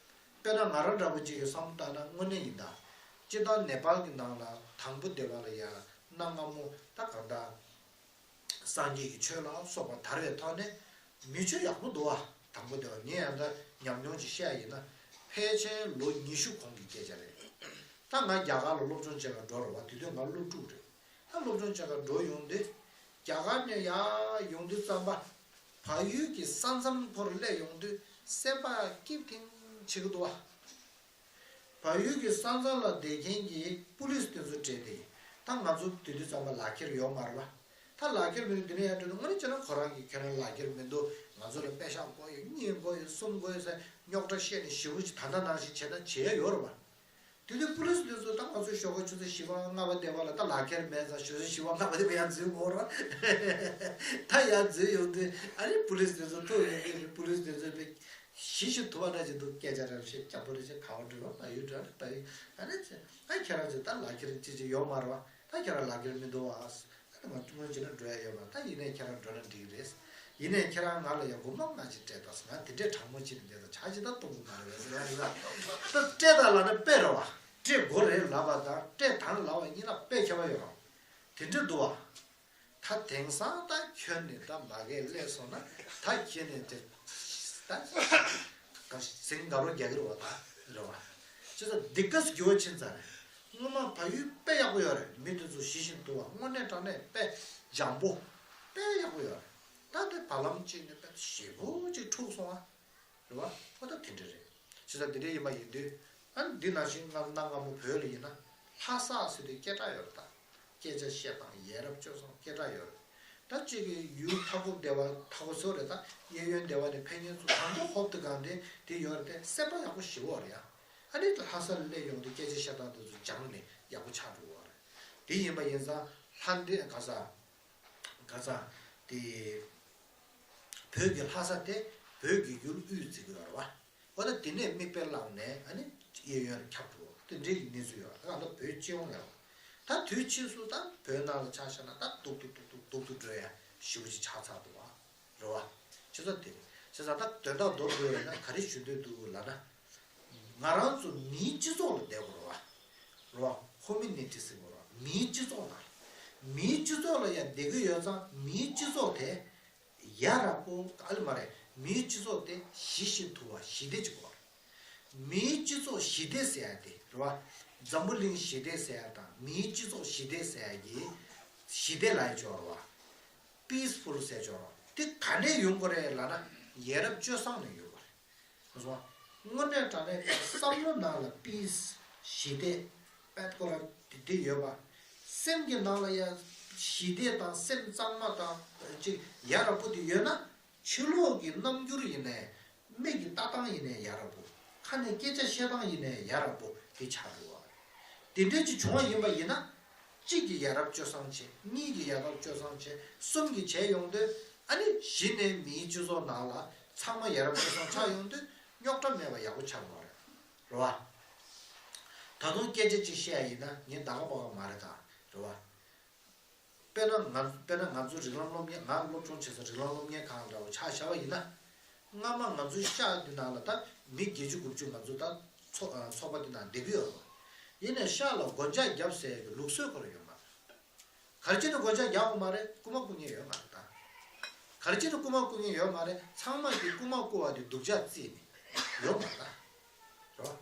དཔེར་ན་ང་རང་འདྲ་པོ་ཅིག་གི་བསམ་བློ་བཏང་ན་དངོས་གནས་ཡིན་ད། སྤྱིར་བཏང་ནེ་པཱལ་གྱི་ནང་ལ་དང་པོ་སྡེ་བ་ལ་ཡ་གནའ་སྔ་མོ་ད་གང་ལྟར། སངས་རྒྱས་ཀྱི་ཆོས་ལ་སོགས་པ་དར་བའི་ཐོག་ནས་མི་ཆོས་ཡག་པོ་འདུག་བ། དང་པོ་དེ་བ་ངས་ཡང་ད་ཉམས་མྱོང་ཅིག་བཤད་ཡིན་ན་ཕལ་ཆེར་ལོ་ཉི་ཤུ་གོང་གི་སྐད་ཆ་རེད། ད་ང་རྒྱ་གར་ལ་སློབ་སྦྱོང་བྱེད་ག་འགྲོ་རེད་བ། དེ་དུས་ང་སློབ་ཕྲུག་རེད། ད་སློབ་སྦྱོང་བྱེད་ག་འགྲོ་ཡོང་དུས་རྒྱ་གར་ནས་ཡར་ཡོང་དུས་ཙམ་པ་བལ་ཡུལ་གྱི་ས་མཚམས་ཁོར་སླེབས་ཡོང་དུས་སེམས་པ་སྐྱིད་ཐིང་བྱེད་ཀྱི་འདུག་བ། བལ་ཡུལ་གྱི་ས་མཚམས་ལ་བསྡད་མཁན་གྱི་པུ་ལིས་དེ་ཚོ་བྲེལ་ཏེ། ད་ང་ཚོ་དེ་དུས་ཙམ་པ་ལག་འཁྱེར་ཡོད་མ་རེད་བ། ད་ལག་འཁྱེར་མི་འདུག་དེ་ནས་ཡར་འགྲོ་དུས་དངོས་གནས་བྱས་ན་ཁོ་རང་གིས་ཁྱེད་རང་ལག་འཁྱེར་མི་འདུག་ང་ཚོ་ལ་པེ་ཤག་དགོས་ཡོད། གཉིས་དགོས་ཡོད། གསུམ་དགོས་ཡོད་ཟེར་རྙོག་དྲ་བཤད་ནས་ཞེ་པོ་ཅིག་ད་ལྟ་ནང་བཞིན་བྱས་ན་བྱེད་ཡ་ཡོད་རེད་བ། དེ་དུས་པུ་ལིས་དེ་ཚོ་ད་ང་ཚོ་ཞོགས་ཀ་ཆུ་ཚོད་བཞི་པ་ལྔ་པ་བསྡད་པ་ལ་ད་ལག་འཁྱེར་མེད་ཙང་ཞོགས་ཀ་ཆུ་ཚོད་བཞི་པ་ལྔ་པ་བསྡད་པ་ཡར་འཛུལ་དགོས་རེད་བ། ད་ཡར་འཛུལ་ཡོང་དུས་ཨ་ནི་པུ་ལིས་དེ་ཚོ་ཐུག་ཡོང་དུས་པུ་ལིས་དེ་ཚོས་པེ། ཞི་ཞིང་དུལ་བ་འདྲ་ཅིག་འདུག་སྐད་ཆ་རེ་བཤད་སྐྱ་པོ་རེ་བཤད་ག་པར་འགྲོ་བ་ལ་ཡུལ་འགྲོ་ན་ད་ཡུལ་འགྲོ་ན་ད་ཡུལ་ཨ་ནི་ཅི་ཨ་ཁྱེད་རང་ཚོས་ད་ལག་འཁྱེར་ཅི་ཅི་ཡོད་མ་རེད་བ། ད་ཁྱེད་རང་ལག་འཁྱེར་མི་འདུག་བ། ཨ་ནི་ང་ཐུག་མོལ་བྱེད་ན་འགྲོ་ཡ་ཡོད་མ་རེད། ད་ཡིན་ནའི་ཁྱེད་རང་འགྲོ་ན་འགྲིག་གི་རེད། ཡིན་ནའི་ཁྱེད་རང་ང་ལ་ཡ་དགོངས་པ་ང་ཅིག་སྤྲད་དང་ང་དེ་འདྲས་དྲང་མོ་བྱེད་ནས་བསྡད་དང་ཆ་ཅི་ད་གཏོང་གི་མ་རེད་བས་ཟེར་ཡ་རེད་ད། སྤྲད་དང་ལབ་ན་དཔེ་རེད་བ། སྤྲད་དགོས་རེད་ལབ་པ་དང་སྤྲད་དང་ལབ་པ་གཉིས་ལ་དཔེ་ཁྱད་པར་ཡོད་རེད། དེ་འདྲས་འདུག་བ། ད་དེང་སང་ད་ཁྱོད་ནི་ད་མ་གས་སླེབས་སོང་ན་ད་ཁྱེད་ནི་དེ་ད་ཟིང་དགའ་རོགས་རྒྱག་གི་རེད་བ། ད་རེད་བ། ཅི་ད་འདི་གས་འགྱུར་བ་ཕྱིན་ཚར་རེད། སྔོན་མ་བལ་ཡུལ་དཔེ་ཡག་པོ་ཡོད་རེད། མི་དེ་ཚོ་ཞི་ཞིང་དུལ་བ་དངོས་གནས་དྲང་གནས་དཔེ་འཇམ་པོ་དཔེ་ཡག་པོ་ཡོད་རེད། ད་དེ་བར་ལམ་གཅིག་ནས་དཔེ་ཞེ་པོ་ཅིག་འཁྲུགས་སོང་བ། རེད་བ། ཨོ་ད་དེ་འདྲ་རེད། བྱས་ཙང་དེ་འདྲ་ཡིན་པ་ཡིན་དུས། ཨ་ནི་འདི་ནང་བཞིན་སྔར་གནའ་སྔ་མོ་བོད་ལ་ཡིན་ན། ལྷ་ས་ཟེར་དུས་སྐད་གྲགས་ཡོད་རེད་ད། སྐད་ཆ་བཤད་སྟངས་ཡ་རབས་སྤྱོད་བཟང་སྐད་གྲགས་ཡོད་རེད། ད་གཅིག་གི་ཡུལ་མཐའ་འཁོབ་སྡེ་བ་མཐའ་འཁོབ་ཟེར་བ་རེད་ད། གཡས་གཡོན་སྡེ་བ་ནས་ཕེབས་མཁན་ཚོ་དང་པོ་ཧོབ་ཏེ་གང་དེ་དེ་ཡོད་རེད་དེ་སེམས་པ་ཡག་པོ་ཞེ་པོ་རེད་ཡ། ཨ་ནི་ལྷ་ས་ལ་སླེབས་ཡོང་དུས་སྐད་ཆ་བཤད་སྟངས་དེ་ཚོ་སྦྱངས་ནས་ཡག་པོ་ཆགས་འགྲོ་གི་རེད། དེ་ཡིན་པ་ཡིན་ཙང་ལྷ་འདི་ག་ས། ག་ས། དེ། བོད་ཀྱི་ལྷ་ས་དེ་བོད་ཀྱི་ཡུལ་དབུས་བརྩི་གི་ཡོད་རེད་བ། འོ་ད་དེ་ནས་མིག་དཔེ་བླངས་ནས་ཨ་ནི་གཡས་གཡོན་ལ་ཁྱབ་འགྲོ་དེ་འདྲའི་གི་གནས་ཚུལ་ཡོད་རེད། ད་ག་ད་བོད་སྤྱི་ཡོངས་ལ་ཡོད། ད་དུས་ཕྱིས་སུ་ད་བོད་ནང་ལ་ཆ་བཞག་ན་ད་སྡུག་སྡུག་སྡུག་སྡུག་སྡུག་ཏུ་འགྲོ་ཡ་ཞེ་པོ་ཅིག་ཆགས་ཚར་འདུག་བ། རེད་བ། བྱས་ཙང་དེ་རེད། བྱས་ཙང་ད་དོན་དག་མདོར་བསྡུས་ཡིན་ན་ག་རེ་ཞུ་འདོད་འདུག་ལབ་ན། ང་རང་ཚོ་མིའི་སྤྱི་ཚོགས་ལ་བསྡད་དགོས་རེད་བ། རེད་བ། ཁོ་མི་ནི་ཊི་ཟེར་དགོས་རེད་བ། མིའི་སྤྱི་ཚོགས་ནང་། མིའི་སྤྱི་ཚོགས་ལ་ཡང་བསྡད་ཀྱི་ཡོད་ཙང་མིའི་སྤྱི་ཚོགས་དེ། ཡ་རབས་པོ་ཨ་ལི་མ་རེད། མིའི་སྤྱི་ཚོགས་དེ་ཞི་ཞིང་དུལ་བ་ཞི་བདེ་ཅིག་དགོས་རེད། མིའི་སྤྱི་ཚོགས་ཞི་བདེ་ཟེར་ཡ་དེ་རེད་བ། འཛམ་བུ་གླིང་ཞི་བདེ་ཟེར་ཡ་དང་མིའི་སྤྱི་ཚོགས་ཞི་བདེ་ཟེར་ཡ་གི་ཞི་བདེ་ལ་ཡི་ཅོག་རེད་བ། པི་སི་ཕུལ་ཟེར་ཅོག་རེད་བ། དེ་ག་ནས་ཡོང་དགོས་རེད་ལབ་ན་ཡ་རབས་སྤྱོད་བཟང་ནས་ཡོང་དགོས་རེད། སོང་། དངོས་གནས་དྲང་གནས་ཀྱི་བསམ་བློ་ནང་ལ་པི་སི་ཞི་བདེ་པད་སྐོར་དེ་དེ་ཡོད་པ། སེམས་ཀྱི་ནང་ལ་ཡང་ཞི་བདེ་དང་སེམས་གཙང་མ་དང་ཅིག་ཡ་རབས་པོ་དེ་ཡོད་ན། ཕྱི་ལོགས་ཀྱི་རྣམ་འགྱུར་ཡིན་ནའི། མིག་གི་ལྟ་སྟངས་ཡིན་ནའི་ཡ་རབས་པོ། ཁ་ནས་སྐད་ཆ་བཤད་སྟངས་ཡིན་ནའི་ཡ་རབས་པོ་དེ་ཆགས་འགྲོ་བ་རེད། དེ་འདྲའི་ཅིག་བྱུང་བ་ཡིན་པ་ཡིན་ན། གཅིག་གིས་ཡ་རབས་སྤྱོད་བཟང་བྱས། གཉིས་ཀྱིས་ཡ་རབས་སྤྱོད་བཟང་བྱས། གསུམ་གྱིས་བྱས་ཡོང་དུས། ཨ་ནི་གཞི་ནས་མིའི་སྤྱི་ཚོགས་ནང་ལ་ཚང་མ་ཡ་རབས་སྤྱོད་བཟང་ཆགས་ཡོང་དུས་རྙོག་དྲ་མེད་པ་ཡག་པོ་ཆགས་འགྲོ་བ་རེད། རེད་བ། ད་དུང་སྐད་ཆ་གཅིག་བཤད་ཡ་ཡིན་ན་ངས་ད་ག་པ་ག་མ་རེད་ད། རེད་བ། དཔེར་ན་ང་དཔེར་ན་ང་ཚོ་རིགས་ལམ་སློབ་གཉེར། ང་སློབ་སྦྱོང་བྱེད་ས་རིགས་ལམ་སློབ་གཉེར་ཁང་འདྲ་བོ་ཆ་བཞག་པ་ཡིན་ན། སྔ་མ་ང་ཚོའི་ཤག་འདི་ནང་ལ་ད་མི་བརྒྱད་ཅུ་དགུ་བཅུ་ང་ཚོ་ད་ཚོགས་ཚོགས་པ་འདི་ནང་བསྡད་ཀྱི་ཡོད་རེད། ཡིན་ནའི་ཤག་ལ་སྒོ་ལྕགས་བརྒྱབ་ཟེར་ཡག་གི་ལུགས་སྲོལ་ཁོ་རང་ཡོད་མ་རེད། ག་རེ་བྱས་ནས་སྒོ་ལྕགས་རྒྱག་དགོས་མ་རེད། རྐུ་མ་རྐུ་མཁན་ཡོད་མ་རེད་ད། ག་རེ་བྱས་ནས་རྐུ་མ་རྐུ་མཁན་ཡོད་མ་རེད། ཚང་མ་གིས་རྐུ་མ་རྐུ་བ་དེ་སྡུག་ཅག་བརྩིས་ནས་ཡོད་མ་རེད་ད། རེད་བ།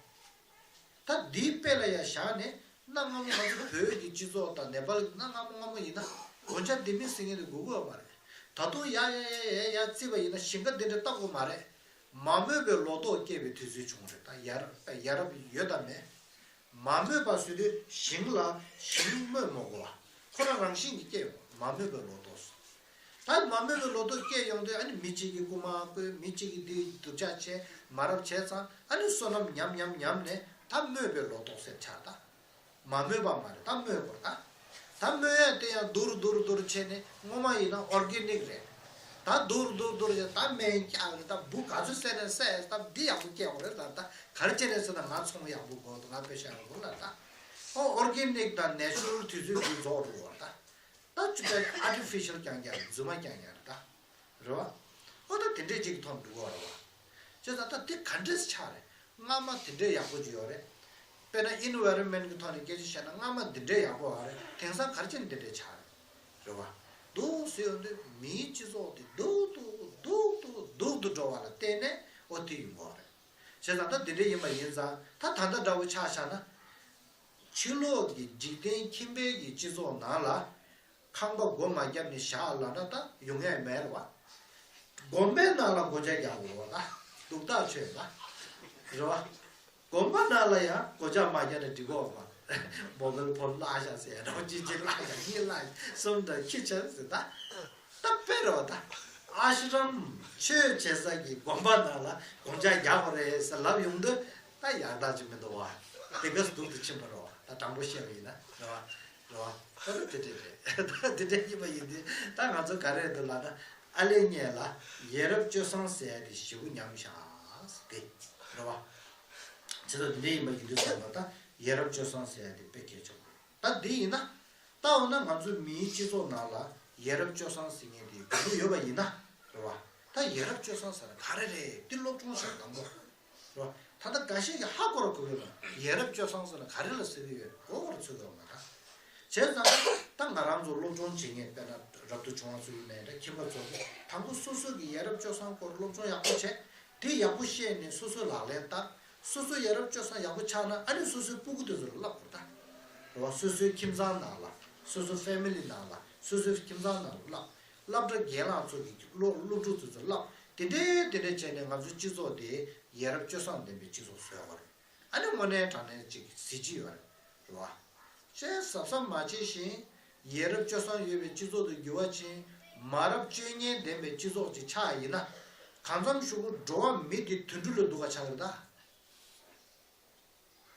ད་འདིའི་དཔེ་ལ་ཡང་བཞག་ནས་གནའ་སྔ་མོ་ང་ཚོ་བོད་ཀྱི་སྤྱི་ཚོགས་དང་ནེ་པཱལ་གྱི་གནའ་སྔ་མོ་སྔ་མོ་ཡིན་ན་སྒོ་ལྕགས་ལྡེ་མིག་ཟེར་མཁན་དེ་དགོས་ཀྱི་ཡོད་མ་རེད། ད་དུང་ཡ་ཡ་ཡ་ཡ་ཡ་བརྩིས་པ་ཡིན་ན་ཞིང་ཁ་འདི་འདྲ་བཏབ་དགོས་མ་རེད། མ་རྨོས་པའི་ལོ་ཏོག་སྐྱེས་པའི་དུས་ཚོད་བྱུང་རེད་ད། ཡ་རབས་ཡ་རབས་ཡོད་དམ་མེད། མ་རྨོས་པ་ཟེར་དུས་ཞིང་ལ་ཞིང་རྨོས་མ་དགོས་པ། ཁོ་རང་རང་བཞིན་གྱིས་སྐྱེ་ཡོང་། མ་རྨོས་པའི་ལོ་ཏོག་ཟེར། ད་མ་རྨོས་པའི་ལོ་ཏོག་སྐྱེ་ཡོང་དུས་ཨ་ནི་མི་གཅིག་གིས་རྐུ་མ་རྐུས། མི་གཅིག་གིས་འདི་སྡུག་ཅག་བྱས། མ་རབས་བྱས་ཙང་ཨ་ནི་སོ་ནམ་ཉམས་ཉམས་ཉམས་ནས་ད་རྨོས་པའི་ལོ་ཏོག་ཟེར་ཆགས་ད། མ་རྨོས་པ་མ་རེད། ད་རྨོས་དགོས་ད། ད་རྨོས་ཡས་དེ་ཡང་སྡུར་སྡུར་སྡུར་བྱས་ནས་སྔོན་མ་ཡིན་ན་ཨོར་གེ་ནིག་རེད། ད་སྡུར་སྡུར་སྡུར་བྱས་ད་སྨན་རྒྱག་རེད། ད་འབུ་ག་ཚོད་བསད་ནས་བསད་ད་འདི་ཡག་པོ་སྐྱེ་དགོས་རེད། ད་ད་ག་རེ་བྱས་ནས་ཟེར་ན་ང་ཚོང་ཡག་པོ་དགོས་འདུག་ང་པེ་ཤ་ཡག་པོ་ལ་ད། ཨོ་ཨོར་གེ་ནིག་དང་ནེ་ཅུ་རལ་དུས་ཚོད་ཀྱི་རྫོགས་འགྲོ་བ་ད། ད་ཅི་ད་ཨར་ཊི་ཕི་ཤལ་རྐྱང་རྐྱང་རྫུན་མ་རྐྱང་རྐྱང་རེད་ད། རེད་བ། ཨོ་ད་དེ་འདྲས་ཅིག་ཐོག་འགྲོ་གི་ཡོད་རེད་བ། བྱས་ཙང་ད་དེ་ག་འདྲས་ཆགས་རེད། སྔ་མ་དེ་འདྲས་ཡག་པོ་ཅིག་ཡོད་རེད། དཔེར་ན་ཨེན་ཝའི་རོན་མེན་ཊི་གི་ཐོག་ནས་སྐད་ཆ་བཤད་ན་སྔ་མ་འདི་འདྲས་ཡག་པོ་ཡོད་རེད། དེང་སང་ག་རེ་བྱས་ནས་འདི་འདྲས་ཆགས་རེད། རེད་བ། འདུག་ཟེར་ཡོང་དུས་མིའི་སྤྱི་ཚོགས་དེ་སྡུག་ཏུ་སྡུག་ཏུ་སྡུག་ཏུ་འགྲོ་བ་ལ་བརྟེན་ནས་ཨོ་དེ་ཡོང་གི་ཡོད་རེད། བྱས་ཙང་ད་འདི་འདྲས་ཡིན་པ་ཡིན་ཙང་ད་ད་ལྟ་འདྲ་བོ་ཆ་བཞག་ན། ཕྱི་ལོགས་ཀྱི་འཇིག་རྟེན་ཁྱིམ་པའི་གི་སྤྱི་ཚོགས་ནང་ལ་ཁང་པ་སྒོ་མ་བརྒྱབ་ནས་བཞག་ལབ་ན་ད་ཡོང་ཡ་མེད་རེད་བ། དགོན་པའི་ནང་ལ་སྒོ་ལྕགས་རྒྱག་དགོས་རེད་བ་ད། སྡུག་ཐག་ཆོད་ད། རེད་བ། དགོན་པ་ནང་ལ་ཡང་སྒོ་ལྕགས་མ་བརྒྱབ་ན་འགྲིག་གོ་བ། མོ་བེལ་ཕོན་བརླག་བཞག་ཟེར་ཡ་འདྲ་བོ་གཅིག་གཅིག་བརླག་བཞག་གཉིས་བརླག་བཞག་གསུམ་དང་ཁྱི་ཆ་ཟེར་ད། ད་དཔེ་རེད་བ་ད། ཨ་ཤི་རམ་ཆོས་བྱེད་ས་ཀྱི་དགོན་པ་ནང་ལ་སྒོ་ལྕགས་རྒྱག་དགོས་རེད་ཟེར་ལབ་ཡོང་དུས་ད་ཡག་རྟགས་ཅིག་མི་འདུག་བ། དེ་ག་སྡུག་ཏུ་ཕྱིན་པ་རེད་བ། ད་དྲང་པོ་བཤད་པ་ཡིན་ན་རེད་བ། རེད་བ། ད་དེ་འདྲས་རེད། ད་དེ་འདྲས་ཡིན་པ་ཡིན་དུས་ད་ང་ཚོ་ག་རེ་འདུག་ལབ་ན་ཨ་ལེ་ངས་ལ་ཡ་རབས་སྤྱོད་བཟང་ཟེར་ཡ་དེ་ཞེ་པོ་ཉམས་ཤག་ཟེར་དེ་རེད་བ། བྱས་ཙང་དེ་འདྲས་ཡིན་པ་ཡིན་དུས་ཙམ་པ་ད་ཡ་རབས་སྤྱོད་བཟང་ཟེར་ཡ་དེ་དཔེ་གལ་ཆེན་པོ་རེད། ད་འདི་ཡིན་ན། ད་འོ་ན་ང་ཚོའི་མིའི་སྤྱི་ཚོགས་ནང་ལ་ཡ་རབས་སྤྱོད་བཟང་ཟེར་མཁན་དེ་དགོས་མཁོ་ཡོད་པ་ཡིན་ན། རེད་བ། ད་ཡ་རབས་སྤྱོད་བཟང་ཟེར་ན་ག་རེ་རེད། འདི་སློབ་སྦྱོང་བྱེད་དང་པོ། རེད་བ། ད་ལྟ་འགའ་ཤས་ཀྱིས་ཧ་གོ་ར་གོ་གི་མ་རེད། ཡ་རབས་སྤྱོད་བཟང་ཟེར་ན་ག་རེ་ལ་ཟེར་གི་ཡོད་གོ་བར་ཚོད་གི་མ་རེད། བྱས་ཙང་ད་ང་རང་ཚོ་སློབ་སྦྱོང་བྱེད་མཁན་དཔེར་ན་རབ་ཏུ་བྱུང་བ་ཚོ་ཡིན་ནའི་འདྲ་ཁྱིམ་པ་ཚོ་དང་པོ་སོ་སོ་གི་ཡ་རབས་སྤྱོད་བཟང་སྐོར་སློབ་སྦྱོང་ཡག་པོ་བྱས། དེ་ཡག་པོ་ཤེས་ནས་སོ་སོས་ལག་ལེན་བསྟར། སོ་སོའི་ཡ་རབས་སྤྱོད་བཟང་ཡག་པོ་ཆགས་ན་ཨ་ནི་སོ་སོའི་སྤུ་གུ་དེ་ཚོ་ལ་བསླབ་དགོས་ད། རེད་བ། སོ་སོའི་ཁྱིམ་ཚང་ནང་ལ། སོ་སོའི་ཕེ་མི་ལི་ནང་ལ། སོ་སོའི་ཁྱིམ་ཚང་ནང་ལ་བསླབ། སློབ་གྲྭ་རྒན་ལགས་ཚོ་གི་སློབ་སློབ་ཕྲུག་དེ་ཚོ་བསླབ། དེ་འདྲའི་དེ་འདྲའི་བྱས་ནས་ང་ཚོའི་སྤྱི་ཚོགས་དེ་ཡ་རབས་སྤྱོད་བཟང་ལྡན་པའི་སྤྱི་ཚོགས་བཟོ་དགོས་རེད། ཨ་ནི་དངོས་གནས་དྲང་གནས་ཅིག་གཟི་བརྗིད་ཡོད་རེད། རེད་བ། ཅེས་གཟབ་གཟབ་མ་བྱས་ཤིང་། ཡ་རབས་སྤྱོད་བཟང་ཡོད་པའི་སྤྱི་ཚོགས་དུ་འགྱུར་བ་ཕྱིན། མ་རབས་སྤྱོད་ངན་ལྡན་པའི་སྤྱི་ཚོགས་ཅིག་ཆགས་ཡིན་ན། གང་འཚམ་ཞུ་གུ་འགྲོ་བ་མི་དེ་དུད་འགྲོ་ལས་སྡུག་ག་ཆགས་ཀྱི་རེད་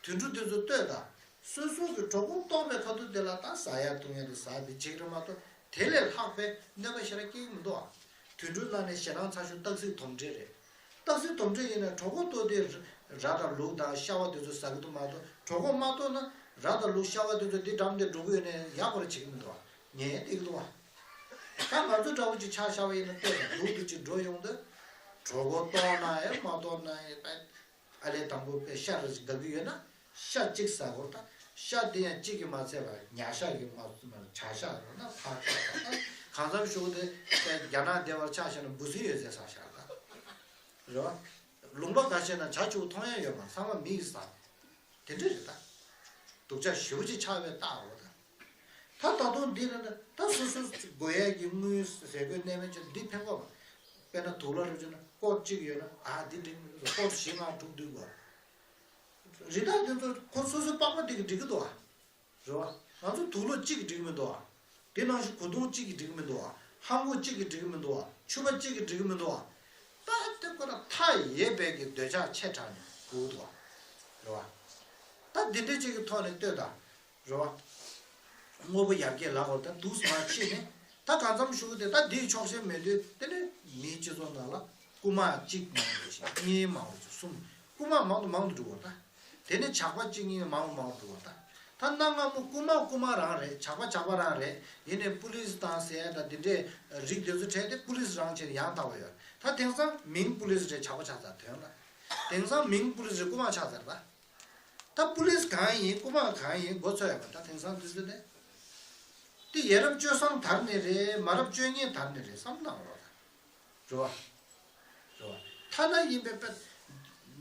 ད། དུད་འགྲོ་དེ་ཚོ་ལྟོས་དང་། སོ་སོ་གི་གྲོད་ཁོག་ལྟོགས་པའི་ཁ་ཐུག་དེ་ལ་ད་ཟ་ཡ་འཐུང་ཡ་དེ་ཟ་དེ་བྱེད་ཀྱི་རེད་མ་གཏོགས་དེ་ལས་ལྷག་པའི་གནོད་པ་ཞེ་དྲག་སྐྱེལ་གྱི་མི་འདུག་ཨ། དུད་འགྲོའི་ནང་ནས་ཞེ་སྡང་ཚ་ཤོས་སྟག་གཟིག་དོམ་དྲེད་རེད། སྟག་གཟིག་དོམ་དྲེད་ཡིན་ན་གྲོད་ཁོག་ལྟོགས་དུས་ར་དང་ལུག་དང་ཤ་བ་དེ་ཚོ་ཟ་གི་འདུག་མ་གཏོགས་གྲོད་ཁོག་མ་ལྟོགས་ན་ ར་དང་ལུག་ཤ་བ་དེ་ཚོ་འདི་འགྲམ་དེ་འགྲོ་གི་ཡོད་ནས་ཡག་པོ་ར་བྱེད་ཀྱི་མི་འདུག་བ། ཉན་བསྡད་ཀྱི་འདུག་བ། ད་ང་ཚོ་འདྲ་བོ་ཅིག་ཆ་བཞག་པ་ཡིན་ན་ལྟོས་དང་སྡུག་ཏུ་ཅིག་འགྲོ་ཡོང་དུས། གྲོད་ཁོག་ལྟོགས་ན་ཡང་མ་ལྟོགས་ན་ཡང་ཨ་ལས་དང་པོ་པའི་ཤ་ར་ཅིག་དགའ་གི་ཡོད་ན་ཤ་གཅིག་ཟ་དགོས། ད་ཤ་དེ་ཡང་གཅིག་གིས་མ་ཚད་པར་ཉ་ཤ་གིས་མ་ཚད་པར་བྱ་ཤ་ར་ན་ཕར་ཤ་ད་གང་འཚམ་ཞུ་གི་དེ་རྒྱ་ནག་སྡེ་བར་ཆ་བཞག་ན་འབུ་སྲིན་ཡོད་ཚད་ཟ་ཤ་ད་རེད་བ། ལུང་པ་འགའ་ཤས་ན་བྱ་ཕྱུགས་མཐོང་ཡ་ཡོད་མ་ཚང་མ་མི་ཡིས་ཟ། དེ་འདྲ་རེད་ད། སྡུག་ཅག་ཞེ་པོ་ཅིག་ཆགས་པའི་རྟགས་རེད་ད། ད་ད་དུང་འདི་ལ་ད་སོ་སོ་དགོས་ཡས་ཀྱི་དངུལ་ཟས་གོས་གནས་མལ་ཅིག་འདི་ཕན་གོ་མ། དཔེར་ན་དུག་ལོག་རེ་བྱུང་ན་སྐོར་གཅིག་ཡོད་ན་ཨ་འདི་འགྲིག་མི་འདུག་སྐོར་བཞི་ལྔ་དྲུག་བདུན་དགོས། རི་དྭགས་འདི་ཚོ་ཁོ་སོ་སོའི་པགས་པ་འདི་གིས་འགྲིག་གི་འདུག་ཨ། རེད་བ། ང་ཚོ་དུག་ལོག་གཅིག་གིས་འགྲིག་གི་མི་འདུག་ཨ། དེ་ནང་བཞིན་གོས་ཐུང་གཅིག་གིས་འགྲིག་གི་མི་འདུག་ཨ། ལྷམ་གོག་གཅིག་གིས་འགྲིག་གི་མི་འདུག་ཨ། ཕྱུ་པ་གཅིག་གིས་འགྲིག་གི་མི་འདུག་ཨ། ད་དེ་ཁོ་ན་མཐའ་ཡས་པའི་གི་འདོད་ཆགས་ཆེ་དྲགས་ནས་དགོས་འདུག་ཨ། རེད་བ། ད་འདི་འདྲའི་གཅིག་གི་ཐོག་ནས་ལྟོས་དང་། རེད་བ། དངོས་པོ་ཡར་རྒྱས་ལ་གོ་ད་དུག་མ་ཕྱིན་ནས་ད་གང་འཚམ་ཞུ་གི་དེ་ད་འདིའི་ཆོག་ཤེས་མེད་དུས་དེ་ནས་མིའི་སྤྱི་ཚོགས་ནང་ལ་རྐུ་མ་གཅིག་མང་པོ་ཞིག་གཉིས་མང་པོ་ཞིག་གསུམ་རྐུ་མ་མང་དུ་མང་དུ་འགྲོ་གི་ད། དེ་ནས་ཇག་པ་གཅིག་གཉིས་མང་པོ་མང་པོ་འགྲོ་གི་ད། ད་གནའ་སྔ་མོ་རྐུ་མ་རྐུ་མ་རང་རེད། ཇག་པ་ཇག་པ་རང་རེད། ཡིན་ནའི་པུ་ལིས་དང་ཟེར་ཡ་ད་དེ་འདྲའི་རིགས་དེ་ཚོ་བྲལ་ཏེ་པུ་ལིས་རང་བྱས་ནས་ཡང་དག་པ་ཡོད། ད་དེང་སང་མིང་པུ་ལིས་རེད་ཇག་པ་ཆགས་ཚར་དོན་ལ། དེང་སང་མིང་པུ་ལིས་རེད་རྐུ་མ་ཆགས་ཚར་ད། ད་པུ་ལིས་གང་ཡིན་རྐུ་མ་གང་ཡིན་མགོ་ཚོས་ཡོད་པ་ད་དེང་སང་དུས་ཚོད་དེ། དེ་ཡ་རབས་སྤྱོད་བཟང་དར་ནས་རེད་མ་རབས་སྤྱོད་ངན་དར་ནས་རེད་བསམ་བློ་བཏང་རོགས་ད། རེད་བ། རེད་བ། ཐ་ན་ཡིན་པའི་དཔེ།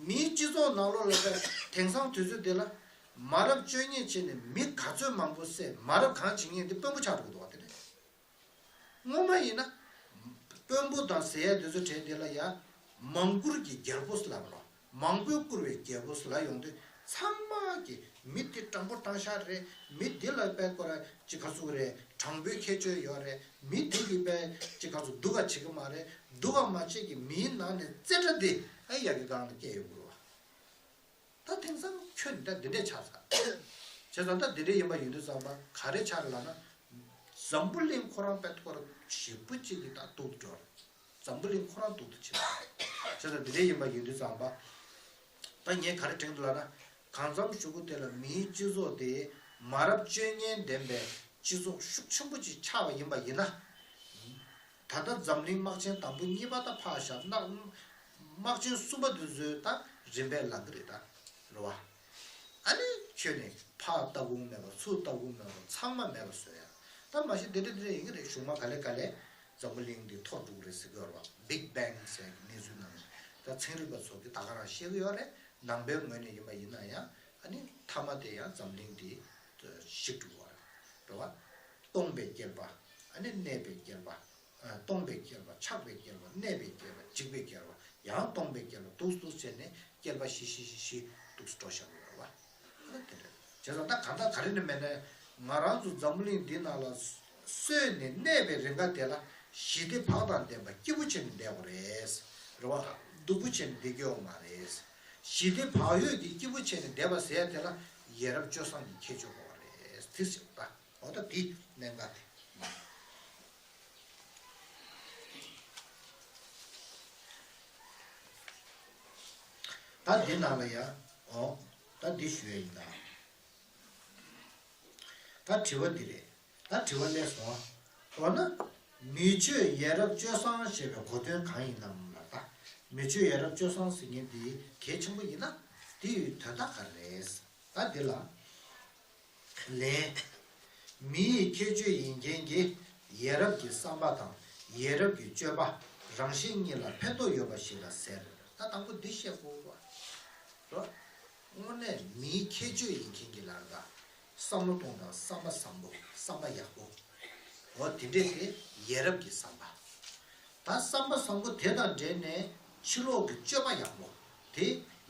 མིའི་སྤྱི་ཚོགས་ནང་ལོགས་ལ་དཔེ་དེང་སང་དུས་ཚོད་འདི་ལ། མ་རབས་སྤྱོད་ངན་བྱས་ནས་མི་ག་ཚོད་མང་པོ་བསད་མ་རབས་གང་བྱེད་ངན་འདི་དཔོན་པོ་ཆགས་འགྲོ་གི་འདུག་བ་དེ་ནས། སྔོན་མ་ཡིན་ན། དཔོན་པོ་དང་ཟེར་ཡ་དེ་ཚོ་གྲས་དེ་ལ་ཡ། མང་བཀུར་གྱི་རྒྱལ་པོ་ཟེར་ལབ་རོགས། མང་པོས་བཀུར་བའི་རྒྱལ་པོ་ཟེར་ལབ་ཡོང་དུས་ཚང་མ་གི་མི་དེ་སྤྲང་པོ་སྤྲང་ཤ་རེད། མི་དེ་ལ་དཔེ་ཁོ་ར་ཅི་ག་ཚོད་རེད། དྲང་པོའི་ཁྱད་ཆོས་ཡོད་རེད། མི་དེ་གི་དཔེ་ཅི་ག་ཚོད་སྡུག་ག་བྱེད་གི་མ་རེད། སྡུག་ག་མ་བྱེད་གི་མིའི་ནང་ནས་རྩེ་གྲ་དེ་ཨ་ཡ་གི་སྒང་ལ་སྐྱེས་ཡོང་གི་རེད་བ། ད་དེང་སང་ཁྱོད་འདི་འདྲ་འདི་འདྲ་ཆགས་ཚར། བྱས་ཙང་ད་འདི་འདྲ་ཡིན་པ་ཡིན་དུས་ཙམ་པ་ག་རེ་ཆགས་རེད་ལབ་ན། འཛམ་བུ་གླིང་ཁོ་རང་དཔེ་ཁོ་རང་ཞེ་པོ་གཅིག་གི་ད་སྡུག་ཏུ་འགྲོ་རེད། འཛམ་བུ་གླིང་ཁོ་རང་སྡུག་ཏུ་ཕྱིན་པ། བྱས་ཙང་འདི་འདྲ་ཡིན་པ་ཡིན་དུས་ཙམ་པ། ད་ངས་ག་རེ་དྲན་འདུག་ལབ་ན། གང་འཚམ་ཞུ་གི་དེ་ལ་མིའི་སྤྱི་ཚོགས་དེ་མ་རབས་སྤྱོད་ངན་ལྡན་པའི་སྤྱི་ཚོགས་ཤུགས་ཆེན་པོ་ཅིག་ཆགས་པ་ཡིན་པ་ཡིན་ན། ད་ལྟ་འཛམ་གླིང་དམག་ཆེན་དང་པོ་གཉིས་པ་ད་ཕར་བཞག་ན། དམག་ཆེན་གསུམ་པ་དེ་ཚོའི་ད་རིམ་པས་ལངས་གི་རེད་ད། རེད་བ། ཨ་ནི་ཁྱོད་ནི་ཕར་ལྟ་སྒོམ་མེད་པ་ཚུར་ལྟ་སྒོམ་མེད་པ་ཚང་མ་མེད་པ་བཟོ་ཡ། ད་མ་གཞི་འདི་འདྲ་འདི་འདྲ་ཡིན་གི་རེད། གཞུང་མ་ག་ལེ་ག་ལེ་འཛམ་བུ་གླིང་འདི་འཐོར་འགྲོ་གི་རེད་ཟེར་གི་ཡོད་རེད་བ། Big Bang་ཟེར་གི་གནས་ཚུལ་ནང་ད་ཚན་རིག་པ་ཚོ་གི་ད་ག་རང་བཤད་གི་ཡོད་རེད། ནང་པའི་ངོས་ནས་ཡིན་པ་ཡིན་ན་ཡང་ཨ་ནི་མཐའ་མ་དེ་ཡང་འཛམ་གླིང་འདི་ཞིག་འགྲོ་གི་རེད། རེད་བ། སྟོང་པའི་བསྐལ་པ། ཨ་ནི་གནས་པའི་བསྐལ་པ། ཨ། སྟོང་པའི་བསྐལ་པ། ཆགས་པའི་བསྐལ་པ། གནས་པའི་བསྐལ་པ། འཇིག་པའི་བསྐལ་པ། ཡང་སྟོང་པའི་བསྐལ་པ། འདུག་འདུག་བྱས་ནས་བསྐལ་པ་བཞི་བཞི་བཞི་བཞི་འདུག་འགྲོ་བཞག་ཡོད་རེད་བ། ཨ་ནི་དེ་འདྲ། བྱས་ཙང་ད་གང་ལྟར་ག་རེ་ནས་མེད་ན། ང་རང་ཚོ་འཛམ་བུ་གླིང་འདི་ནང་ལ་གསོས་ནས་གནས་པའི་རིང་ག་དེ་ལ་ཞི་བདེ་བག་དང་ལྡན་པ་སྐྱིད་པོ་བྱས་ནས་བསྡད་དགོས་རེད། རེད་བ། སྡུག་པོ་བྱས་ནས་བསྡད་རྒྱུ་ཡོད་མ་རེད། ཞི་བདེ་བག་ཡོད་ཀྱི་སྐྱིད་པོ་བྱས་ནས་བསྡད་པ་ཟེར་ཡ་དེ་ལ་ཡ་རབས་སྤྱོད་བཟང་གི་ཁྱད་ཆོས་དགོས་པ་རེད། དེ་ཟེར་བ། འོ་ད་དེ་གནད་འགག་དེ། ད་འདི་ནང་ལ་ཡ། འོ། ད་འདི་ཞུ་ཡ་ཡིན་ད། ད་དྲི་བ་འདི་རེད། ད་དྲི་བ་སླེབས་སོང་། འོ་ན། མི་ཆོས་ཡ་རབས་སྤྱོད་བཟང་ཞེས་པའི་གོ་དོན་གང་ཡིན་ནམ་ལ་ད། མི་ཆོས་ཡ་རབས་སྤྱོད་བཟང་ཟེར་མཁན་འདི་གལ་ཆེན་པོ་ཡིན་ན། འདི་ཡི་དོན་དག་ག་རེ་རེད། ད་འདི་ལ། ལན། མི་ཡི་ཁྱད་ཆོས་ཡིན་མཁན་གྱི་ཡ་རབས་ཀྱི་བསམ་པ་དང་ཡ་རབས་ཀྱི་སྤྱོད་པ་རང་གཞན་གཉིས་ལ་ཕན་ཐོགས་ཡོད་པ་ཞིག་ལ་ཟེར། ད་དང་པོ་འདི་བཤད་དགོས་པ། རོ། དངོས་གནས་མིའི་ཁྱད་ཆོས་ཡིན་མཁན་གྱི་ལ་ད་བསམ་བློ་གཏོང་སྟངས་བསམ་པ་བཟང་པོ་བསམ་པ་ཡག་པོ། འོ་དེ་འདྲས་དེ་ཡ་རབས་ཀྱི་བསམ་པ། ད་བསམ་པ་བཟང་པོ་དེ་དང་འབྲེལ་ནས་ཕྱི་ལོགས་ཀྱི་སྤྱོད་པ་ཡག་པོ་དེ་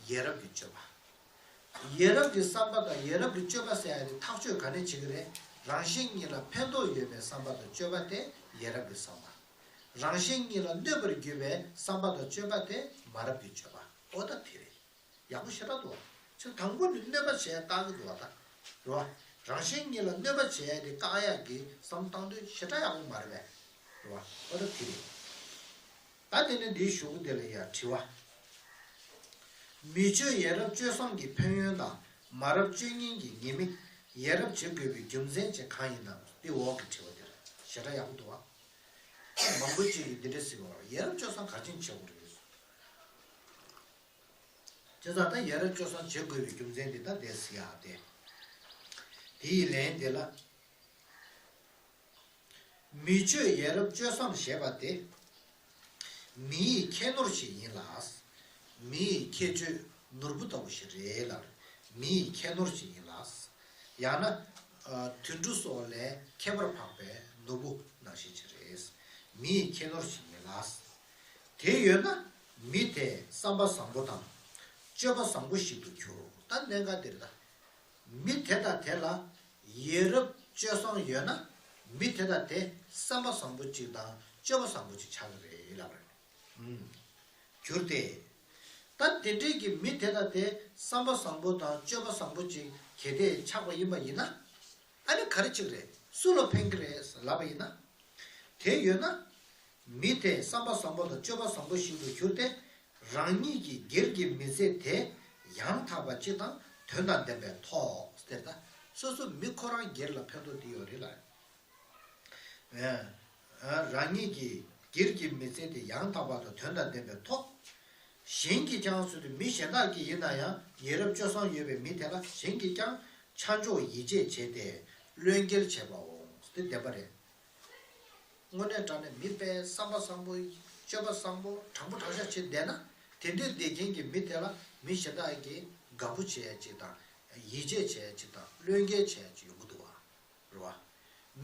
ཡ་རབས་ཀྱི་སྤྱོད་པ། ཡ་རབས་ཀྱི་བསམ་པ་དང་ཡ་རབས་ཀྱི་སྤྱོད་པ་ཟེར་ཡ་དེ་ཐག་གཅོད་ག་ནས་བྱེད་ཀྱི་རེད། རང་གཞན་གཉིས་ལ་ཕན་ཐོགས་ཡོད་པའི་བསམ་པ་དང་སྤྱོད་པ་དེ་ཡ་རབས་ཀྱི་བསམ་པ། རང་གཞན་གཉིས་ལ་གནོད་པར་གྱུར་པའི་བསམ་པ་དང་སྤྱོད་པ་དེ་མ་རབས་ཀྱི་སྤྱོད་པ། ཨོ་ད་དེ་རེད། ཡག་པོ་ཞེ་དྲག་འདུག་བ། ཚེ་དང་པོ་ནས་གནོད་པ་བྱས་བཏང་གི་འདུག་བ་ད། རེད་བ། རང་གཞན་གཉིས་ལ་གནོད་པ་བྱས་ཏེ་བཀག་ཡག་གི་བསམ་བཏང་དུས་ཞེ་དྲག་ཡག་པོ་མ་རེད་པས། རེད་བ། ཨོ་ད་དེ་རེད། ད་དེ་ནས་འདིའི་གཞུག་གུ་དེ་ལ་ཡ་དྲི་བ། མི་ཆོས་ཡ་རབས་སྤྱོད་བཟང་གི་ཕན་ཡོན་དང་མ་རབས་སྤྱོད་ངན་གྱི་ཉེས་དམིགས་ ཡ་རབས་བྱེད་དགོས་པའི་རྒྱུ་མཚན་ཅིག་གང་ཡིན་ནམ། དེ་འོག་གི་དྲི་བ་དེར་ཞེ་དྲག་ཡག་པོ་འདུག་བ། མང་པོ་ཅིག་གིས་འདི་འདྲ་ཟེར་བ། ཡ་རབས་སྤྱོད་བཟང་ག་རེ་བྱེད་དགོས་རེད། བྱས་ཙང་ད་ཡ་རབས་སྤྱོད་བཟང་བྱེད་དགོས་པའི་རྒྱུ་མཚན་དེ་ད་འདས་ཟེར་ཡག་དེ། དེ་ཡི་ལན་དེ་ལ། མི་ཆོས་ཡ་རབས་སྤྱོད་བཟང་ཞེས་པ་དེ། མི་ཡི་ཁྱད་ནོར་ཞིག་ཡིན་ལ། མི་ཡི་ཁྱད་ཆོས་ནོར་བུ་ལྟ་བུ་ཞིག་རེད་ལ། མི་ཡི་ཁྱད་ནོར་ཞིག་ཡིན་ལ། ཡང་ན། ཨ། དུད་འགྲོ་སོགས་ལས་ཁྱད་པར་འཕགས་པའི་ནོར་བུ་ནང་བཞིན་ཞིག་རེད། མི་ཡི་ཁྱད་ནོར་ཞིག་ཡིན་ལ། དེ་ཡོད་ན། མི་དེ་བསམ་པ་བཟང་པོ་དང་། སྤྱོད་པ་བཟང་པོ་ཞིག་ཏུ་འགྱུར། ད་གནད་འགག་འདིར་ད། མི་དེ་དང་དེ་ལ་ཡ་རབས་སྤྱོད་བཟང་ཡོད་ན། མི་དེ་དང་དེ་བསམ་པ་བཟང་པོ་གཅིག་དང་སྤྱོད་པ་བཟང་པོ་གཅིག་ཆགས་ཀྱི་རེད་ལབ་རེད། ཨུམ། གྱུར་ཏེ། ད་དེ་འདྲས་ཀྱི་མི་དེ་དང་དེ་བསམ་པ་བཟང་པོ་དང་སྤྱོད་པ་བཟང་པོ་གཅིག་གལ་ཏེ་ཆགས་པ་ཡིན་པ་ཡིན་ན། ཨ་ནི་ག་རེ་གཅིག་རེད། སུ་ལ་ཕན་གྱི་རེད་ལབ་པ་ཡིན་ན། དེ་ཡོད་ན། མི་དེ་བསམ་པ་བཟང་པོ་དང་སྤྱོད་པ་བཟང་པོ་ཞིག་ཏུ་གྱུར་ཏེ། རང་ཉིད་ཀྱི་སྒེར་གྱི་མི་ཚེ་དེ་ཡང་དག་པ་གཅིག་དང་དོན་དང་ལྡན་པའི་ཐོག་ཟེར། ད་སོ་སོ་མི་ཁོ་རང་སྒེར་ལ་ཕན་ཐོགས་དེ་ཡོད་རེད་ལ། ཨ། རང་ཉིད་ཀྱི་སྒེར་གྱི་མི་ཚེ་དེ་ཡང་དག་པ་དང་དོན་དང་ལྡན་པའི་ཐོག་གཞན་གྱིས་ཀྱང་ཟེར་དུས་མི་གཞན་དག་གིས་ཡིན་ན་ཡང་ཡ་རབས་སྤྱོད་བཟང་ཡོད་པའི་མི་དེ་ལ་གཞན་གྱིས་ཀྱང་ཆ་འཇོག་ཡིད་ཆེས་བྱས་ཏེ་བློས་འགེལ་བྱེད་པའོ། དེ་བདེན་པ་རེད། དངོས་གནས་དྲང་གནས་མི་དཔེ་བསམ་པ་བཟང་པོ། སྤྱོད་པ་བཟང་པོ། དྲང་པོ་དྲང་བཞག་བྱས་བསྡད་ན། དེ་འདྲའི་བསྡད་མཁན་གྱི་མི་དེ་ལ་མི་གཞན་དག་གིས་དགའ་པོ་བྱེད་ཡ་ཅིག་དང་། ཡིད་ཆེས་བྱེད་ཡ་ཅིག་དང་། བློས་འགེལ་བྱེད་ཡ་ཅིག་ཡོང་གི་འདུག་བ། རེད་བ།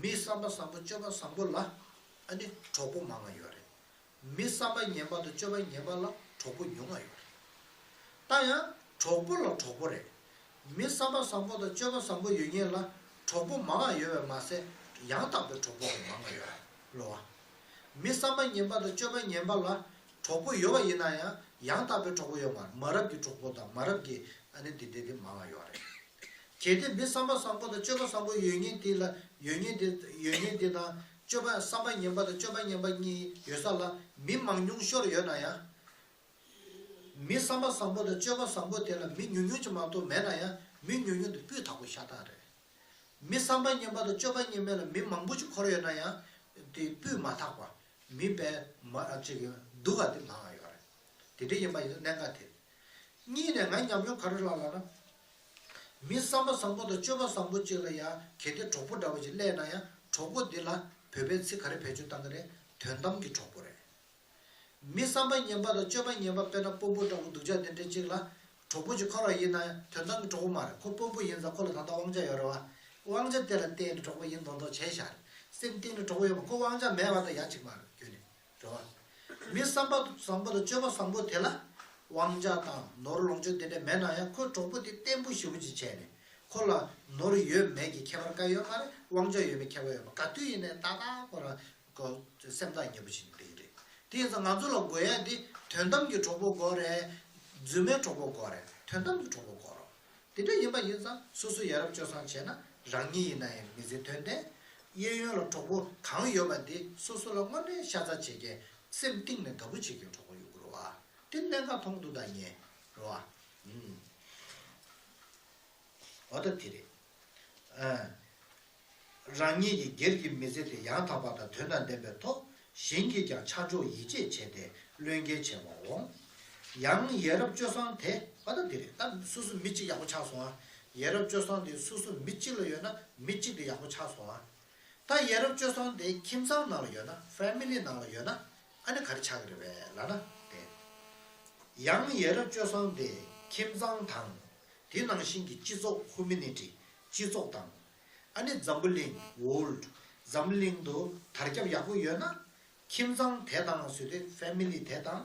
མི་བསམ་པ་བཟང་པོ་སྤྱོད་པ་བཟང་པོ་ལ་ཨ་ནི་གྲོགས་པོ་མང་ང་ཡོད་རེད། མི་བསམ་པ་ངན་པ་དང་སྤྱོད་པ་ངན་པ་ལ་གྲོགས་པོ་ཉུང་ང་ཡོད་རེད། ད་ཡང་གྲོགས་པོ་ལ་གྲོགས་པོ་རེད། མི་བསམ་པ་བཟང་པོ་དང་སྤྱོད་པ་བཟང་པོ་ཡོད་མཁན་ལ་གྲོགས་པོ་མང་ང་ཡོད་པ་མ་ཟད། ཡང་དག་པའི་གྲོགས་པོ་མང་ང་ཡོད་རེད་བ། མི་བསམ་པ་ངན་པ་དང་སྤྱོད་པ་ངན་པ་ལ་གྲོགས་པོ་ཡོད་པ་ཡིན་ན་ཡང་། ཡང་དག་པའི་གྲོགས་པོ་ཡོད་མ་རེད། མ་རབས་ཀྱི་གྲོགས་པོ་དང་མ་རབས་ཀྱི་ཨ་ནི་འདི་འདྲ་དེ་མང་ང་ཡོད་རེད། གལ་ཏེ་མི་བསམ་པ་བཟང་པོ་དང་སྤྱོད་པ་བཟང་པོ་ཡོད་མཁན་དེ་ལ། ཡོད་མཁན་དེ། ཡོད་མཁན་དེ་དང་སྤྱོད་པ། བསམ་པ་ངན་པ་དང་སྤྱོད་པ་ངན་པ་གཉིས་ཡོད་ས་ལ་མི་མང་ཉུང་ཤོར་ཡོད་ན་ཡང་། མི་བསམ་པ་བཟང་པོ་དང་སྤྱོད་པ་བཟང་པོ་དེ་ལ་མི་ཉུང་ཉུང་ཅིག་མ་གཏོགས་མེད་ན་ཡང་། མི་ཉུང་ཉུང་དེ་སྤུས་དག་པོ་ཤ་སྟག་རེད། མི་བསམ་པ་ངན་པ་དང་སྤྱོད་པ་ངན་པ་ལ་མི་མང་པོ་ཅིག་འཁོར་ཡོད་ན་ཡང་། དེ་སྤུས་མ་དག་པ། མི་དཔེ་མ་ཅིག་སྡུག་ག་དེ་མང་ང་ཡོད་རེད། དེ་འདྲ་ཡིན་པ་ཡིན་ན་གནད་འགག་དེ། གཉིས་ནས་ང་ཉམས་མྱོང་ག་རེ་ལབ་ལབ་ན། མི་བསམ་པ་བཟང་པོ་དང་སྤྱོད་པ་བཟང་པོ་ཅིག་ལ་ཡང་གལ་ཏེ་གྲོགས་པོ་འདྲ་བོ་ཅིག་སླེབས་ན་ཡང་། གྲོགས་པོ་འདི་ལ་བོད་པའི་ཚིག་ག་རེ་བེད་སྤྱོད་བཏང་གི་རེད། དོན་དམ་གྱི་གྲོགས་པོ་རེད། མི་བསམ་པ་ངན་པ་དང་སྤྱོད་པ་ངན་པ། དཔེར་ན་དཔོན་པོ་འདྲ་བོ་སྡུག་ཅག་དེ་འདྲ་ཅིག་ལ་གྲོགས་པོ་ཅིག་འཁོར་བ་ཡིན་ན་ཡང་། དོན་དམ་གྱི་གྲོགས་པོ་མ་རེད། ཁོ་དཔོན་པོ་ཡིན་ཙང་ཁོ་ལ་ད་ལྟ་དབང་ཆ་ཡོད་རེད་བ། དབང་ཆ་དེ་ལ་བརྟེན་ནས་གྲོགས་པོ་ཡིན་མདོག་མདོག་བྱས་བཞག་རེད། སེམས་གཏིང་ནས་གྲོགས་པོ་ཡོད་མ། ཁོ་དབང་ཆ་མེད་པ་དང་ཡ་གཅིག་མ་རེད། ཁྱོད་ནི། རེད་བ། མི་བསམ་པ་བཟང་པོ་དང་སྤྱོད་པ་བཟང་པོ་དེ་ལ་དབང་ཆ་དང་ནོར་ལོངས་སྤྱོད་དེ་འདྲ་མེད་ན་ཡང་། ཁོ་གྲོགས་པོ་དེ་བརྟན་པོ་ཞེ་པོ་ཅིག་བྱས་ནས། ཁོ་ལ་ནོར་ཡོད་མེད་ཀྱི་ཁྱད་པར་གང་ཡོད་མ་རེད། དབང་ཆ་ཡོད་མེད་ཁྱད་པར་ཡོད་མ། ག་དུས་ཡིན་ནའི་ཏག་ཏག་ཁོ་རང་ཁོ་སེམས་ཐག་ཉེ་པོ་བྱས་ནས་བསྡད་ཀྱི་རེད། དེ་ཡིན་ཙང་ང་ཚོ་ལ་དགོས་ཡ་དེ་དོན་དམ་གྱི་གྲོགས་པོ་དགོས་རེད། རྫུན་མའི་གྲོགས་པོ་དགོས་རེད། དོན་དམ་གྱི་གྲོགས་པོ་དགོས་རེད། དེ་འདྲ་ཡིན་པ་ཡིན་ཙང་སོ་སོ་ཡ་རབས་སྤྱོད་བཟང་བྱས་ན། རང་ཉིད་ཡིན་ན་ཡང་མི་ཚེ་དོན་ལྡན། གཡས་གཡོན་ལ་གྲོགས་པོ་གང་ཡོད་པ་དེ་སོ་སོ་ལ་དངོས་གནས་ཤ་ཚ་བྱེད་མཁན། སེམས་གཏིང་ནས་དགའ་པོ་བྱེད་མཁན་གྲོགས་པོ་ཡོང་གི་རེད་བ། དེ་གནད་འགག་མཐོང་གི་འདུག་ད་ངས། རེད་བ། ཨུམ། འོ་ད་དེ་རེད། ཨ། རང་ཉིད་ཀྱི་སྒེར་གྱི་མི་ཚེ་དེ་ཡང་དག་པ་དང་དོན་དང་ལྡན་པའི་ཐོག་གཞན་གྱིས་ཀྱང་ཆ་འཇོག་ཡིད་ཆེས་བྱས་ཏེ་བློས་འགེལ་བྱེད་པའོ། ཡང་ཡ་རབས་སྤྱོད་བཟང་དེ། ཨ། ད་འདི་རེད། ད་སོ་སོ་མི་གཅིག་ཡག་པོ་ཆགས་སོང་ཨ། ཡ་རབས་སྤྱོད་བཟང་དེ་སོ་སོ་མི་གཅིག་ལ་ཡོད་ན་མི་གཅིག་དེ་ཡག་པོ་ཆགས་སོང་ཨ། ད་ཡ་རབས་སྤྱོད་བཟང་དེ་ཁྱིམ་ཚང་ནང་ལ་ཡོད་ན། ཕེ་མི་ལི་ནང་ལ་ཡོད་ན། ཨ་ནི་ག་རེ་ཆགས་ཀྱི་རེད་པས་ལབ་ན། དེ་ཡང་ཡ་རབས་སྤྱོད་བཟང་དེ་ཁྱིམ་ཚང་དང་། དེ་ནང་བཞིན་གྱི་སྤྱི་ཚོགས། ཧུ་མི་ནི་ཊི། སྤྱི་ཚོགས་དང་། ཨ་ནི་འཛམ་བུ་གླིང་། ཝོལཌ། འཛམ་གླིང་དུ་དར་ཁྱབ་ཡག་པོ་ཡོད་ན། ཁྱིམ་ཚང་དེ་དང་ཟེར་དུས་ཕེ་མི་ལི་དེ་དང་།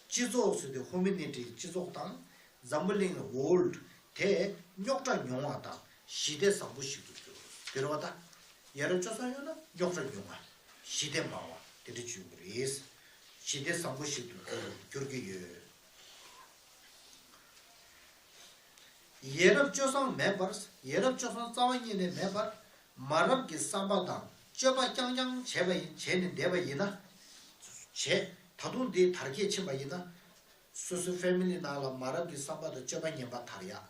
སྤྱི་ཚོགས་ཟེར་དུས་ཧུ་མི་ནི་ཊི། སྤྱི་ཚོགས་དང་། འཛམ་བུ་གླིང་། ཝོལཌ། དེ་རྙོག་དྲ་ཉུང་བ་དང་ཞི་བདེ་བཟང་པོ་ཞིག་ཏུ་འགྱུར། དེ་རེད་བ་ད། ཡ་རབས་སྤྱོད་བཟང་ཡོད་ན་རྙོག་དྲ་ཉུང་བ། ཞི་བདེ་མང་བ་དེ་འདྲ་བྱུང་གི་རེད། ཞི་བདེ་བཟང་པོ་ཞིག་ཏུ་འགྱུར་གྱི་ཡོད། ཡ་རབས་སྤྱོད་བཟང་མེད་པར། ཡ་རབས་སྤྱོད་བཟང་རྩ་བ་ཉིད་ནས་མེད་པར། མ་རབས་ཀྱི་བསམ་པ་དང་སྤྱོད་པ་རྐྱང་རྐྱང་བྱས་པ་ཡིན། བྱས་ནས་བསྡད་པ་ཡིན་ན། བྱས། ད་དུང་འདི་དར་རྒྱས་ཕྱིན་པ་ཡིན་ན། སོ་སོའི་ཕེ་མི་ལི་ནང་ལ་མ་རབས་ཀྱི་བསམ་པ་དང་སྤྱོད་པ་ངན་པ་དར་ཡག་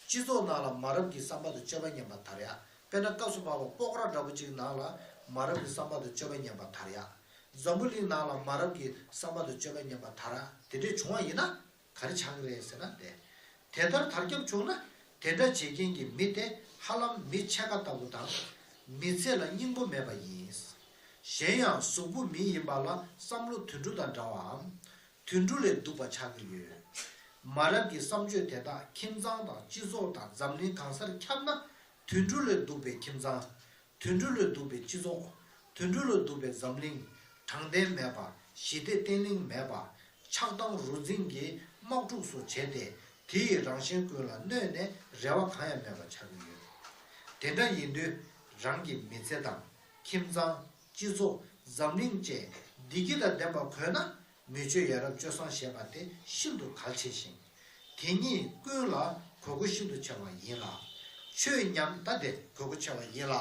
སྤྱི་ཚོགས་ནང་ལ་མ་རབས་ཀྱི་བསམ་པ་དང་སྤྱོད་པ་ངན་པ་དར་ཡག་དཔེར་ན་སྐབས་སུ་བབས་པ་སྤོག་ར་འདྲ་པོ་ཅིག་ནང་ལ་མ་རབས་ཀྱི་བསམ་པ་དང་སྤྱོད་པ་ངན་པ་དར་ཡག་འཛམ་བུ་གླིང་ནང་ལ་མ་རབས་ཀྱི་བསམ་པ་དང་སྤྱོད་པ་ངན་པ་དར་ཡག་དེ་འདྲས་བྱུང་བ་ཡིན་ན། ག་རེ་ཆགས་ཀྱི་རེད་ཟེར་ན་དེ། དེ་ལྟར་དར་ཁྱབ་བྱུང་ན་དེ་འདྲ་བྱེད་མཁན་གྱི་མི་དེ་ཧ་ལམ་མི་ཕྱེད་ཀ་ལྟ་བུ་དང་། མི་ཚེ་ལ་སྙིང་པོ་མེད་པ་ཡིན། གཞན་ཡང་གཟུགས་པོ་མི་ཡིན་པ་ལ་བསམ་བློ་དུད་འགྲོ་དང་འདྲ་བའམ། དུད་འགྲོ་ལས་སྡུག་པ་ཆགས་ཀྱི་ཡོད། མ་རབས་ཀྱི་བསམ་སྤྱོད་དེ་དག་ཁྱིམ་ཚང་དང་སྤྱི་ཚོགས་དང་འཛམ་གླིང་གང་སར་ཁྱབ་ན། དུད་འགྲོ་ལས་སྡུག་པའི་ཁྱིམ་ཚང་། དུད་འགྲོ་ལས་སྡུག་པའི་སྤྱི་ཚོགས། དུད་འགྲོ་ལས་སྡུག་པའི་འཛམ་གླིང་། དྲང་བདེན་མེད་པ། ཞི་བདེ་བརྟན་ལྷིང་མེད་པ། ཆགས་སྡང་རུས་འཛིང་གི་དམག་འཁྲུག་སོགས་བྱས་ཏེ་དེ་ཡིས་རང་གཞན་ཀུན་ལ་གནོད་ནས་རེ་བ་གང་ཡང་མེད་པ་ཆགས་ཀྱི་ཡོད། དེ་འདྲ་ཡིན་དུས་རང་གི་མི་ཚེ་དང་ཁྱིམ་ཚང་། སྤྱི་ཚོགས། འཛམ་གླིང་བཅས་བདེ་སྐྱིད་དང་ལྡན་པ་དགོས་ན། མི་ཆོས་ཡ་རབས་སྤྱོད་བཟང་ཞེས་པ་དེ་ཤིན་ཏུ་གལ་ཆེ་ཞིང་། དེ་ཉིད་ཀུན་ལ་དགོས་མཁོ་ཤིན་ཏུ་ཆེ་བ་ཡིན་ལ། ཆོས་ཉམས་ད་དེ་དགོས་མཁོ་ཆེ་བ་ཡིན་ལ།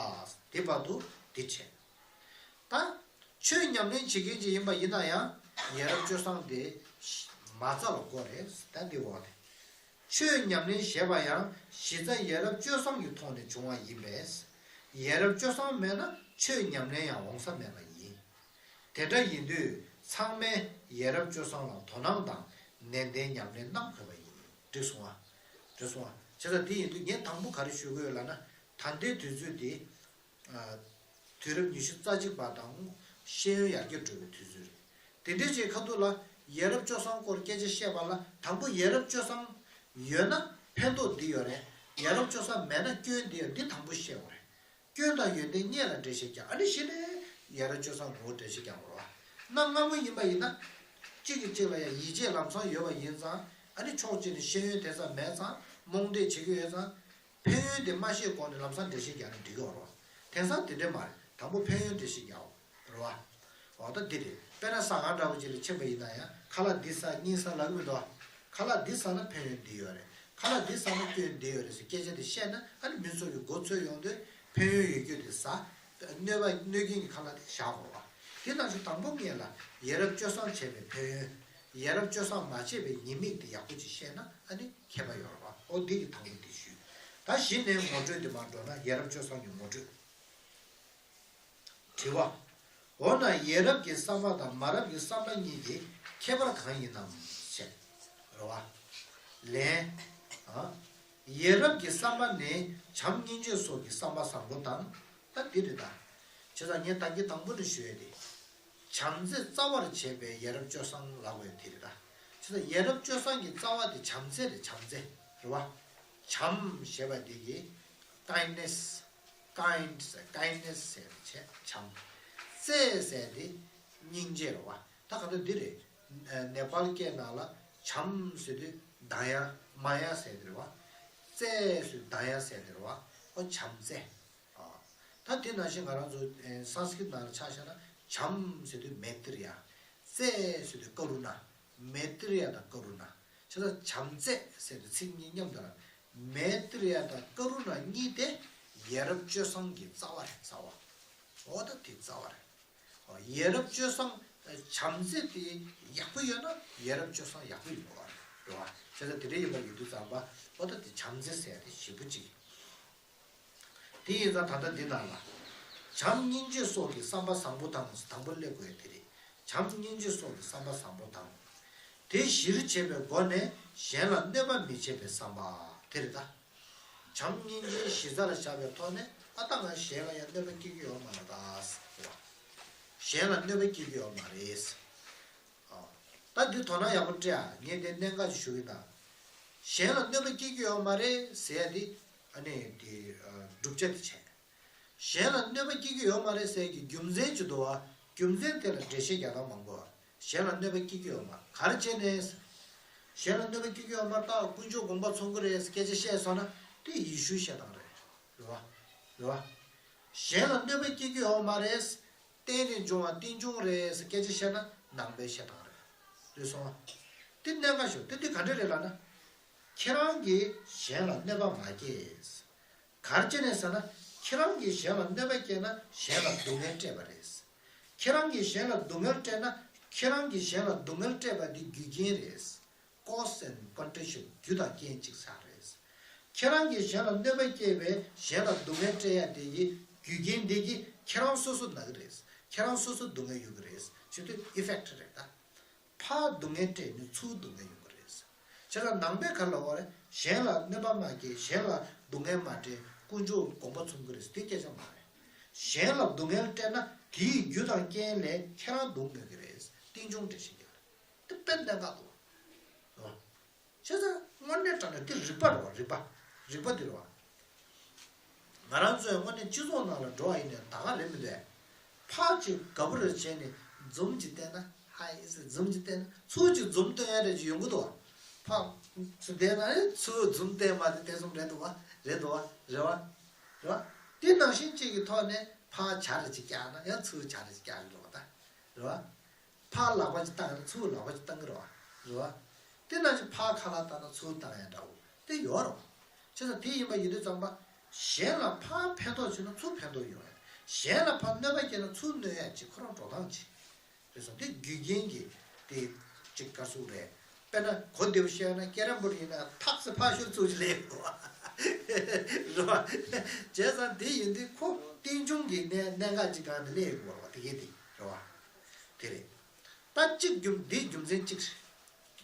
དེ་བར་དུ་འདི་བྱས། ད་ཆོས་ཉམས་ལེན་བྱེད་མཁན་ཅིག་ཡིན་པ་ཡིན་ན་ཡང་ཡ་རབས་སྤྱོད་བཟང་དེ་མ་རྩ་ལ་དགོས་རེད། ད་འདི་འོག་དེ། ཆོས་ཉམས་ལེན་ཞེས་པ་ཡང་གཞི་རྩ་ཡ་རབས་སྤྱོད་བཟང་གི་ཐོག་ནས་བྱུང་བ་ཡིན་པས། ཡ་རབས་སྤྱོད་བཟང་མེད་ན་ཆོས་ཉམས་ལེན་ཡང་འོང་ས་མེད་པ་ཡིན། དེ་འདྲ་ཡིན་དུས་ཚང་མས་ཡ་རབས་སྤྱོད་བཟང་ལ་དོ་སྣང་དང་ནན་ཏན་ཉམས་ལེན་གནང་དགོས་པ་ཡིན། འགྲིག་སོང་ཨ། འགྲིག་སོང་ཨ། བྱས་ཙང་དེ་ཡིན་དུས་ངས་དང་པོ་ག་རེ་ཞུ་དགོས་ཡོད་ལབ་ན། ད་ལྟའི་དུས་ཚོད་འདི། དུས་རབས་ཉི་ཤུ་རྩ་གཅིག་པ་དང་ཤེས་ཡོན་ཡར་རྒྱས་འགྲོ་བའི་དུས་ཚོད་རེད། དེ་འདྲའི་ཆེད་ཁ་ཐུག་ལ་ཡ་རབས་སྤྱོད་བཟང་སྐོར་སྐད་ཆ་བཤད་པ་ལ་དང་པོ་ཡ་རབས་སྤྱོད་བཟང་ཡོད་ན་ཕན་ཐོགས་འདི་ཡོད་རེད། ཡ་རབས་སྤྱོད་བཟང་མེད་ན་སྐྱོན་འདི་ཡོད། འདི་དང་པོ་བཤད་དགོས་རེད། སྐྱོན་དང་ཡོན་ཏན་གཉིས་ལ་འགྲེལ་བཤད་རྒྱག་ཨ་ནི་གཞི་ནས་ཡ་རབས་སྤྱོད་བཟང་ངོ་བོ་འགྲེལ་བཤད་རྒྱག་དགོས་རེད་བ། གནའ་སྔ་མོ་ཡིན་པ་ཡིན་ན། གཅིག་གིས་གཅིག་ལ་ཡང་ཡིད་ཆེས་ལམ་སང་ཡོད་པ་ཡིན་ཙང་ཨ་ནི་ཕྱོགས་གཅིག་ནས་ཤེས་ཡོན་དེ་ཙམ་མེད་ཙང་རྨོངས་དད་བྱེད་ཀྱི་ཡོད་ཙང་། ཕན་ཡོན་དེ་མ་ཤེས་གོང་ནས་ལམ་སང་འགྲེལ་བཤད་རྒྱག་ན་འགྲིག་གི་ཡོད་རེད་བ། དེང་སང་དེ་འདྲས་མ་རེད། དང་པོ་ཕན་ཡོན་འགྲེལ་བཤད་རྒྱག་རེད་བ། འོ་ད་འདི་རེད། དཔེར་ན་ཟ་ཁང་འདྲ་པོ་ཅིག་ལ་ཕྱིན་པ་ཡིན་ན་ཡང་ཁ་ལག་འདི་ཟ་གཉིས་ཟ་ལབ་ཀྱི་མི་འདུག་བ། ཁ་ལག་འདི་ཟ་ན་ཕན་ཡོན་འདི་ཡོད་རེད། ཁ་ལག་འདི་ཟ་ན་སྐྱོན་འདི་ཡོད་རེད་ཟེར་སྐད་ཆ་འདི་བཤད་ན་ཨ་ནི་མི་ཚོ་གི་མགོ་ཚོས་ཡོང་དུས་ཕན་ཡོན་ཡོད་རྒྱུ་འདི་ཟ། གནོད་པ་གནོད་མཁན་གྱི་ཁ་ལག་འདི་བཞག་དགོས་རེད་བ། དེ་ནང་བཞིན་དང་པོ་ངེད་ལ་ཡ་རབས་སྤྱོད་བཟང་བྱས་པའི་ཕན་ཡོན། ཡ་རབས་སྤྱོད་བཟང་མ་བྱས་པའི་ཉེས་དམིགས་འདི་ཡག་པོ་ཅིག་བཤད་ན་ཨ་ནི་ཁྱད་པར་ཡོད་རེད་བ། འོ་འདི་གི་དང་པོ་འདི་ཞུས། ད་གཞི་ནས་ངོ་སྤྲོད་འདི་མར་འགྲོ་ན་ཡ་རབས་སྤྱོད་བཟང་གི་ངོ་སྤྲོད། དྲི་བ། འོ་ན་ཡ་རབས་ཀྱི་བསམ་པ་དང་མ་རབས་ཀྱི་བསམ་པ་གཉིས་ཀྱི་ཁྱད་པར་གང་ཡིན་ནམ་ཞེས། རེད་བ། ལན། ཨ། ཡ་རབས་ཀྱི་བསམ་པ་ནི་བྱམས་སྙིང་རྗེ་སོགས་ཀྱི་བསམ་པ་བཟང་པོ་དང་། ད་འདི་རེད་ད། བྱས་ཙང་ངས་ད་གིན་དང་པོ་ནས་ཞུ་ཡས་དེ། བྱམས་བརྩེ་རྩ་བར་བྱས་པའི་ཡ་རབས་སྤྱོད་བཟང་ལབ་དགོས་དེ་རེད་ད། བྱས་ཙང་ཡ་རབས་སྤྱོད་བཟང་གི་རྩ་བ་དེ་བྱམས་བརྩེ་རེད། བྱམས་བརྩེ་རེད་བ། བྱམས་ཞེས་པ་དེ་གི་kindness kind ཟེར་kindness ཟེར་བྱས་བྱམས། བརྩེ་ཟེར་དེ་སྙིང་རྗེ་རེད་བ། ད་ག་དུས་འདི་རེད། ནེ་པཱལ་སྐད་ནང་ལ་བྱམས་ཟེར་དུས་དཱ་ཡ་མཱ་ཡ་ཟེར་དེ་རེད་བ། བརྩེ་ཟེར་དཱ་ཡ་ཟེར་དེ་རེད་བ། ཨོ་བྱམས་བརྩེ། ཨ། ད་དེ་ནང་བཞིན་ང་རང་ཚོ་ཨེ་སཾ་སྐྲྀཏ་ནང་ལ་ཆ་བཞག་ན་བྱམས་ཟེར་དུས་མེ་ཏྲི་ཡ། བརྩེ་ཟེར་དུས་ཀ་རུ་ཎ། མེ་ཏྲི་ཡ་དང་ཀ་རུ་ཎ། བྱས་ཙང་བྱམས་བརྩེ་ཟེར་དུས་ཚིག་གཉིས་མཉམ་དུ་ལ། མེ་ཏྲི་ཡ་དང་ཀ་རུ་ཎ་གཉིས་དེ་ཡ་རབས་སྤྱོད་བཟང་གི་རྩ་བ་རེད་རྩ་བ། འོ་ད་དེ་རྩ་བ་རེད། ཡ་རབས་སྤྱོད་བཟང་། བྱམས་བརྩེ་དེ་ཡག་པོ་ཡོད་ན་ཡ་རབས་སྤྱོད་བཟང་ཡག་པོ་ཡིན་པ་རེད་བ། བྱས་ཙང་དེ་འདྲ་ཡིན་པ་ཡིན་དུས་ཙམ་པ་འོ་ད་དེ་བྱམས་བརྩེ་ཟེར་ཡ་དེ་ཞེ་པོ་ཅིག་དེ་ཡིན་ཙང་ད་ལྟ་འདི་ནང་ལ། བྱམས་སྙིང་རྗེ་སོགས་ཀྱི་བསམ་པ་བཟང་པོ་དང་དང་པོ་སླེབས་དགོས་དེ་རེད། བྱམས་སྙིང་རྗེ་སོགས་ཀྱི་བསམ་པ་བཟང་པོ་དང་། དེ་གཞིར་བྱས་པའི་སྒོ་ནས་གཞན་ལ་གནོད་པ་མི་བྱེད་པའི་བསམ་པ་དེ་རེད་ད། བྱམས་སྙིང་རྗེའི་གཞི་རྩ་ལ་བཞག་པའི་ཐོག་ནས་ཨ་ད་ང་གཞན་ལ་ཡང་གནོད་པ་སྐྱེལ་གྱི་ཡོད་མ་རེད་ད། གཞན་ལ་གནོད་པ་སྐྱེལ་གྱི་ཡོད་མ་རེད། ད་འདི་དོ་སྣང་ཡག་པོ་སྤྲད་ཨ། ངས་འདི་གནད་འགག་ཅིག་ཞུ་གི་ཡིན་ད། གཞན་ལ་གནོད་པ་སྐྱེལ་གྱི་ཡོད་མ་རེད་ཟེར་ཡ་འདི་ཨ་ནི་འདི་བསྒྲུབ་བྱ་དེ་བྱས། གཞན་ལ་གནོད་པ་སྐྱེལ་གྱི་ཡོད་མ་རེད་ཟེར་ཡ་གི་རྒྱུ་མཚན་ཅིག་འདུག་བ། རྒྱུ་མཚན་དེ་ལ་འགྲེལ་བཤད་རྒྱག་སྟངས་མང་པོ་བ། གཞན་ལ་གནོད་པ་སྐྱེལ་གྱི་ཡོད་མ་ག་རེ་བྱས་ནས། གཞན་ལ་གནོད་པ་སྐྱེལ་གྱི་ཡོད་མ་རེད་ད་དཀོན་མཆོག་དགོངས་པ་མཚུངས་ཀྱི་རེད་ཟེར་སྐད་ཆ་བཤད་སོང་ན་དེ་ཡེ་ཤུའི་བཤད་སྟངས་རེད། རེད་བ། རེད་བ། གཞན་ལ་གནོད་པ་སྐྱེལ་གྱི་ཡོད་མ་རེད། བརྟེན་ནས་འབྱུང་བ་རྟེན་འབྱུང་རེད་ཟེར་སྐད་ཆ་བཤད་ན་ནང་པའི་བཤད་སྟངས་རེད། རེད་སོང་ཨ། དེ་གནད་འགག་ཞིག་དེ་དེ་ག་འདྲ་རེད་ལབ་ན། ཁྱེད་རང་གིས་གཞན་ལ་གནོད་པ་མ་སྐྱེལ། ག་རེ་བྱས་ནས་ཟེར་ན་ཁྱེད་རང་གིས་གཞན་ལ་གནོད་པ་སྐྱེལ་ན་གཞན་ལ་སྡུག་བསྔལ་སྤྲད་པ་རེད། ཁྱེད་རང་གིས་གཞན་ལ་སྡུག་བསྔལ་སྤྲད་ན་ཁྱེད་རང་གིས་གཞན་ལ་སྡུག་བསྔལ་སྤྲད་པ་འདི་རྒྱུ་རྐྱེན་རེད། Cause and condition རྒྱུ་དང་རྐྱེན་གཅིག་ཆགས་རེད། ཁྱེད་རང་གིས་གཞན་ལ་གནོད་པ་སྐྱེལ་བའི་གཞན་ལ་སྡུག་བསྔལ་སྤྲད་ཡ་དེ་ཡི་རྒྱུ་རྐྱེན་འདི་གིས་ཁྱེད་རང་སོ་སོ་ན་གི་རེད། ཁྱེད་རང་སོ་སོ་སྡུག་བསྔལ་ཡོང་གི་རེད། བྱེད་དུས་effect རེད་ད། ཕར་སྡུག་བསྔལ་སྤྲད་ནས་ཚུར་སྡུག་བསྔལ་ཡོང་གི་རེད། བྱས་ཙང་ནང་པའི་ཁ་ལ་བ་རེད། གཞན་ལ་གནོད་པ་མ་སྐྱེལ། གཞན་ལ་སྡུག་བསྔལ་མ་སྤྲད། དཀོན་མཆོག་དགོངས་པ་ཚོམ་གི་རེད། དེ་སྐད་ཆ་མ་རེད། གཞན་ལ་སྡུག་བསྔལ་སྤྲད་ན་དེའི་རྒྱུ་དང་རྐྱེན་ལས་ཁྱེད་རང་སྡུག་བསྔལ་གི་རེད། རྟེན་འབྱུང་འགྲེལ་བཤད་རྒྱག་རེད། དེ་དཔེ་གནད་འགག་འདུག་བ། བྱས་ཙང་དངོས་གནས་དྲང་གནས་འདི་རིག་པ་རེད་བ། རིག་པ། རིག་པ་འདི་རེད་བ། ང་རང་ཚོའི་དངོས་གནས་སྤྱི་ཚོགས་ནང་ལ་འགྲོ་བ་ཡིན་ནའི་ད་ག་རེད་མི་འདུག་ཕར་ཅིག་དགའ་པོ་རེ་བྱས་ནས་འཛུམ་ཅིག་བསྟན་ན་ཧའི་ཟེར། འཛུམ་ཅིག་བསྟན་ན་ཚུར་ཅིག་འཛུམ་སྟོན་ཡ་རེ་ཅིག་ཡོང་གི་འདུག་བ། ཕར་ཚུར་བསྟན་ན་ཨེ་ཚུར་འཛུམ་བསྟན་མ་དེ་དེ་ཙམ་རེད་འདུག་བ། རེད་འདུག་བ། རེད་བ། རེད་བ། དེ་ནང་བཞིན་གཅིག་གི་ཐོག་ནས་ཕར་ཇ་རེ་ཅིག་བཀྱག་ན་ཡང་ཚུར་ཇ་རེ་ཅིག་བཀྱག་གི་འདུག་བ་ད། རེད་བ། ཕར་ལག་པ་ཅིག་བཏང་ཡང་ཚུར་ལག་པ་ཅིག་བཏང་གི་རེད་བ། རེད་བ། དེ་ནང་བཞིན་ཕར་ཁ་ལག་བཏང་ན་ཚུར་བཏང་ཡང་འདྲ་བོ་དེ་ཡོད་རེད་བ། བྱས་ཙང་དེ་ཡིན་པ་ཡིན་དུས་ཙམ་པ། གཞན་ལ་ཕར་ཕན་ཐོགས་བྱས་ན་ཚུར་ཕན་ཐོགས་ཡོང་ཡ། གཞན་ལ་ཕར་གནོད་པ་སྐྱེལ་ན་ཚུར་གནོད་ཡ་ཅིག་ཁོ་རང་འགྲོ་སྟངས་ཅིག་རེད་སོང་། དེ་རྒྱུ་རྐྱེན་གྱི་དེ་ཅིག་ག་ཟུག་རེད། དཔེར་ན་གོ་བདེ་པོ་བཤད་ན་ཀེ་རམ་བོར་ཡིན་ན་ཐག་ཚེ་ཕར་ཤོར་ཚུར་ལེན་དགོས་རེད་བ། བྱས་ཙང་དེ་ཡིན་དུས་ཁོ་རྟེན་འབྱུང་གི་གནད་གནད་འགག་ཅིག་སྒང་ནས་སླེབས་དགོས་རེད་བ། དེ་གས་དེ་རེད་བ། དེ་རེད། ད་གཅིག་རྒྱུ་འདིའི་རྒྱུ་མཚན་གཅིག་རེད།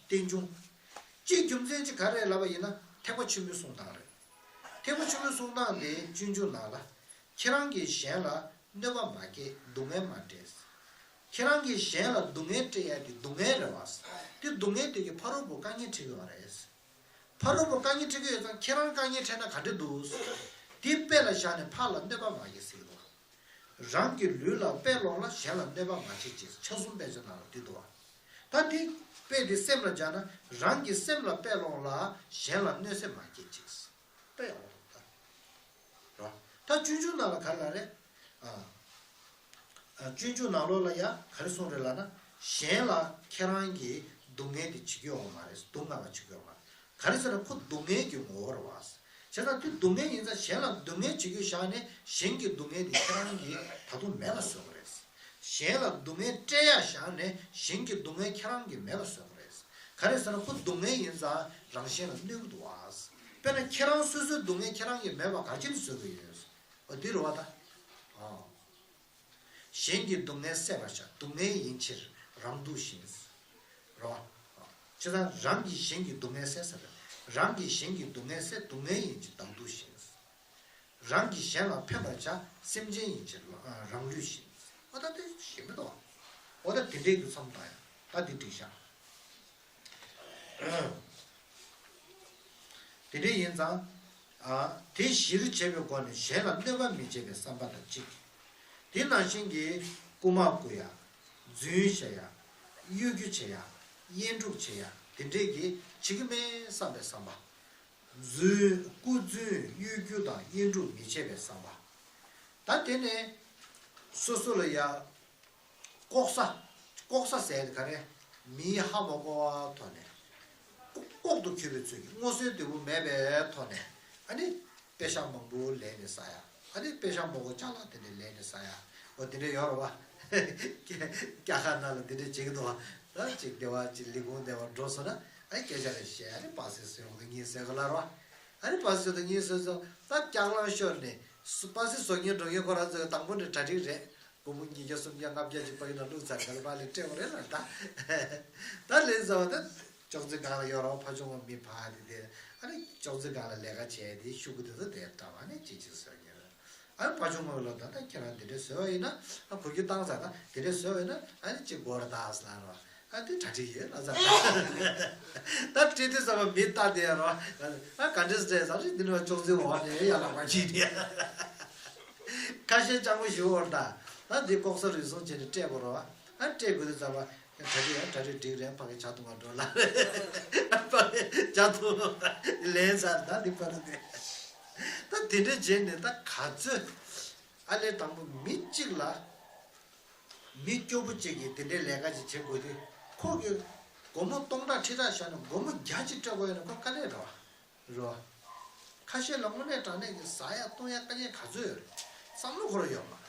རྟེན་འབྱུང་། གཅིག་རྒྱུ་མཚན་གཅིག་ག་རེ་ལབ་པ་ཡིན་ན་ཐེག་པ་ཆེན་པོའི་གསུང་སྟངས་རེད། ཐེག་པ་ཆེན་པོའི་གསུང་སྟངས་དེ་སྤྱོད་འཇུག་ནང་ལ། ཁྱེད་རང་གིས་གཞན་ལ་གནོད་པ་མ་བསྐྱལ། སྡུག་བསྔལ་མ་སྤྲད། ཁྱེད་རང་གིས་གཞན་ལ་སྡུག་བསྔལ་སྤྲད་ཡ་དེ་སྡུག་བསྔལ་རེད་བ། དེ་སྡུག་བསྔལ་དེ་གིས་ཕ་རོལ་པོ་དཀའ་ངལ་འཕྲད་ཀྱི་ཡོད་རེད། ཕ་རོལ་པོ་དཀའ་ངལ་འཕྲད་ཀྱི་ཡོད་ཙང་ཁྱེད་རང་དཀའ་ངལ་འཕྲད་ན་ག་འདྲ་འདུག་དེ་དཔེ་ལ་བཞག་ནས་ཕར་ལ་གནོད་པ་མ་བསྐྱལ་ཟེར་གྱི་འདུག་རང་གི་ལུས་ལ་དཔེ་སློང་ལ་གཞན་ལ་གནོད་པ་མ་བྱེད་ཅིག་ཕྱག་གསུམ་དཔེ་ཆ་ནང་ལ་འདུས་འདུག་བ། ད་འདི་དཔེ་འདི་སེམས་ལ་སྦྱར་ན་རང་གི་སེམས་ལ་དཔེ་སློང་ལ་གཞན་ལ་གནོད་འཚེ་མ་བྱེད་ཅིག་དཔེ་ཡག་པོ་འདུག་ད། རོ། ད་སྤྱོད་འཇུག་ནང་ལ་ག་རེ་ལབ་རེད། ཨ། ཨ། སྤྱོད་འཇུག་ནང་ལོགས་ལ་ཡ་ག་རེ་གསུངས་རེད་ལབ་ན། གཞན་ལ་ཁྱེད་རང་གིས་སྡུག་བསྔལ་དེ་བྱེད་ཀྱི་ཡོད་མ་རེད། སྡུག་བསྔལ་བ་བྱེད་ཀྱི་ཡོད་མ་རེད། ག་རེ་ཟེར་ན་ཁོ་སྡུག་བསྔལ་གྱི་ངོ་བོ་རེད་བ། བྱས་ཙང་དེ་སྡུག་བསྔལ་ཡིན་ཙང་གཞན་ལ་སྡུག་བསྔལ་བྱེད་རྒྱུ་བཞག་ནས་གཞན་གྱི་སྡུག་བསྔལ་དེ་ཁྱེད་རང་གིས་ད་དུང་མེད་པ་བཟོ་གི་རེད། གཞན་ལ་སྡུག་བསྔལ་སྤྲད་ཡ་བཞག་ནས་གཞན་གྱི་སྡུག་བསྔལ་ཁྱེད་རང་གིས་མེད་པ་བཟོ་གི་རེད། ག་རེ་ཟེར་ན་ཁོ་སྡུག་བསྔལ་ཡིན་ཙང་རང་གཞན་ལ་གནོད་ཀྱི་འདུག་བ། དཔེར་ན་ཁྱེད་རང་སོ་སོའི་སྡུག་བསྔལ་ཁྱེད་རང་གིས་མེད་པ་ག་རེ་བྱས་ནས་བཟོ་གི་ཡོད། འོ་དེ་རེད་བ་ད། ཨ། གཞན་གྱི་སྡུག་བསྔལ་བསལ་བར་བྱ། སྡུག་བསྔལ་ཡིན་ཕྱིར་རང་སྡུག་བཞིན། རོ། བྱས་ཙང་རང་གིས་གཞན་གྱི་སྡུག་བསྔལ་བསལ་ཟེར་བས། རང་གིས་གཞན་གྱི་སྡུག་བསྔལ་བསལ། སྡུག་བསྔལ་ཡིན་ཕྱིར་བདག་སྡུག་བཞིན། རང་གིས་གཞན་ལ་ཕན་པར་བྱ། སེམས་ཅན་ཡིན་ཕྱིར་རང་ལུས་བཞིན། འོ་ད་དེ་ཞེ་མི་འདུག་འོ་ད་དེ་འདྲའི་གི་མཚམས་བཏང་ཡ། ད་འདི་འགྲིག་ཤག་དེ་འདྲ་ཡིན་ཙང་། ཨ། དེ་གཞིར་བྱས་པའི་སྒོ་ནས་གཞན་ལ་གནོད་པ་མི་བྱེད་པའི་བསམ་པ་དང་གཅིག་དེ་ནང་བཞིན་གྱི་རྐུ་མ་རྐུ་ཡ། རྫུན་བཤད་ཡ། གཡོ་སྒྱུ་བྱེད་ཡ། དབྱེན་དཀྲུག་བྱེད་ཡ། དེ་འདྲས་ཀྱི་བྱེད་ཀྱི་མེད་བསམ་པའི་བསམ་པ། རྫུན། རྐུ་རྫུན། གཡོ་སྒྱུ་དང་དབྱེན་དཀྲུག་མི་བྱེད་པའི་བསམ་པ། ད་དེ་ནས་སོ་སོ་ལ་ཡ། ལྐོག་ཟ། ལྐོག་ཟ་ཟེར་ཡ་དེ་ག་རེ། མིའི་ཧ་མ་གོ་བ་ཐོག་ནས། ལྐོག་ལྐོག་ཏུ་གྱུར་པའི་ཚུལ་གྱིས་མངོན་གསལ་དོད་པོ་མེད་པའི་ཐོག་ནས། ཨ་ནི། པེ་ཤག་མང་པོ་ལེན་ནས་ཟ་ཡ། ཨ་ནི་པེ་ཤག་མང་པོ་ཅ་ལག་དེ་འདྲ་ལེན་ནས་ཟ་ཡ། འོ་དེ་འདྲ་ཡོད་རེད་བ། རྒྱ་གར་ནང་ལ་དེ་འདྲ་བྱེད་ཀྱི་འདུག་བ། ད་ཅིག་སྡེ་བ་ཅིག་ལས་ཁུངས་སྡེ་བ་འགྲོ་སོང་ན་ཨ་ནི་སྐད་ཆ་རེ་བཤད། ཨ་ནི་པ་སེ་བཟོས་ཡོང་དུས་ངས་བཟོས་ག་ལ་རེད་བ། ཨ་ནི་པ་སེ་བཟོས་དུས་ངས་བཟོས་སོང་། ད་སྐྱག་ལང་ཤོར་ནས་པ་སེ་བཟོ་མཁན་འགྲོ་མཁན་ཁོ་རང་ཚོས་དང་པོ་ནས་གྲ་སྒྲིག་རེད། སྒོར་མོ་ཉིས་བརྒྱ་སུམ་བརྒྱ་ལྔ་བརྒྱ་ཅིག་པ་ཡིན་ན་བླུགས་ཚར་ག་ལ་པ་ལས་སྤྲད་པ་རེད་ལ་ད། ད་ལན་ཟེར་བ་ད། ཅོག་ཙེ་སྒང་ལ་ཡོད་རོགས། ཕ་ཆུང་བ་མི་ཕ་དེ་དེ། ཨ་ནི་ཅོག་ཙེ་སྒང་ལ་ལས་ཀ་བྱས་དེ་ཤུ་གུ་དེ་ཚོ་དེ་འདྲ་བ་ནི་ཅི་ཅི་ཟེར་ཉེ་རེད། ཨ་ནི་ཕ་ཆུང་བ་ལ་ད་ད་ཁྱེད་རང་དེ་འདྲས་བཟོས་པ་ཡིན་ན། ཨ་གུ་རྒྱུ་བཏང་ཚར། ད་དེ་འདྲས་བཟོས་པ་ཡིན་ན་ཨ་ནི་ཅི་དགོས་རེད་ད་ཟེར་ལ་རོགས། ཨ་དེ་གྲ་སྒྲིག་ཡོད་ལ་ཟེར། ད་སྤྲད་དུས་ཙམ་པ་མི་ལྟ་དེ་རོགས། ཨ་ག་འདྲས་སྤྲད་ཟེར་རེད། འདི་ནི་ཅོག་ཙེ་འོག་ནས་ཡར་ལངས་པ་ཅིག་རེད། ཁ་ཤས་སྤྱང་པོ་ཞིག་འོར་ད། ད་འདི་ལྐོག་ཟ་རུལ་སུངས་བྱས་ནས་སྤྲད་དགོས་རེད་བ། ཨ་སྤྲད་དགོས་དུས་ཙམ་པ། གྲ་སྒྲིག་ཡ། གྲ་སྒྲིག་འགྲིག་རན། ཕ་གི་ཇ་འཐུང་བར་འགྲོ་ལ། ཕ་གི་ཇ་འཐུང་། ལན་ཟེར་ད་འདི་ཕ་རུ་དེ། ད་དེ་འདྲ་བྱས་ནས་ད་ག་ཚོད། ཨ་ལས་དང་པོ་མི་གཅིག་ལ། མི་སྐྱོ་པོ་གཅིག་གིས་དེ་འདྲའི་ལས་ཀ་ཅིག་བྱེད་དགོས་དུས། ཁོ་གི་སྒོར་མོ་སྟོང་ཕྲག་ཁྲི་ཕྲག་བཞག་ནས་སྒོར་མོ་བརྒྱ་ཅིག་སྤྲད་དགོས་ཡོད་ན་ཁོ་དཀའ་ལས་རེད་བ། རོ། ཁ་ཤས་ལ་དངོས་གནས་དྲང་གནས་ཀྱི་ཟ་ཡ་བཏུང་ཡ་དཀའ་ངལ་ག་ཚོད་ཡོད་རེད། བསམ་བློ་འཁོར་ཡོད་མ་རེད།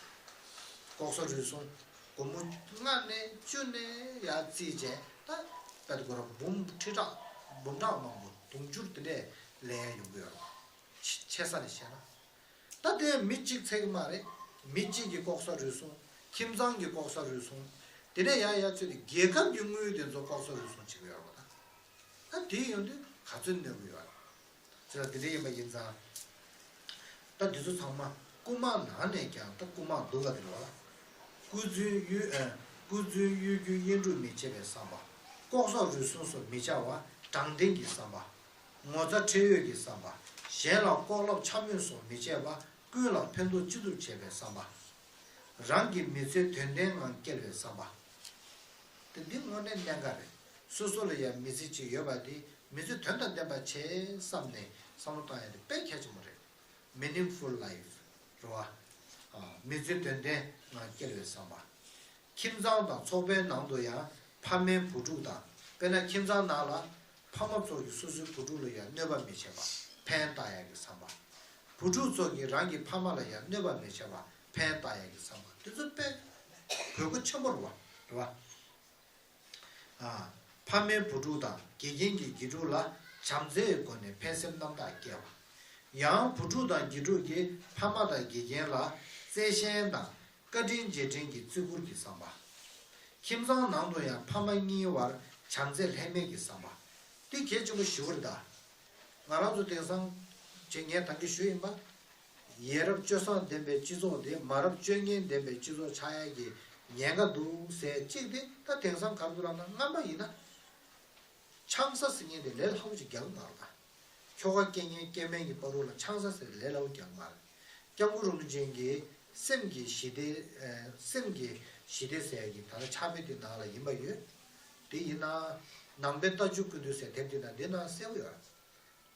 ལྐོག་ཟ་རུལ་སུངས། སྒོར་མོ་ལྔ་ནས་བཅུ་ནས་ཡར་རྩིས་བྱས་ད། དཔེ་དེ་ཁོ་རང་འབུམ་ཁྲི་ཕྲག་འབུམ་ཕྲག་མང་པོ་དུང་ཕྱུར་དེ་འདྲས་ལེན་ཡ་ཡོང་གི་ཡོད་རེད། ཆེ་ས་ནས་བཤད་ན། ད་དེ་མི་གཅིག་ཚད་ཀྱི་མ་རེད། མི་གཅིག་གིས་ལྐོག་ཟ་རུལ་སུངས། ཁྱིམ་ཚང་གིས་ལྐོག་ཟ་རུལ་སུངས། དེ་ནས་ཡང་ཡང་ཚུད་དེ་རྒྱལ་ཁབ་ཀྱི་དངུལ་དེ་ཚོ་ལྐོག་ཟ་རུལ་སུངས་བྱེད་ཀྱི་ཡོད་རེད་པ། ད་ད་དེ་ཡོང་དུས་ག་ཚོད་གནོད་ཀྱི་ཡོད་རེད། ཟེར་ན་དེ་འདྲ་ཡིན་པ་ཡིན་ཙང་། ད་འདི་ཚོ་ཚང་མ་རྐུ་མ་ནང་ནས་ཀྱང་ད་རྐུ་མ་སྡུག་ག་དེ་རེད་པ། རྐུ་རྫུན་གཡུལ་ཨ། རྐུ་རྫུན་གཡུལ་རྒྱུ་གཡུལ་འགྲུལ་མི་བྱེད་པའི་བསམ་པ། ལྐོག་ཟ་རུལ་སུངས་སོགས་མི་བྱ་བ་དྲང་བདེན་གྱི་བསམ་པ། ངོ་ཚ་ཁྲེལ་ཡོད་ཀྱི་བསམ་པ། གཞན་ལ་ལྐོག་ལབ་འཕྱ་སྨོད་སོགས་མི་བྱེད་པ། ཀུན་ལ་ཕན་ཐོགས་ཅི་ཐུབ་བྱེད་པའི་བསམ་པ། རང་གི་མི་ཚེ་དོན་ལྡན་ངང་སྐྱེལ་བའི་བསམ་པ། དེ་འདི་དངོས་གནས་གནད་འགག་རེད། སོ་སོ་ལ་ཡང་མི་ཚེ་གཅིག་ཡོད་པ་དེ་མི་ཚེ་དོན་དང་ལྡན་པ་བྱེད་བསམ་ནས་བསམ་བློ་བཏང་ཡ་དེ་དཔེ་གལ་ཆེན་པོ་རེད། Meaningful life རེད་པ། ཨ། མི་ཚེ་དོན་ལྡན་ངང་སྐྱེལ་བའི་བསམ་པ། ཁྱིམ་ཚང་དང་ཚོགས་པའི་ནང་དུ་ཡང་ཕ་མའི་བུ་ཕྲུག་དང་། དཔེར་ན་ཁྱིམ་ཚང་ནང་ལ་ཕ་མ་ཚོ་གིས་སོ་སོའི་བུ་ཕྲུག་ལ་ཡང་གནོད་པ་མི་བྱེད་པ། ཕན་བཏགས་ཡག་གི་བསམ་པ། བུ་ཕྲུག་ཚོ་གིས་རང་གི་ཕ་མ་ལ་ཡང་གནོད་པ་མི་བྱེད་པ། ཕན་བཏགས་ཡག་གི་བསམ་པ། དེ་ཚོ་དཔེ་དགོས་མཁོ་ཆེན་པོ་རེད་པ། རེད་པ། ཨ། ཕ་མའི་བུ་ཕྲུག་དང་དགེ་རྒན་གྱིས་དགེ་ཕྲུག་ལ་བྱམས་བརྩེའི་སྒོ་ནས་ཕན་སེམས་རྣམ་དག་སྐྱེ་བ། ཡང་བུ་ཕྲུག་དང་དགེ་ཕྲུག་གིས་ཕ་མ་དང་དགེ་རྒན་ལ་བརྩེ་ཞེན་དང་བཀའ་དྲིན་རྗེས་དྲན་གྱི་བརྩི་བཀུར་གྱི་བསམ་པ། ཁྱིམ་ཚང་ནང་དུ་ཡང་ཕ་མ་གཉིས་བར་བྱམས་བརྩེ་ལྷད་མེད་ཀྱི་བསམ་པ། འདི་གལ་ཆེན་པོ་ཞེ་པོ་རེད་ད། ང་རང་ཚོ་དེང་སང་ཅིག་ངས་ད་གིན་ཞུས་ཡིན་པ། ཡ་རབས་སྤྱོད་བཟང་ལྡན་པའི་སྤྱི་ཚོགས་དེ་མ་རབས་སྤྱོད་ངན་ལྡན་པའི་སྤྱི་ཚོགས་ཆགས་ཡ་གི་ཉེན་ཁ་འདུག་ཟེར་གཅིག་དེ། ད་དེང་སང་ག་རེ་འདུག་ལབ་ན། སྔ་མ་ཡིན་ན་ཆང་ས་ཟེར་མཁན་དེ་ལས་སླ་པོ་ཅིག་རྒྱག་གི་མ་རེད་ད། ཁྱོ་ག་སྐྱེ་མཁན་སྐྱེ་དམན་གྱི་བར་དུ་ལ་ཆང་ས་ཟེར་ལས་སླ་པོ་རྒྱག་གི་མ་རེད། སྐྱབས་མགོན་རིན་པོ་ཆེ་གིས་སེམས་ཀྱི་ཞི་བདེ། ཨ། སེམས་ཀྱི་ཞི་བདེ་ཟེར་ཡ་གི་ད་ལྟ་ཕྱག་དཔེ་དེ་ནང་ལ་ཡིན་པ་ཡོད། དེ་ཡིན་ན་ནང་པའི་ལྟ་རྒྱུག་ཀུན་བཏུས་ཟེར་དེབ་དེ་ནང་དེ་ནང་གསལ་པོ་ཡོད།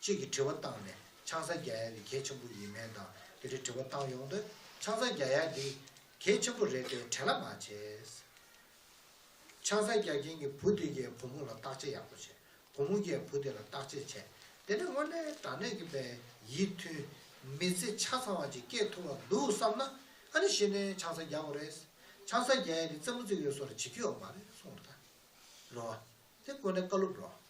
གཅིག་གིས་དྲི་བ་བཏང་ནས་ཆང་ས་རྒྱག་ཡ་དེ་གལ་ཆེན་པོ་ཡིན་མིན་དང་དེ་འདྲའི་དྲི་བ་བཏང་ཡོང་དུས། ཆང་ས་རྒྱག་ཡ་དེ་གལ་ཆེན་པོ་རེད་དེ་བྲེལ་བ་མ་བྱེད། ཆང་ས་རྒྱག་མཁན་གྱི་བུ་དེ་གིས་བུ་མོ་ལ་བརྟག་དཔྱད་ཡག་པོ་བྱེད། བུ་མོ་གིས་བུ་དེ་ལ་བརྟག་དཔྱད་བྱེད། དེ་ནས་དངོས་གནས་དྲང་གནས་ཀྱི་པའི་ཡིད་མཐུན་མི་ཚེ་ཆ་ཚང་བ་ཅིག་སྐྱེལ་ཐུབ་པ་འདུག་བསམ་ན། ཨ་ནི་གཞི་ནས་ཆང་ས་རྒྱག་དགོས་རེད། ཆང་ས་རྒྱག་ཡ་དེ་རྩེད་མོ་རྩེ་གི་ཡོད་བཟོ་འདྲ་བྱེད་རྒྱུ་ཡོད་མ་རེད་གསུངས་རེད་ད། རེད་བ། དེ་དངོས་གནས་བཀའ་སློབ་རེད་བ། བྱས་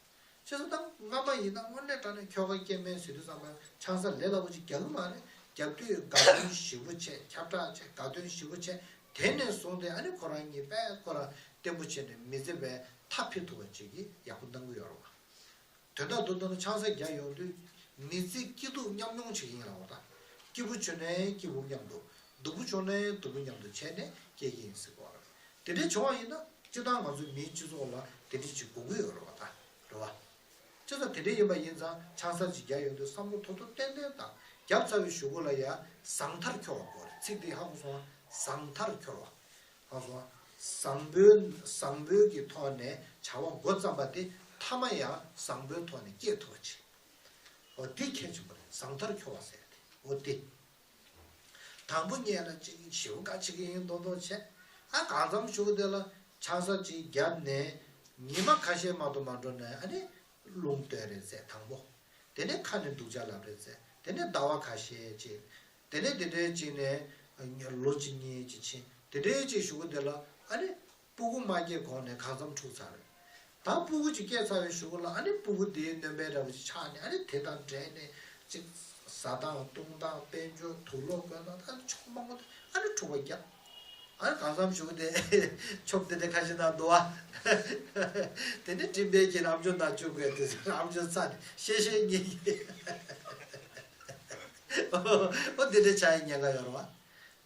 ཙང་ད་སྔ་མ་ཡིན་ན་དངོས་གནས་དྲང་གནས་ཁྱོ་ག་སྐྱེ་དམན་ཟེར་དུས་ཙམ་པ་ཆང་ས་ལས་སླ་པོ་ཅིག་རྒྱག་གི་མ་རེད། རྒྱག་དུས་དགའ་སྟོན་ཞེ་པོ་བྱས། ཁྱབ་བསྒྲགས་བྱས། དགའ་སྟོན་ཞེ་པོ་བྱས། དེ་ནས་བཟུང་སྟེ་ཨ་ནི་ཁོ་རང་གཉིས་དཔེ་ཁོ་རང་བརྟན་པོ་བྱས་ནས་མི་ཚེ་བའི་མཐའ་འཁྱོལ་ཐུབ་པ་ཅིག་གི་ཡག་པོ་གནང་གི་ཡོད་རེད་བ། དོན་དག་ཏུ་བཏང་ན་ཆང་ས་རྒྱག་ཡོང་དུས་མི་ཚེ་སྐྱིད་སྡུག་མཉམ་མྱོང་བྱེད་ཀྱི་ཡིན་ལབ་པ་དང་། སྐྱིད་པོ་བྱུང་ནའི་སྐྱིད་པོ་མཉམ་དུ། སྡུག་པོ་བྱུང་ནའི་སྡུག་པོ་མཉམ་དུ་བྱས་ནས་སྐྱེལ་གྱི་ཡིན་ཟེར་གོ་རེད། དེ་འདྲའི་བྱུང་བ་ཡིན་ན་སྤྱིར་བཏང་ང་ཚོའི་མིའི་སྤྱི་ཚོགས་ལ་དེ་འདྲ་ཅིག་དགོས་ཀྱི་ཡོད་རེད་བ་ད། རེད་བ། བྱས་ཙང་དེ་འདྲ་ཡིན་པ་ཡིན་ཙང་ཆང་ས་ཅིག་རྒྱག་ཡོང་དུས་བསམ་བློ་ཐོག་ཐོག་ཏན་ཏན་དང་། བརྒྱབ་ཚར་བའི་གཞུག་གུ་ལ་ཡང་བཟང་མཐར་འཁྱོལ་བ་དགོས་རེད། ཚིག་དེ་ཧ་གོ་སོང་ང་། བཟང་མཐར་འཁྱོལ་བ། ཧ་གོ་སོང་ང་། བཟང་པོའི་བཟང་པོའི་གི་ཐོག་ནས་བྱ་བ་འགོ་བརྩམས་པ་དེ་མཐའ་མ་ཡང་བཟང་པོའི་ཐོག་ནས་སྐྱེལ་ཐུབ་པ་བྱེད། འོ་དེ་གལ་ཆེན་པོ་རེད། བཟང་མཐར་འཁྱོལ་བ་ཟེར་ཡ་དེ་འོ་དེ། དང་པོ་ཉིད་ལ་ཅིག་ཞེ་པོ་དགའ་བྱེད་ཀྱི་ཡིན་མདོག་མདོག་བྱས། ཨ་གང་འཚམ་གཞུག་དེ་ལ་ཆང་ས་ཅིག་བརྒྱབ་ནས་ཉི་མ་ཁ་ཤས་མ་གཏོགས་མ་འགྲོ་ནས་ཨ་ནི་རླུང་བཏོན་རེད་ཟེར་དང་པོ། དེ་ནས་ཁ་ནས་སྡུག་ཅག་ལབ་རེད་ཟེར། དེ་ནས་ཟླ་བ་ཁ་ཤས་ཅིག་དེ་ནས་དེ་འདྲའི་ཅིག་ནས་ལོ་གཅིག་གཉིས་ཅིག་ཕྱིན། དེ་འདྲའི་ཅིག་གཞུག་གུ་དེ་ལ་ཨ་ནི་སྤུ་གུ་མ་སྐྱེས་གོང་ནས་གང་འཚམ་འཁྲུག་ཚར་རེད། ད་སྤུ་གུ་ཅིག་སྐྱེས་ཚར་བའི་གཞུག་གུ་ལ་ཨ་ནི་སྤུ་གུ་དེའི་སྣོན་པ་འདྲ་བོ་ཅིག་ཆགས་ནས་ཨ་ནི་དེ་དང་འབྲེལ་ནས་ཅིག་ཟ་སྟངས་བཏུང་སྟངས་དཔལ་འབྱོར་དུག་སློག་གོན་སྟངས་ད་ཕྱོགས་མང་པོ་དེ་ཨ་ནི་འཁྲུག་པ་རྒྱག་ཨ་ནི་གང་འཚམ་གཞུག་གུ་དེ་ཆོབ་དེ་འདྲ་ཁ་ཤས་ནང་འདུག་བ། དེ་ནས་སྤྲིན་པའི་གྱེན་ཨམ་ཅོག་ནང་བཅུག་དགོས་དུས་ཨམ་ཅོག་ཚ་ནས་ཤེ་ཤེ་གཉིས་ཀྱིས། ཨོ་དེ་འདྲ་ཆགས་ཡ་ཉེན་ཁ་ཡོད་རེད་བ།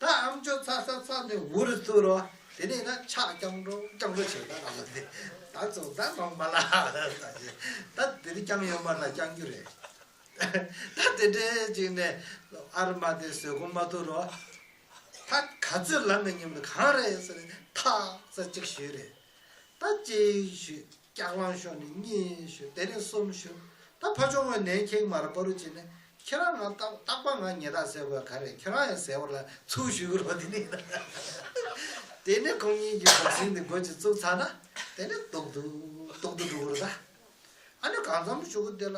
ད་ཨམ་ཅོག་ཚ་ས་ཚ་ནས་འུར་ཐུག་རོ། དེ་ནས་ན་ཕྱག་རྐྱང་འགྲོ་རྐྱང་འགྲོ་བྱེད་ད་རང་ལ་དེ། ད་ཚོ་ད་མང་མ་ལ། ད་དེ་རིང་རྐྱང་ཡོད་མ་ད་རྐྱང་རྒྱུ་རེད། ད་དེ་འདྲའི་ཅིག་ནས་ཨར་མ་དེ་བཟོད་སྒོམ་མ་ཐུབ་རོ། ད་ག་ཚོད་ལབ་ན་སྙམ་དུ་གང་རེད་ཟེར་ནས་ཐག་ཚ་གཅིག་ཞུས་རེད། ད་གཅིག་ཞུས། སྐྱག་ལང་ཤོར་ནས་གཉིས་ཞུ། དེ་ནས་གསུམ་ཞུ། ད་ཕ་ཆུང་བས་ནན་ཁྱེད་མར་པ་རུ་བྱས་ནས་ཁྱེད་རང་ང་རྟག་རྟག་པ་ང་ཉེས་དག་སེལ་དགོས་ག་རེ་ཁྱེད་རང་ཡང་ཟེར་བ་ལ་ཚུར་ཞུ་གི་རོ། དེ་ནས་དེ་ནས་ཁོང་གཉིས་ཀྱི་བོག་སིང་དེ་འགོ་ཅིག་བཙུགས་ཚར་ན་དེ་ནས་སྡུག་སྡུག་སྡུག་སྡུག་འགྲོ་གི་རེད་ད། ཨ་ནི་གང་འཚམ་ཞུ་གི་དེ་ལ་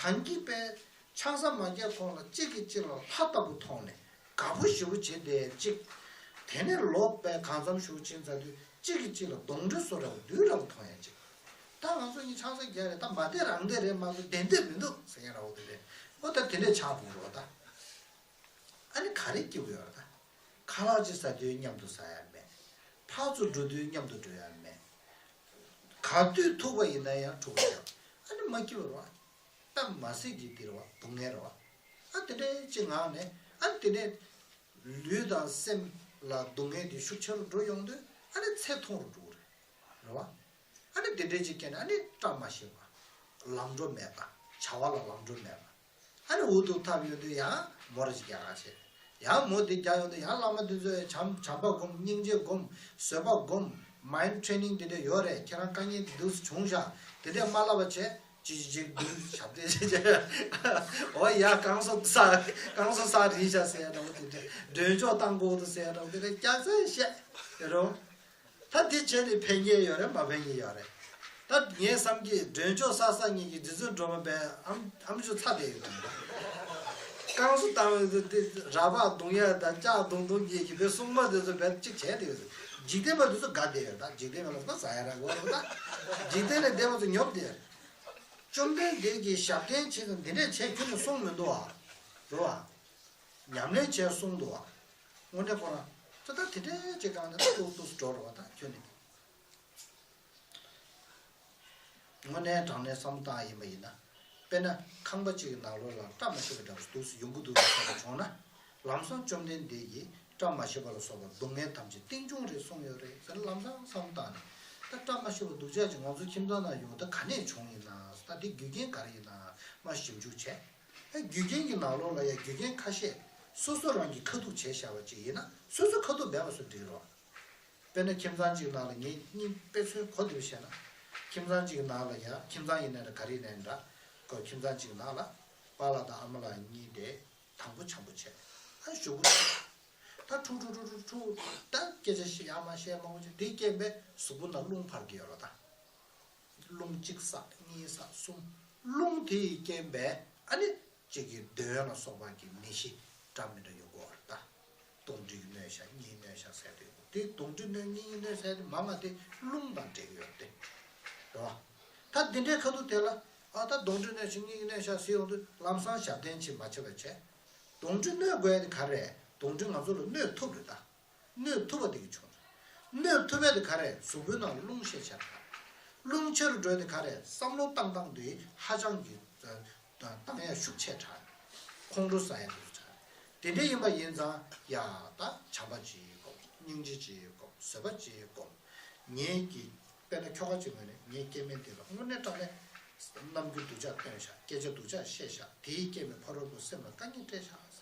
ཐང་གི་པས། ཆང་ས་མ་རྒྱག་གོང་ལ་གཅིག་གིས་གཅིག་ལ་ལྷ་ལྟ་བུ་མཐོང་ནས་དགའ་པོ་ཞེ་པོ་བྱེད་བསྡད་གཅིག་དེ་ནས་ལོག་པའི་གང་འཚམ་ཞུ་ཕྱིན་ཚར་དུས་གཅིག་གིས་གཅིག་ལ་གདོན་འདྲེ་བཟོ་འདྲ་བོ་བདུད་འདྲ་བོ་མཐོང་ཡ་གཅིག་ད་ང་ཚོ་གཉིས་ཆང་ས་རྒྱག་རེད། ད་མ་བསྡད་རང་བསྡད་རེད་མ་གཏོགས་བསྡད་འདོད་མི་འདུག་ཟེར་མཁན་འདྲ་བོ་དེ་རེད། ཨོ་ད་དེ་འདྲས་ཆགས་འགྲོ་རོགས་ད། ཨ་ནི་ག་རེ་སྐྱིད་པོ་ཡོད་རེད་ད། ཁ་ལག་ཅིག་ཟ་དུས་མཉམ་དུ་ཟ་ཡ་མེད། ཕར་ཚུར་འགྲོ་དུས་མཉམ་དུ་འགྲོ་ཡ་མེད། ག་དུས་ཐུག་པ་ཡིན་ན་ཡང་འཁྲུག་པ་ཡོད། ཨ་ནི་མ་སྐྱིད་པ་རེད་བ། ད་མ་སྲིད་ཀྱི་དེ་རེད་བ། སྡུག་བསྔལ་རེད་བ། ཨ་དེ་འདྲས་ཅིག་ངང་ནས་ཨ་དེ་ནས། ལུས་དང་སེམས་ལ་སྡུག་བསྔལ་དེ་ཤུགས་ཆེ་རུ་འགྲོ་ཡོང་དུས་ཨ་ནི་ཚེ་ཐུང་རུ་འགྲོ་གི་རེད། རེད་བ། ཨ་ནི་དེ་འདྲའི་ཅིག་སྐྱེས་ནས་ཨ་ནི་བཀྲ་མ་ཤིས་པ། ལམ་འགྲོ་མེད་པ། བྱ་བ་ལ་ལམ་འགྲོ་མེད་པ། ཨ་ནི་འུ་ཐུག་ཐབས་ཡོང་དུས་ཡང་མོ་ར་ཅིག་རྒྱག་ག་བྱེད། ཡང་མོ་དེ་རྒྱག་ཡོང་དུས་ཡང་བླ་མ་དེ་ཚོས་བྱམས་བྱམས་པ་སྒོམ། སྙིང་རྗེ་སྒོམ། བཟོད་པ་སྒོམ། Mind training དེ་འདྲ་ཡོད་རེད། ཁྱེད་རང་དཀའ་ངལ་དེ་འདུག་སེ་བྱུང་ཤག་དེ་འདྲས་མ་ལབ་པ་བྱས། ཅི་ཅི་ཅི་འདུག་ཞབས་བརྟན་བྱས་བྱས། འོ་ཡ་གང་སོ་ས་གང་སོ་ས་རིལ་ཤག་ཟེར་ཡ་འདྲ་བོ་དེ་འདྲས། མགྲོན་ཆོག་བཏང་དགོས་འདུག་ཟེར་ཡ་འདྲ་བོ་དེ་འདྲས་སྐྱ་སེར་བཤད་རོ། ད་དེ་བྱས་ནས་ཕན་གྱི་ཡོད་རེད་མ་ཕན་གྱི་ཡོད་རེད། ད་ངས་བསམ་གྱི་མགྲོན་ཆོག་ས་ས་གཉིས་ཀྱི་རྗེ་བཙུན་སྒྲོལ་མ་པའི་ཨམ་ཨམ་ཅོག་ཚ་བསྡད་ཡོད་དམ། གང་སོ་བཏང་ཡོད་དུ་དེ་ར་བག་བརྡུང་ཡ་དང་ལྕགས་བརྡུང་བརྡུང་གྱིས་ཀྱི་པའི་སྲུང་མ་དེ་ཚོ་བས་གཅིག་བྱས་བསྡད་ཡོད་དུ། འཇིག་རྟེན་པ་དེ་ཚོ་དགའ་བསྡད་ཡོད། ད་འཇིག་རྟེན་པ་ལ་ཟ་ཡ་ར་གོ་རོ། ད་འཇིག་རྟེན་ལས་བསྡད་པ་ཚོ་ཉོབ་བསྡད། བཅོམ་ལྡན་འདས་ཀྱིས་ཞབས་བརྟན་བྱེད་དང་འདི་འདྲས་བྱས་ཁྱོན་ནས་གསུངས་མི་འདུག་བ། རེད་བ། ཉམས་ལེན་བྱས་གསུངས་འདུག་བ། དངོས་གནས་ཁོ་རང་ཚོ་ད་དེ་འདྲས་ཅིག་གང་ནས་ཏོག་ཏོག་འགྲོ་རེད་བ། ད་ཁྱོན་ནས། དངོས་གནས་དྲང་གནས་བསམ་བློ་བཏང་ཡིན་པ་ཡིན་ན། དཔེར་ན་ཁང་པ་གཅིག་གི་ནང་ལོགས་ལ་བཀྲ་མ་ཤིས་པ་འདྲ་བོ་འདུག་སེ་ཡོང་གི་འདུག་ཟེར་བ་བྱུང་ན། ལམ་སང་བཅོམ་ལྡན་འདས་ཀྱིས་བཀྲ་མ་ཤིས་པ་ལ་སོགས་པ་སྡུག་བསྔལ་ཐམས་ཅད་རྟེན་འབྱུང་རེད་གསུངས་ཡོད་རེད་ཟེར་ལམ་སང་བསམ་བཏང་ནས། ད་བཀྲ་མ་ཤིས་པ་སྡུག་ཅག་ཅིག་ང་ཚོ་ཁྱིམ་ཚང་ནང་ཡོང་ད་ག་ནས་བྱུང་ཡིན་ན། ད་དེ་རྒྱུ་རྐྱེན་ག་རེ་ཡིན་ན་མ་ཞིབ་འཇུག་བྱས། ཨ་རྒྱུ་རྐྱེན་གྱི་ནང་ལོགས་ལ་ཡང་རྒྱུ་རྐྱེན་ཁ་ཤས་སོ་སོ་རང་གིས་ཁ་ཐུག་བྱས་བཞག་པ་ཅིག་ཡིན་ན་སོ་སོ་ཁ་ཐུག་མེད་པ་བཟོ་འགྲིག་རོགས། དཔེར་ན་ཁྱིམ་ཚང་གཅིག་ནང་ལ་ངས་སྙིང་དཔེ་མཚོན་གོ་བདེ་བོ་བཤད་ན། ཁྱིམ་ཚང་གཅིག་ནང་ལ་ཡ་ཁྱིམ་ཚང་ཡིན་ནའི་འདྲ་ག་རེ་ཡིན་ནའི་འདྲ། ཁོ་ཁྱིམ་ཚང་གཅིག་ནང་ལ་པཱ་ལགས་དང་ཨ་མ་ལགས་གཉིས་དེ་དང་པོ་འཆམ་པོ་བྱས། ཨ་ཞོགས་པ་ད་ཁྲུག་ཁྲུག་ཁྲུག་ཁྲུག་ཁྲུག་ད་སྐད་ཆ་བཤད་ཡག་མ་བཤད་མང་པོ་བྱས། དེའི་རྐྱེན་པས་གཟུགས་པོ་ནང་རླུང་འཕར་གྱི་ཡོད་རེད་ད། རླུང་གཅིག་བསགས་གཉིས་བསགས་གསུམ། རླུང་དེ་ཡི་རྐྱེན་པས་ཨ་ནི་གཅིག་གི་གདོན་ལ་སོགས་པ་གི་ནད་གཞི་འདྲ་མི་འདྲ་ཡོང་གི་ཡོད་རེད་ད། གདོན་འདྲེ་གིས་གནོད་ཤག་གཉིས་གནོད་ཤག་ཟེར་དུས་དེ་གདོན་འདྲེ་གནོད་གཉིས་གནོད་ཟེར་དུས་མ་མ་དེ་རླུང་དང་འབྲེལ་གྱི་ཡོད་རེད་དེ། རེད་བ། ད་འདི་འདྲའི་ཁ་ཐུག་དེ་ལ་ཨ་ད་གདོན་འདྲེ་གནོད་ཤག་གཉིས་གནོད་ཤག་ཟེར་ཡོང་དུས་ལམ་སང་ཞབས་བརྟན་བྱེད་མ་བྱེད་པ་བྱས། གདོན་འདྲེ་གནོད་དགོས་ཡ་དེ་ག་རེ་རེད། གདོན་འདྲེ་ང་ཚོ་ལ་གནོད་ཐུབ་རེད་ད། གནོད་ཐུབ་པ་དེ་གི་བྱུང་རེད། གནོད་ཐུབ་པ་དེ་ག་རེ་རེད། གཟུགས་པོའི་ནང་ལ་རླུང་ཤས་ཆེར་དྲག་རླུང་ཆེ་རུ་འགྲོ་ཡ་དེ་ག་རེ་རེད། བསམ་བློ་བཏང་སྟངས་དེ་ཧ་ཅང་གི་བཏང་ཡ་ཤུགས་ཆེ་དྲག་ཁོང་ཁྲོ་ཟ་ཡ་དེ་ཚོ་དྲག་དེ་འདྲ་ཡིན་པ་ཡིན་ཙང་ཡ་ད་བྱམས་པ་ཅིག་སྒོམ། སྙིང་རྗེ་ཅིག་སྒོམ། བཟོད་པ་ཅིག་སྒོམ། ངེད་ཀྱི་དཔེར་ན་ཁྱོ་ག་ཅིག་ངོས་ནས་ངའི་སྐྱེ་དམན་དེ་ལ་དངོས་གནས་དྲང་གནས་རྣམ་འགྱུར་སྡུག་ཅག་སྟོན་ཤག་སྐད་ཆ་སྡུག་ཅག་བཤད་ཤག་དེའི་རྐྱེན་པས་ཕ་རོལ་པོ་སེམས་ལ་དཀའ་ངལ་སྤྲད་ཤག་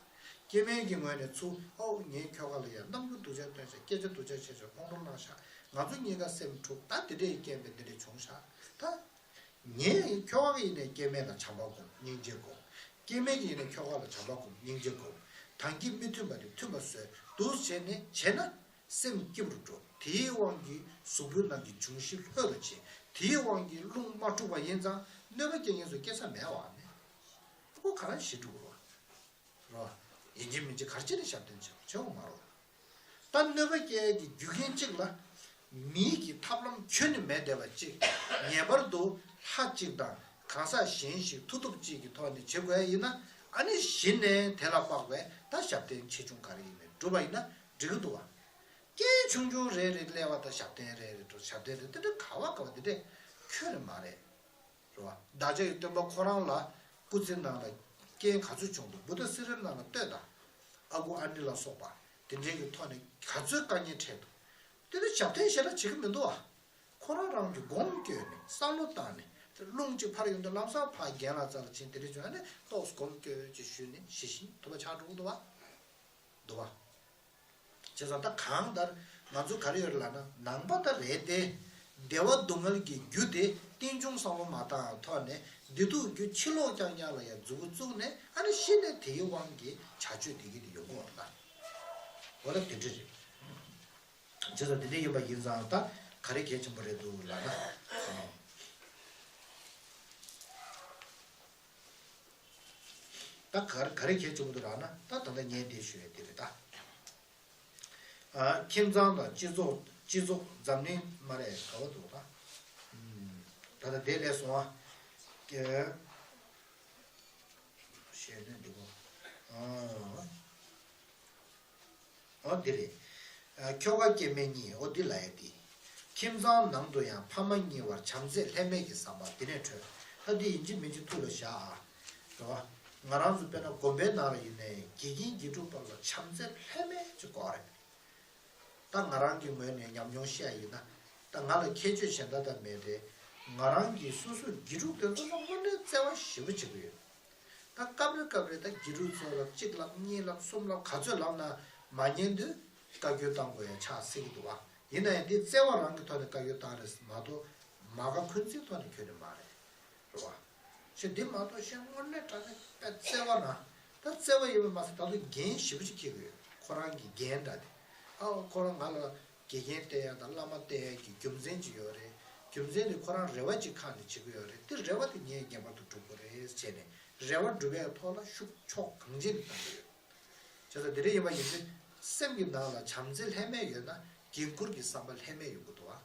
སྐྱེ་དམན་གྱི་ངོས་ནས་ཚུར་ཨོ་ངའི་ཁྱོ་ག་ལ་ཡང་རྣམ་འགྱུར་སྡུག་ཅག་སྟོན་ཤག་སྐད་ཆ་སྡུག་ཅག་བཤད་ཤག་ཁོང་ཁྲོ་ལངས་ཤག་ང་ཚོ་གཉིས་ཀ་སེམས་འཁྲུག་ད་དེ་འདྲ་ཡི་རྐྱེན་པས་འདི་འདྲ་བྱུང་ཤག་ད། ངས་ཁྱོ་ག་ཡིན་ནའི་སྐྱེ་དམན་ལ་བྱམས་པ་སྒོམ། སྙིང་རྗེ་སྒོམ། སྐྱེ་དམན་གྱི་ཡིན་ནའི་ཁྱོ་ག་ལ་བྱམས་པ་སྒོམ། སྙིང་རྗེ་སྒོམ། དང་གི་མི་མཐུན་པ་དེ་མཐུན་པ་བཟོས་འདུག་བྱས་ནས་བྱས་ན་སེམས་སྐྱིད་པོ་འགྲོ། དེའི་དབང་གིས་གཟུགས་པོའི་ནང་གི་འབྱུང་བཞི་ལྷོད་ལ་ཕྱིན། དེའི་དབང་གིས་རླུང་མ་འཁྲུགས་པ་ཡིན་ཙང་གནོད་པ་སྐྱེལ་མཁན་ཚོ་སྐྱེ་ས་མེད་བ་ནི། ཁོ་ག་རང་ཞི་འགྲོ་གི་རེད་བ། རོ། ཡིན་གཅིག་མིན་གཅིག་ག་རེ་བྱས་ནས་ཞབས་བརྟན་བྱེད་བྱེད་དགོས་མ་རོ། ད་གནོད་པ་སྐྱེལ་གྱི་རྒྱུ་རྐྱེན་གཅིག་ལ། མིའི་གི་ཐབས་ལམ་ཁྱོན་ནས་མེད་བསྡད་པ་གཅིག་ངེས་པར་དུ་ལྷ་གཅིག་དང་གང་ཟག་གཞན་ཞིག་མཐུ་སྟོབས་གཅིག་གི་ཐོག་ནས་བྱེད་དགོས་ཡ་ཡིན་ན། ཨ་ནི་གཞི་ནས་དེ་ལ་དཔག་པའི་ད་ཞབས་བརྟན་ཆེ་ཆུང་ག་རེ་ཡིན་ནའི་སྒྲུབ་པ་ཡིན་ན་འགྲིག་གི་འདུག་བ། རྐྱེན་ཆུང་ཆུང་རེ་རེ་སླེབས་པ་དང་ཞབས་བརྟན་རེ་རེ་འགྲོ། ཞབས་བརྟན་རེ་དེ་འདྲ་ག་བ་ག་བ་དེ་འདྲས་ཁྱོན་ནས་མ་རེད། རེད་བ། བདག་ཅག་གི་སྟོན་པ་ཁོ་རང་ལ་སྐུ་ཚེ་ནང་ལ་རྐྱེན་ག་ཚོད་བྱུང་འདུག་བུདྡྷ་སི་རི་ན་ལ་ལྟོས་དང་། ཨ་ཁུ་ཨ་ནི་ལ་སོགས་པ་དེ་འདྲའི་གི་ཐོག་ནས་ག་ཚོད་དཀའ་ངལ་འཕྲད་འདུག་དེ་ནི་ཞབས་བརྟན་ཞེ་དྲག་བྱེད་ཀྱི་མི་འདུག་བ། ཁོ་རང་རང་གི་སྒོམ་བསྐྱོད་ནས་བསམ་བློ་བཏང་ནས་དེ་རླུང་གཅིག་ཕར་ཡོང་དུས་ལམ་སང་ཕར་རྒན་ལགས་རྩ་ལ་ཕྱིན་དེ་འདྲ་བྱུང་ཨ་ནི་ཏོག་སྒོམ་བསྐྱོད་ཅིག་ཞུས་ནས་ཞི་ཞིང་དུལ་བ་ཆགས་འགྲོ་གི་འདུག་བ། འདུག་བ། བྱས་ཙང་ད་གང་ལྟར་ང་ཚོ་ག་རེ་ཡོད་ལབ་ན་ནང་པ་ད་རེད་དེ། བདེ་བ་སྡུག་བསྔལ་གྱི་རྒྱུ་དེ་རྟེན་འབྱུང་བསམ་བློ་མ་བཏང་ཐོག་ནས་བདེ་སྡུག་རྒྱུ་ཕྱི་ལོགས་རྐྱང་རྐྱང་ལ་ཡང་མཛུབ་གུ་བཙུགས་ནས་ཨ་ནི་གཞི་ནས་དེའི་དབང་གིས་བྱ་སྤྱོད་དེ་གི་དེ་ཡོང་གི་ཡོད་རེད་ད། འོ་ད་དེ་འདྲ་རེད། བྱས་ཙང་དེ་འདྲ་ཡིན་པ་ཡིན་ཙང་ད་ག་རེ་གལ་ཆེན་པོ་རེད་འདུག་ལབ་ན། ད་ག་རེ་ག་རེ་གལ་ཆེན་པོ་འདུག་ལབ་ན་ད་ད་ལྟ་ངས་འདི་ཞུ་ཡས་དེ་རེད་ད། ཨ་ཁྱིམ་ཚང་དང་སྤྱི་ཚོགས་སྤྱི་ཚོགས་འཛམ་གླིང་མ་རེད་ག་བ་འདུག་ད། ད་ལྟ་དེ་ལས་སོང་ཨ། ཞེས་ནས་འདུག་གོ། ཨོ་འདི་རེད། ཁྱོ་ག་སྐྱེ་དམན་གཉིས། ཨོ་འདི་ལ་ཡ་འདི། ཁྱིམ་ཚང་ནང་དུ་ཡང་ཕ་མ་གཉིས་བར་བྱམས་བརྩེ་ལྷད་མེད་ཀྱི་བསམ་པ་འདི་ནས་འཕྲོས། ད་འདི་ཡིན་གཅིག་མིན་གཅིག་ཐུགས་ལ་བཞག་ཨ། རེད་བ། ང་རང་ཚོ་དཔེར་ན་དགོན་པའི་ནང་ལ་ཡིན་ནའི་དགེ་རྒན་དགེ་ཕྲུག་བར་ལ་བྱམས་བརྩེ་ལྷད་མེད་ཅིག་དགོས་རེད། ད་ང་རང་གི་ངོས་ནས་ཉམས་མྱོང་བཤད་ཡིན་ན། ད་ང་ལ་ཁྱད་ཆོས་གཞན་དག་ད་མེད་དེ། ང་རང་གིས་སོ་སོའི་དགེ་ཕྲུག་དེ་ཚོ་ལ་དངོས་གནས་བརྩེ་བ་ཞེ་པོ་བྱེད་ཀྱི་ཡོད། ད་སྐབས་རེ་སྐབས་རེ་ད་དགེ་ཕྲུག་ཚོ་ལ་གཅིག་ལབ་གཉིས་ལབ་གསུམ་ལབ་ག་ཚོད་ལབ་ན་མ་ཉན་དུས་བཀའ་བཀྱོན་བཏང་དགོས་ཡ་ཆགས་སྲིད་ཀྱི་འདུག་བ། ཡིན་ན་ཡང་འདི་བརྩེ་བ་རང་གི་ཐོག་ནས་བཀའ་བཀྱོན་བཏང་རེད་མ་གཏོགས་མ་དགའ་འཁོན་འཛིན་ཐོག་ནས་ཁྱོན་ནས་མ་རེད། རེད་བ། ཞེས་འདི་མ་གཏོགས་གཞན་དངོས་གནས་དྲང་གནས་དཔེ་བརྩེ་བ་རང་། ད་བརྩེ་བ་ཡོད་པ་མ་ཟད་ད་དུང་འགན་ཞེ་པོ་ཅིག་འཁྱེར་གྱི་ཡོད། ཁོ་རང་གི་འགན་འདྲ་དེ། ཨའོ་ཁོ་རང་ང་ལ་དགེ་རྒན་བསྟེན་ཡ་དང་བླ་མ་བསྟེན་ཡ་གི་རྒྱུ་མཚན་ཅིག་ཡོད་རེད། རྒྱུ་མཚན་དེ་ཁོ་རང་རེ་བ་ཅིག་ཁ་ནས་བྱེད་ཀྱི་ཡོད་རེད། དེ་རེ་བ་དེ་ངས་ངེས་པར་དུ་སྒྲུབ་དགོས་རེད་བྱས་ནས་རེ་བ་སྒྲུབ་པའི་ཐོག་ལ་ཤུགས་ཕྱོགས་གང་ཅི་ནས་བཏང་གི་ཡོད། བྱས་ཙང་དེ་འདྲ་ཡིན་པ་ཡིན་ཚེ་སེམས་ཀྱི་ནང་ལ་བྱམས་བརྩེ་ལྷད་མེད་ཡོད་ན་འགན་འཁུར་གྱི་བསམ་པ་ལྷད་མེད་ཡོང་གི་འདུག་བ།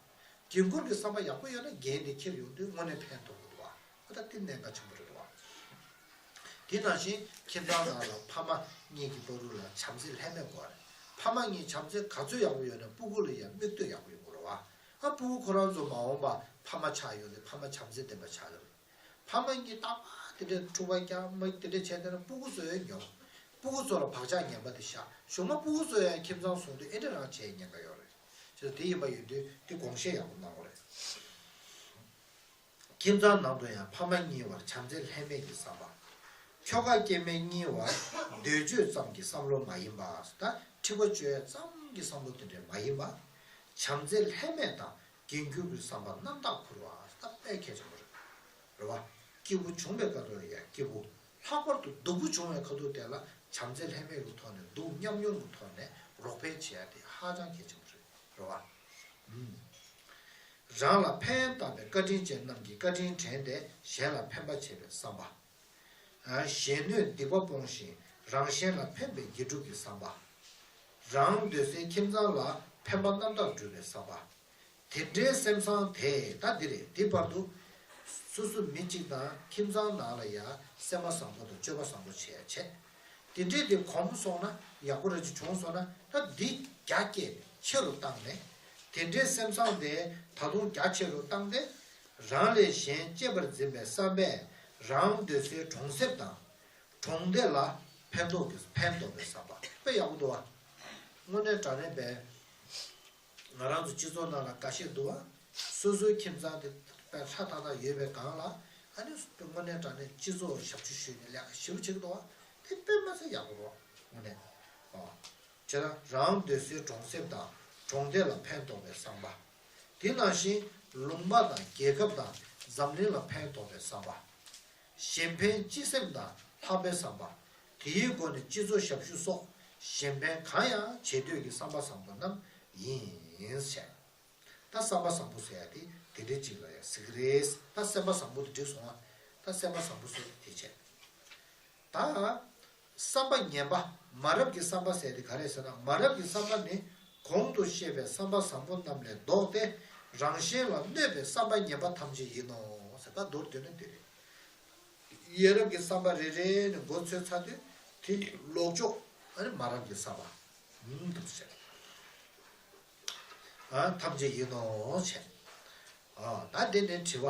འགན་འཁུར་གྱི་བསམ་པ་ཡག་པོ་ཡོད་ན་འགན་དེ་འཁྱེར་ཡོང་དུས་དངོས་གནས་ཕན་ཐོགས་ཀྱི་འདུག་བ། ཨ་ད་དེ་གནད་འགག་ཆེན་པོ་རེད་འདུག་བ། དེ་ནང་བཞིན་ཁྱིམ་ཚང་ནང་ལ་ཕ་མ་གཉིས་ཀྱི་བར་དུ་ལ་བྱམས་བརྩེ་ལྷད་མེད་དགོས་རེད། ཕ་མ་གཉིས་བྱམས་བརྩེ་ག་ཚོད་ཡག་པོ་ཡོད་ན་སྤུ་གུ་ལ་ཡང་མིག་ལྟོས་ཡག་པོ་ཡོང་གི་རེད་བ། ཨ་སྤུ་གུ་ཁོ་རང་ཚོ་མ་འོངས་པ་ཕ་མ་ཆགས་ཡོང་དུས་ཕ་མ་བྱམས་བརྩེ་ལྡན་པ་ཆགས་ཀྱི་རེད། ཕ་མ་གཉིས་རྟག་པར་དེ་འདྲའི་འཁྲུག་པ་རྒྱག་མ་དེ་འདྲ་བྱས་ན་སྤུ་གུ་ཚོ་ཡང་ཉོབ། སྤུ་གུ་ཚོ་ལ་བག་ཆགས་ངན་པ་དེ་བཞག་གཞུག་མ་སྤུ་གུ་ཚོ་ཡང་ཁྱིམ་ཚང་བཟུང་དུས་ཨེ་འདྲ་རང་བྱས་ཉེན་ཁ་ཡོད་རེད། བྱས་ཙང་དེ་ཡིན་པ་ཡིན་དུས་དེ་དགོངས་བཞེས་ཡག་པོ་གནང་དགོས་རེད། ཁྱིམ་ཚང་ནང་དུ་ཡང་ཕ་མ་གཉིས་བར་བྱམས་བརྩེ་ལྷད་མེད་ཀྱི་བསམ་པ། ཁྱོ་ག་སྐྱེ་དམན་གཉིས་བར་འདོད་སྤྱོད་ཙམ་གྱི་བསམ་བློ་མ་ཡིན་པ། ད་འཁྲིག་པ་སྤྱོད་ཙམ་གྱི་བསམ་བློ་དེ་འདྲ་མ་ཡིན་པ། བྱམས་བརྩེ་ལྷད་མེད་དང་། རྒན་གྱུར་གྱི་བསམ་པ་རྣམ་དག་འཁུར་བ་ད་དཔེ་གལ་ཆེན་པོ་རེད། རེད་བ། སྐྱིད་པོ་བྱུང་བའི་སྐབས་དུ་ཡང་སྐྱིད་པོ། ལྷག་པར་དུ་སྡུག་པོ་བྱུང་བའི་ཁ་ཐུག་དེ་ལ་བྱམས་བརྩེ་ལྷད་མེད་ཀྱི་ཐོག་ནས་སྡུག་མཉམ་མྱོང་གི་ཐོག་ནས་རོགས་ཕན་བྱེད་ཡ་དེ་ཧ་ཅང་གལ་ཆེན་པོ་རེད། རེད་བ། ཨུམ། རང་ལ་ཕན་བཏགས་པའི་བཀའ་དྲིན་ཅན་རྣམས་ཀྱི་བཀའ་དྲིན་དྲན་ཏེ་གཞན་ལ་ཕན་པ་བྱེད་པའི་བསམ་པ། གཞན་གནོད་སྡིག་པ་སྤོང་ཞིང་རང་གཞན་ལ་ཕན་པའི་དགེ་སྒྲུབ་ཀྱི་བསམ་པ། རང་སྡོད་སའི་ཁྱིམ་ཚང་ལ་ཕན་པ་རྣམ་དག་སྒྲུབ་པའི་བསམ་པ། དེ་འདྲའི་སེམས་བཟང་དེ་ད་འདི་རེད། དེ་བར་དུ་སོ་སོ་མི་གཅིག་དང་ཁྱིམ་ཚང་ནང་ལ་ཡང་སེམས་པ་བཟང་པོ་དང་སྤྱོད་པ་བཟང་པོ་བྱས་བྱས། དེ་འདྲའི་དེ་གོམས་སོང་ན་ཡག་པོ་ར་ཅིག་བྱུང་སོང་ན་ད་འདི་རྒྱ་བསྐྱེད་ནས་ཆེ་རུ་བཏང་ནས། དེ་འདྲའི་སེམས་བཟང་དེ་ད་དུང་རྒྱ་ཆེ་རུ་བཏང་སྟེ། རང་ལས་གཞན་གཅེས་པར་འཛིན་པའི་བསམ་པས་རང་སྡོད་སའི་གྲོང་གསེབ་དང་། གྲོང་སྡེ་ལ་ཕན་ཐོགས་ཀྱི་ཕན་ཐོགས་པའི་བསམ་པ་དཔེ་ཡག་པོ་འདུག་བ། དངོས་གནས་དྲང་གནས་པའི་ང་རང་ཚོ་སྤྱི་ཚོགས་ནང་ལ་འགའ་ཤས་འདུག་བ། སོ་སོའི་ཁྱིམ་ཚང་དེ་དཔེ་ཧྲ་ཐག་ཐག་ཡོད་པའི་སྒང་ལ་ཨ་ནི་དངོས་གནས་དྲང་གནས་སྤྱི་ཚོགས་ཞབས་ཞུ་ཞུས་ནས་ལས་ཀ་ཞེ་པོ་བྱེད་ཀྱི་འདུག་བ། དེ་དཔེ་མ་ཚད་ཡག་པོ་རེད་དངོས་གནས། ཨོ། བྱས་ན་རང་སྡོད་སའི་གྲོང་གསེབ་དང་གྲོང་སྡེ་ལ་ཕན་ཐོགས་པའི་བསམ་པ། དེ་ནང་བཞིན་ལུང་པ་དང་རྒྱལ་ཁབ་དང་འཛམ་གླིང་ལ་ཕན་ཐོགས་པའི་བསམ་པ། གཞན་ཕན་སྤྱི་སེམས་དང་ལྷག་པའི་བསམ་པ། དེའི་སྒོ་ནས་སྤྱི་ཚོགས་ཞབས་ཞུ་སོགས་གཞན་ཕན་གང་ཡང་བྱེད་འདོད་ཀྱི་བསམ་པ་བཟང་པོ་རྣམས་ཡིན་ཞེས། ད་བསམ་པ་བཟང་པོ་ཟེར་ཡ་དེ་དེ་འདྲའི་ཅིག་ལ་ཡང་ཟེར་གི་རེད། ད་སེམས་པ་བཟང་པོ་དེ་འགྲིག་སོང་ང་། ད་སེམས་པ་བཟང་པོ་ཟེར་དེ་བྱས། ད། བསམ་པ་ངན་པ། མ་རབས་ཀྱི་བསམ་པ་ཟེར་དེ་ག་རེ་ཟེར་ན། མ་རབས་ཀྱི་བསམ་པ་ནི་གོང་དུ་བཤད་པའི་བསམ་པ་བཟང་པོ་རྣམས་ལས་ལྡོག་སྟེ་རང་གཞན་ལ་གནོད་པའི་བསམ་པ་ངན་པ་ཐམས་ཅད་ཡིན་ནོ་ཟེར། ད་མདོར་བསྡུས་ན་དེ་རེད། ཡ་རབས་ཀྱི་བསམ་པ་རེ་རེ་ནས་མགོ་ཚོས་ཚར་དུས་དེ་ལོག་ཕྱོགས་ཨ་ནི་མ་རབས་ཀྱི་བསམ་པ་ཐམས་ཅད། ཨ་ཐམས་ཅད་ཡིན་ནོ་བྱས། ཨ་ད་དེ་ནས་དྲི་བ།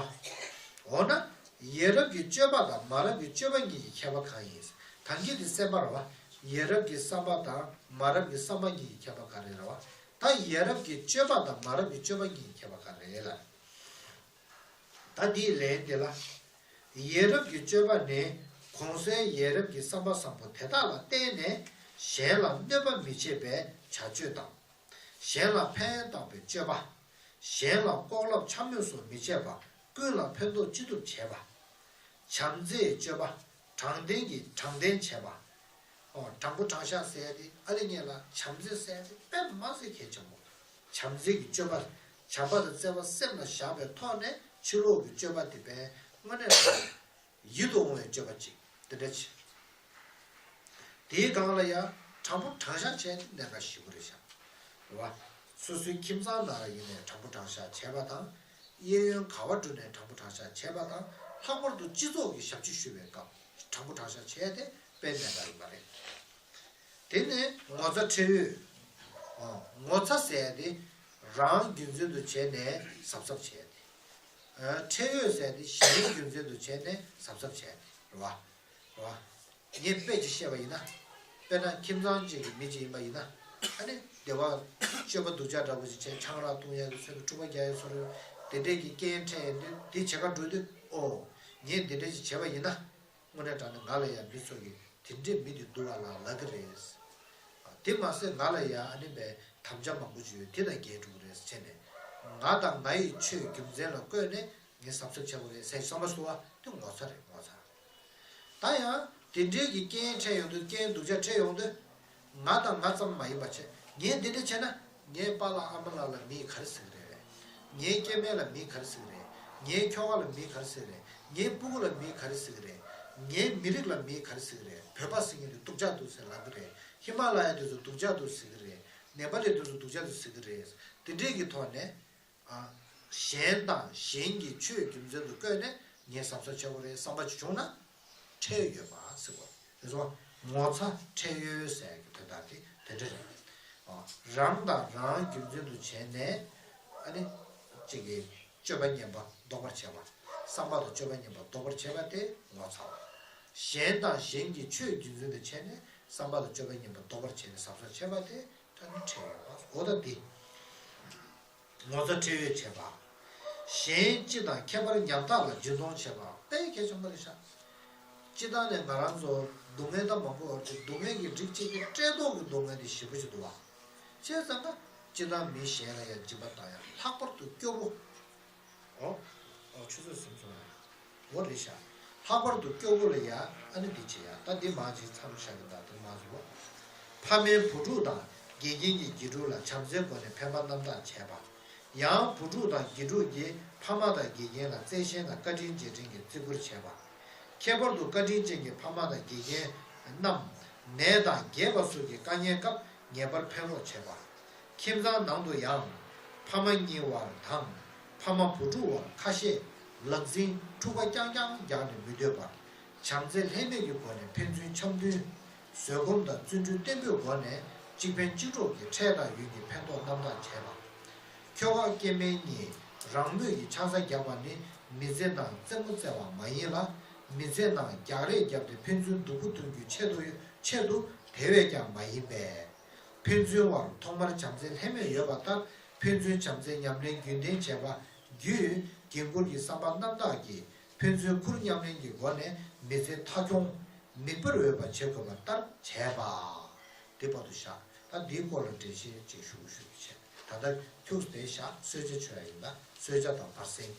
འོ་ན། ཡ་རབས་ཀྱི་སྤྱོད་པ་དང་མ་རབས་ཀྱི་སྤྱོད་པ་གཉིས་ཀྱི་ཁྱད་པར་གང་ཡིན། ད་གིན་དེ་གསན་པ་རེད་བ། ཡ་རབས་ཀྱི་བསམ་པ་དང་མ་རབས་ཀྱི་བསམ་པ་གཉིས་ཀྱི་ཁྱད་པར་ག་རེ་རེད་བ། ད་ཡ་རབས་ཀྱི་སྤྱོད་པ་དང་མ་རབས་ཀྱི་སྤྱོད་པ་གཉིས་ཀྱི་ཁྱད་པར་ག་རེ་ལ། ད་དེའི་ལན་དེ་ལ། ཡ་རབས་ཀྱི་སྤྱོད་པ་ནི་གོང་གསལ་ཡ་རབས་ཀྱི་བསམ་པ་བཟང་པོ་དེ་དག་ལ་བརྟེན་ནས་གཞན་ལ་གནོད་པ་མི་བྱེད་པའི་བྱ་སྤྱོད་དང་། གཞན་ལ་ཕན་བཏགས་པའི་སྤྱོད་པ། གཞན་ལ་ལྐོག་ལབ་འཕྱ་སྨོད་སོགས་མི་བྱེད་པ། ཀུན་ལ་ཕན་ཐོགས་ཅི་ཐུབ་བྱེད་པ། བྱམས་བརྩེའི་སྤྱོད་པ། དྲང་བདེན་གྱི་དྲང་བདེན་བྱེད་པ། ཨོ། དྲང་པོ་དྲང་བཞག་ཟེར་ཡ་དེ་ཨ་ལེ་ངེད་ལ་བྱམས་བརྩེ་ཟེར་ཡ་དེ་དཔེ་མ་ཟེར་གལ་ཆེན་པོ། བྱམས་བརྩེ་གི་སྤྱོད་པ། བྱམས་པ་དང་བརྩེ་བ་སེམས་ལ་བཞག་པའི་ཐོག་ནས་ཕྱི་ལོགས་ཀྱི་སྤྱོད་པ་དེ་དཔེ་དངོས་གནས་དྲང་། ཡིད་དུ་འོང་བའི་སྤྱོད་པ་ཅིག་དེ་འདྲ་ཅིག་དེའི་སྒང་ལ་ཡང་དྲང་པོ་དྲང་བཞག་བྱས་ཏེ་གནད་འགག་ཞེ་པོ་རེད་ཤག་རེད་བ། སོ་སོའི་ཁྱིམ་ཚང་ནང་ལ་ཡིན་ནའི་དྲང་པོ་དྲང་བཞག་བྱས་པ་དང་། གཡས་གཡོན་ག་བ་འགྲོ་ནའི་དྲང་པོ་དྲང་བཞག་བྱས་པ་དང་། ལྷག་པར་དུ་སྤྱི་ཚོགས་ཀྱི་ཞབས་ཕྱི་ཞུ་བའི་སྐབས། དྲང་པོ་དྲང་བཞག་བྱས་ཏེ་དཔེ་མེད་པ་ཡིན་པ་རེད། དེ་ནས་ངོ་ཚ་ཁྲེལ་ཡོད། ཨོ། ངོ་ཚ་ཟེར་ཡ་དེ་རང་རྒྱུ་མཚན་དུ་བྱས་ནས་གཟབ་གཟབ་བྱས་ཏེ། ཨ། ཁྲེལ་ཡོད་ཟེར་ཡ་དེ་གཞན་རྒྱུ་མཚན་དུ་བྱས་ནས་གཟབ་གཟབ་བྱས་ཏེ་རེད་བ། རེད་བ། ངས་དཔེ་ཅིག་བཤད་པ་ཡིན་ན། དཔེར་ན་ཁྱིམ་ཚང་གཅིག་གི་མི་གཅིག་ཡིན་པ་ཡིན་ན། ཨ་ནི་སྡེ་བ་སྤྱོད་པ་སྡུག་ཅག་འདྲ་པོ་ཞིག་བྱས། ཆང་རག་བཏུང་ཡག་གི་ཚོད་དུ་འཁྲུག་པ་རྒྱག་ཡག་ཚོད་དུ་དེ་འདྲས་ཀྱི་རྐྱེན་འཕྲད་ཡོང་དུས། དེ་བྱེད་ག་འགྲོ་དུས། ཨོ། ངས་འདི་འདྲས་ཅིག་བྱས་པ་ཡིན་ན། དངོས་གནས་དྲང་གནས་ང་ལ་ཡང་མི་ཚོ་གིས་དེ་འདྲས་མི་འདི་སྡུག་པ་ལ་ལབ་ཀྱི་རེད། དེ་མ་ཟད་ང་ལ་ཡང་ཨ་ནི་བའི་དམ་བཅའ་མང་པོ་ཅིག་ཡོད། དེ་དང་འགལ་འགྲོ་གི་རེད་ཟེར་བྱས་ནས། ང་དང་ང་ཡི་ཆོས་རྒྱུ་མཚན་ལ་བཀོད་ནས་ངས་གཟབ་གཟབ་བྱེད་དགོས་རེད་ཟེར་བསམ་པ་བཟོ་བ་དེ་ངོ་ཚ་རེད། ངོ་ཚ། ད་ཡང་དེ་འདྲའི་གི་རྐྱེན་འཕྲད་ཡོང་དུས། རྐྱེན་སྡུག་ཅག་འཕྲད་ཡོང་དུས། ང་དང་ང་ཙམ་མ་ཡིན་པ་བྱས། ངས་འདི་འདྲ་བྱས་ན་ངའི་པཱ་ལགས་ཨ་མ་ལགས་ལ་མིས་ག་རེ་ཟེར་གི་རེད། ངའི་སྐྱེ་དམན་ལ་མིས་ག་རེ་ཟེར་གི་རེད། ངའི་ཁྱོ་ག་ལ་མིས་ག་རེ་ཟེར་གི་རེད། ངའི་སྤུ་གུ་ལ་མིས་ག་རེ་ཟེར་གི་རེད། ངའི་མི་རིགས་ལ་མིས་ག་རེ་ཟེར་གི་རེད། བོད་པ་ཟེར་མཁན་དེ་སྡུག་ཅག་འདུག་ཟེར་ལབ་གི་རེད། ཧི་མ་ལ་ཡ་དེ་ཚོ་སྡུག་ཅག་འདུག་ཟེར་གི་རེད། ནེ་པ་ལི་དེ་ཚོ་སྡུག་ཅག་འདུག་ཟེར་གི་རེད། དེ་འདྲས་ཀྱི་ཐོག་ནས། ཨ། གཞན་དང་གཞན་གྱི་ཆོས་རྒྱུ་མཚན་དུ་བཀོད་ནས་ངས་གཟབ་གཟབ་བྱེད་དགོས་རེད་བསམ་པ་ཅིག་བྱུང་ན། ཁྲེལ་ཡོད་པ་ཟེར་བ་དེ་ཚོ། ངོ་ཚ་ཁྲེལ་ཡོད་ཟེར་གྱི་དོན་དག་དེ་དེ་འདྲ་རེད། ཨ། རང་དང་རང་རྒྱུ་མཚན་དུ་བྱས་ནས། ཨ་ནི་གཅིག་གི་སྤྱོད་པ་ངན་པ་ལྡོག་པར་བྱེད་པ། བསམ་པ་དང་སྤྱོད་པ་ངན་པ་ལྡོག་པར་བྱེད་པ་དེ་ངོ་ཚ་བ། གཞན་དང་གཞན་གྱི་ཆོས་རྒྱུ་མཚན་དུ་བྱས་ནས་བསམ་པ་དང་སྤྱོད་པ་ངན་པ་ལྡོག་པར་བྱས་ནས་གཟབ་གཟབ་བྱེད་པ་དེ། ད་ནི་ཁྲེལ་ཡོད་པ། འོ་ད་འདི། ངོ་ཚ་ཁྲེལ་ཡོད་བྱེད་པ། གཞན་སྤྱི་དང་ཁྱད་པར་ཉམ་ཐག་ལ་སྦྱིན་གཏོང་བྱེད་པ་དཔེ་གལ་ཆེན་པོ་རེད་ཤག་སྤྱི་བཏང་ནས་ང་རང་ཚོ་སྡུག་བསྔལ་ད་མང་པོ་ཡོད་རེད། སྡུག་བསྔལ་གྱི་རིགས་གཅིག་གི་བཀྲེས་ལྟོགས་ཀྱི་སྡུག་བསྔལ་དེ་ཞེ་པོ་ཅིག་འདུག་བ། བྱས་ཙང་ན་སྤྱི་བཏང་མི་གཞན་ལ་ཡང་སྦྱིན་པ་བཏང་ཡག་ལྷག་པར་དུ་སྐྱོ་པོ། ཨོ། ཨོ། ཆུ་ཚོད་ཟིན་སོང་ཡ། འོ་རེད་ཤག་ལྷག་པར་དུ་སྐྱོ་པོ་ལ་ཡ་ཨ་ནི་འདི་བྱེད་ཡ། ད་འདི་མང་ཅིག་མཚམས་བཞག་གི། ད་འདི་མང་ཅིག་ལོ། ཕ་མའི་བུ་ཕྲུག་དང་དགེ་རྒན་གྱིས་དགེ་ཕྲུག་ལ་བྱམས་བརྩེའི་སྒོ་ནས་ཕན་པ་རྣམ་དག་བྱས་པ། ཡང་བུ་ཕྲུག་དང་དགེ་ཕྲུག་གིས་ཕ་མ་དང་དགེ་རྒན་ལ་བརྩེ་ཞེན་དང་བཀའ་དྲིན་རྗེས་དྲན་གྱི་བརྩི་བཀུར་བྱས་པ། ཁྱད་པར་དུ་བཀའ་དྲིན་ཅན་གྱི་ཕ་མ་དང་དགེ་རྒན་རྣམས་ནད་དང་རྒས་པ་སོགས་ཀྱི་དཀའ་ངལ་སྐབས་ངེས་པར་ཕན་རོགས་བྱས་པ། ཁྱིམ་ཚང་ནང་དུ་ཡང་ཕ་མ་གཉིས་བར་དང་ཕ་མ་བུ་ཕྲུག་བར་ཁ་ཤས་ལག་འཛིང་འཁྲུག་པ་རྐྱང་རྐྱང་རྒྱག་ནས་མི་སྡོད་པར། བྱམས་བརྩེ་ལྷད་མེད་ཀྱི་སྒོ་ནས་ཕན་ཚུན་འཆམ་མཐུན། བཟོད་སྒོམ་དང་བརྩོན་འགྲུས་བརྟན་པོའི་སྒོ་ནས་གཅིག་ཕན་གཅིག་གྲོགས་ཀྱི་འཕྲད་དང་ཡུན་གྱི་ཕན་ཐོགས་རྣམ་དག་བྱས་པ། ཁྱོ་ག་སྐྱེ་དམན་གཉིས་རང་མོས་ཀྱིས་ཆང་ས་བརྒྱབ་པ་ནི་མི་ཚེ་ནང་རྩེད་མོ་རྩེ་བ་མ་ཡིན་ལ། མི་ཚེ་ནང་རྒྱག་རེས་བརྒྱབ་སྟེ་ཕན་ཚུན་སྡུག་པོ་མཐུན་རྒྱུའི་ཆེད་དུ། ཆེད་དུ་དེ་བས་ཀྱང་མ་ཡིན་པས། ཕན་ཚུན་བར་ཐོག་མར་བྱམས་བརྩེ་ལྷད་མེད་ཡོད་པ་ལྟར། ཕན་ཚུན་བྱམས་བརྩེ་ཉམས་ལེན་རྒྱུན་ལྡན་བྱས་པ་བརྒྱུད། འགན་འཁུར་གྱི་བསམ་པ་རྣམ་དག་གིས་ཕན་ཚུན་ཁུར་མཉམ་ལེན་གྱི་སྒོ་ནས་མི་ཚེ་མཐའ་འཁྱོངས། མིག་དཔེར་འོས་པ་བྱེད་དགོས་པ་ལྟར་བྱས་པ། དེ་བར་དུ་བཞག་ད་འདིའི་སྐོར་ལ་འགྲེལ་བཤད་ཅིག་ཞུ་ཞུ་བྱས། ད་ལྟ་ཁྱུགས་དེ་བཞག་གསོལ་ཇ་མཆོད་ཡ་ཡིན་ད། གསོལ་ཇ་དང་བར་གསེང་།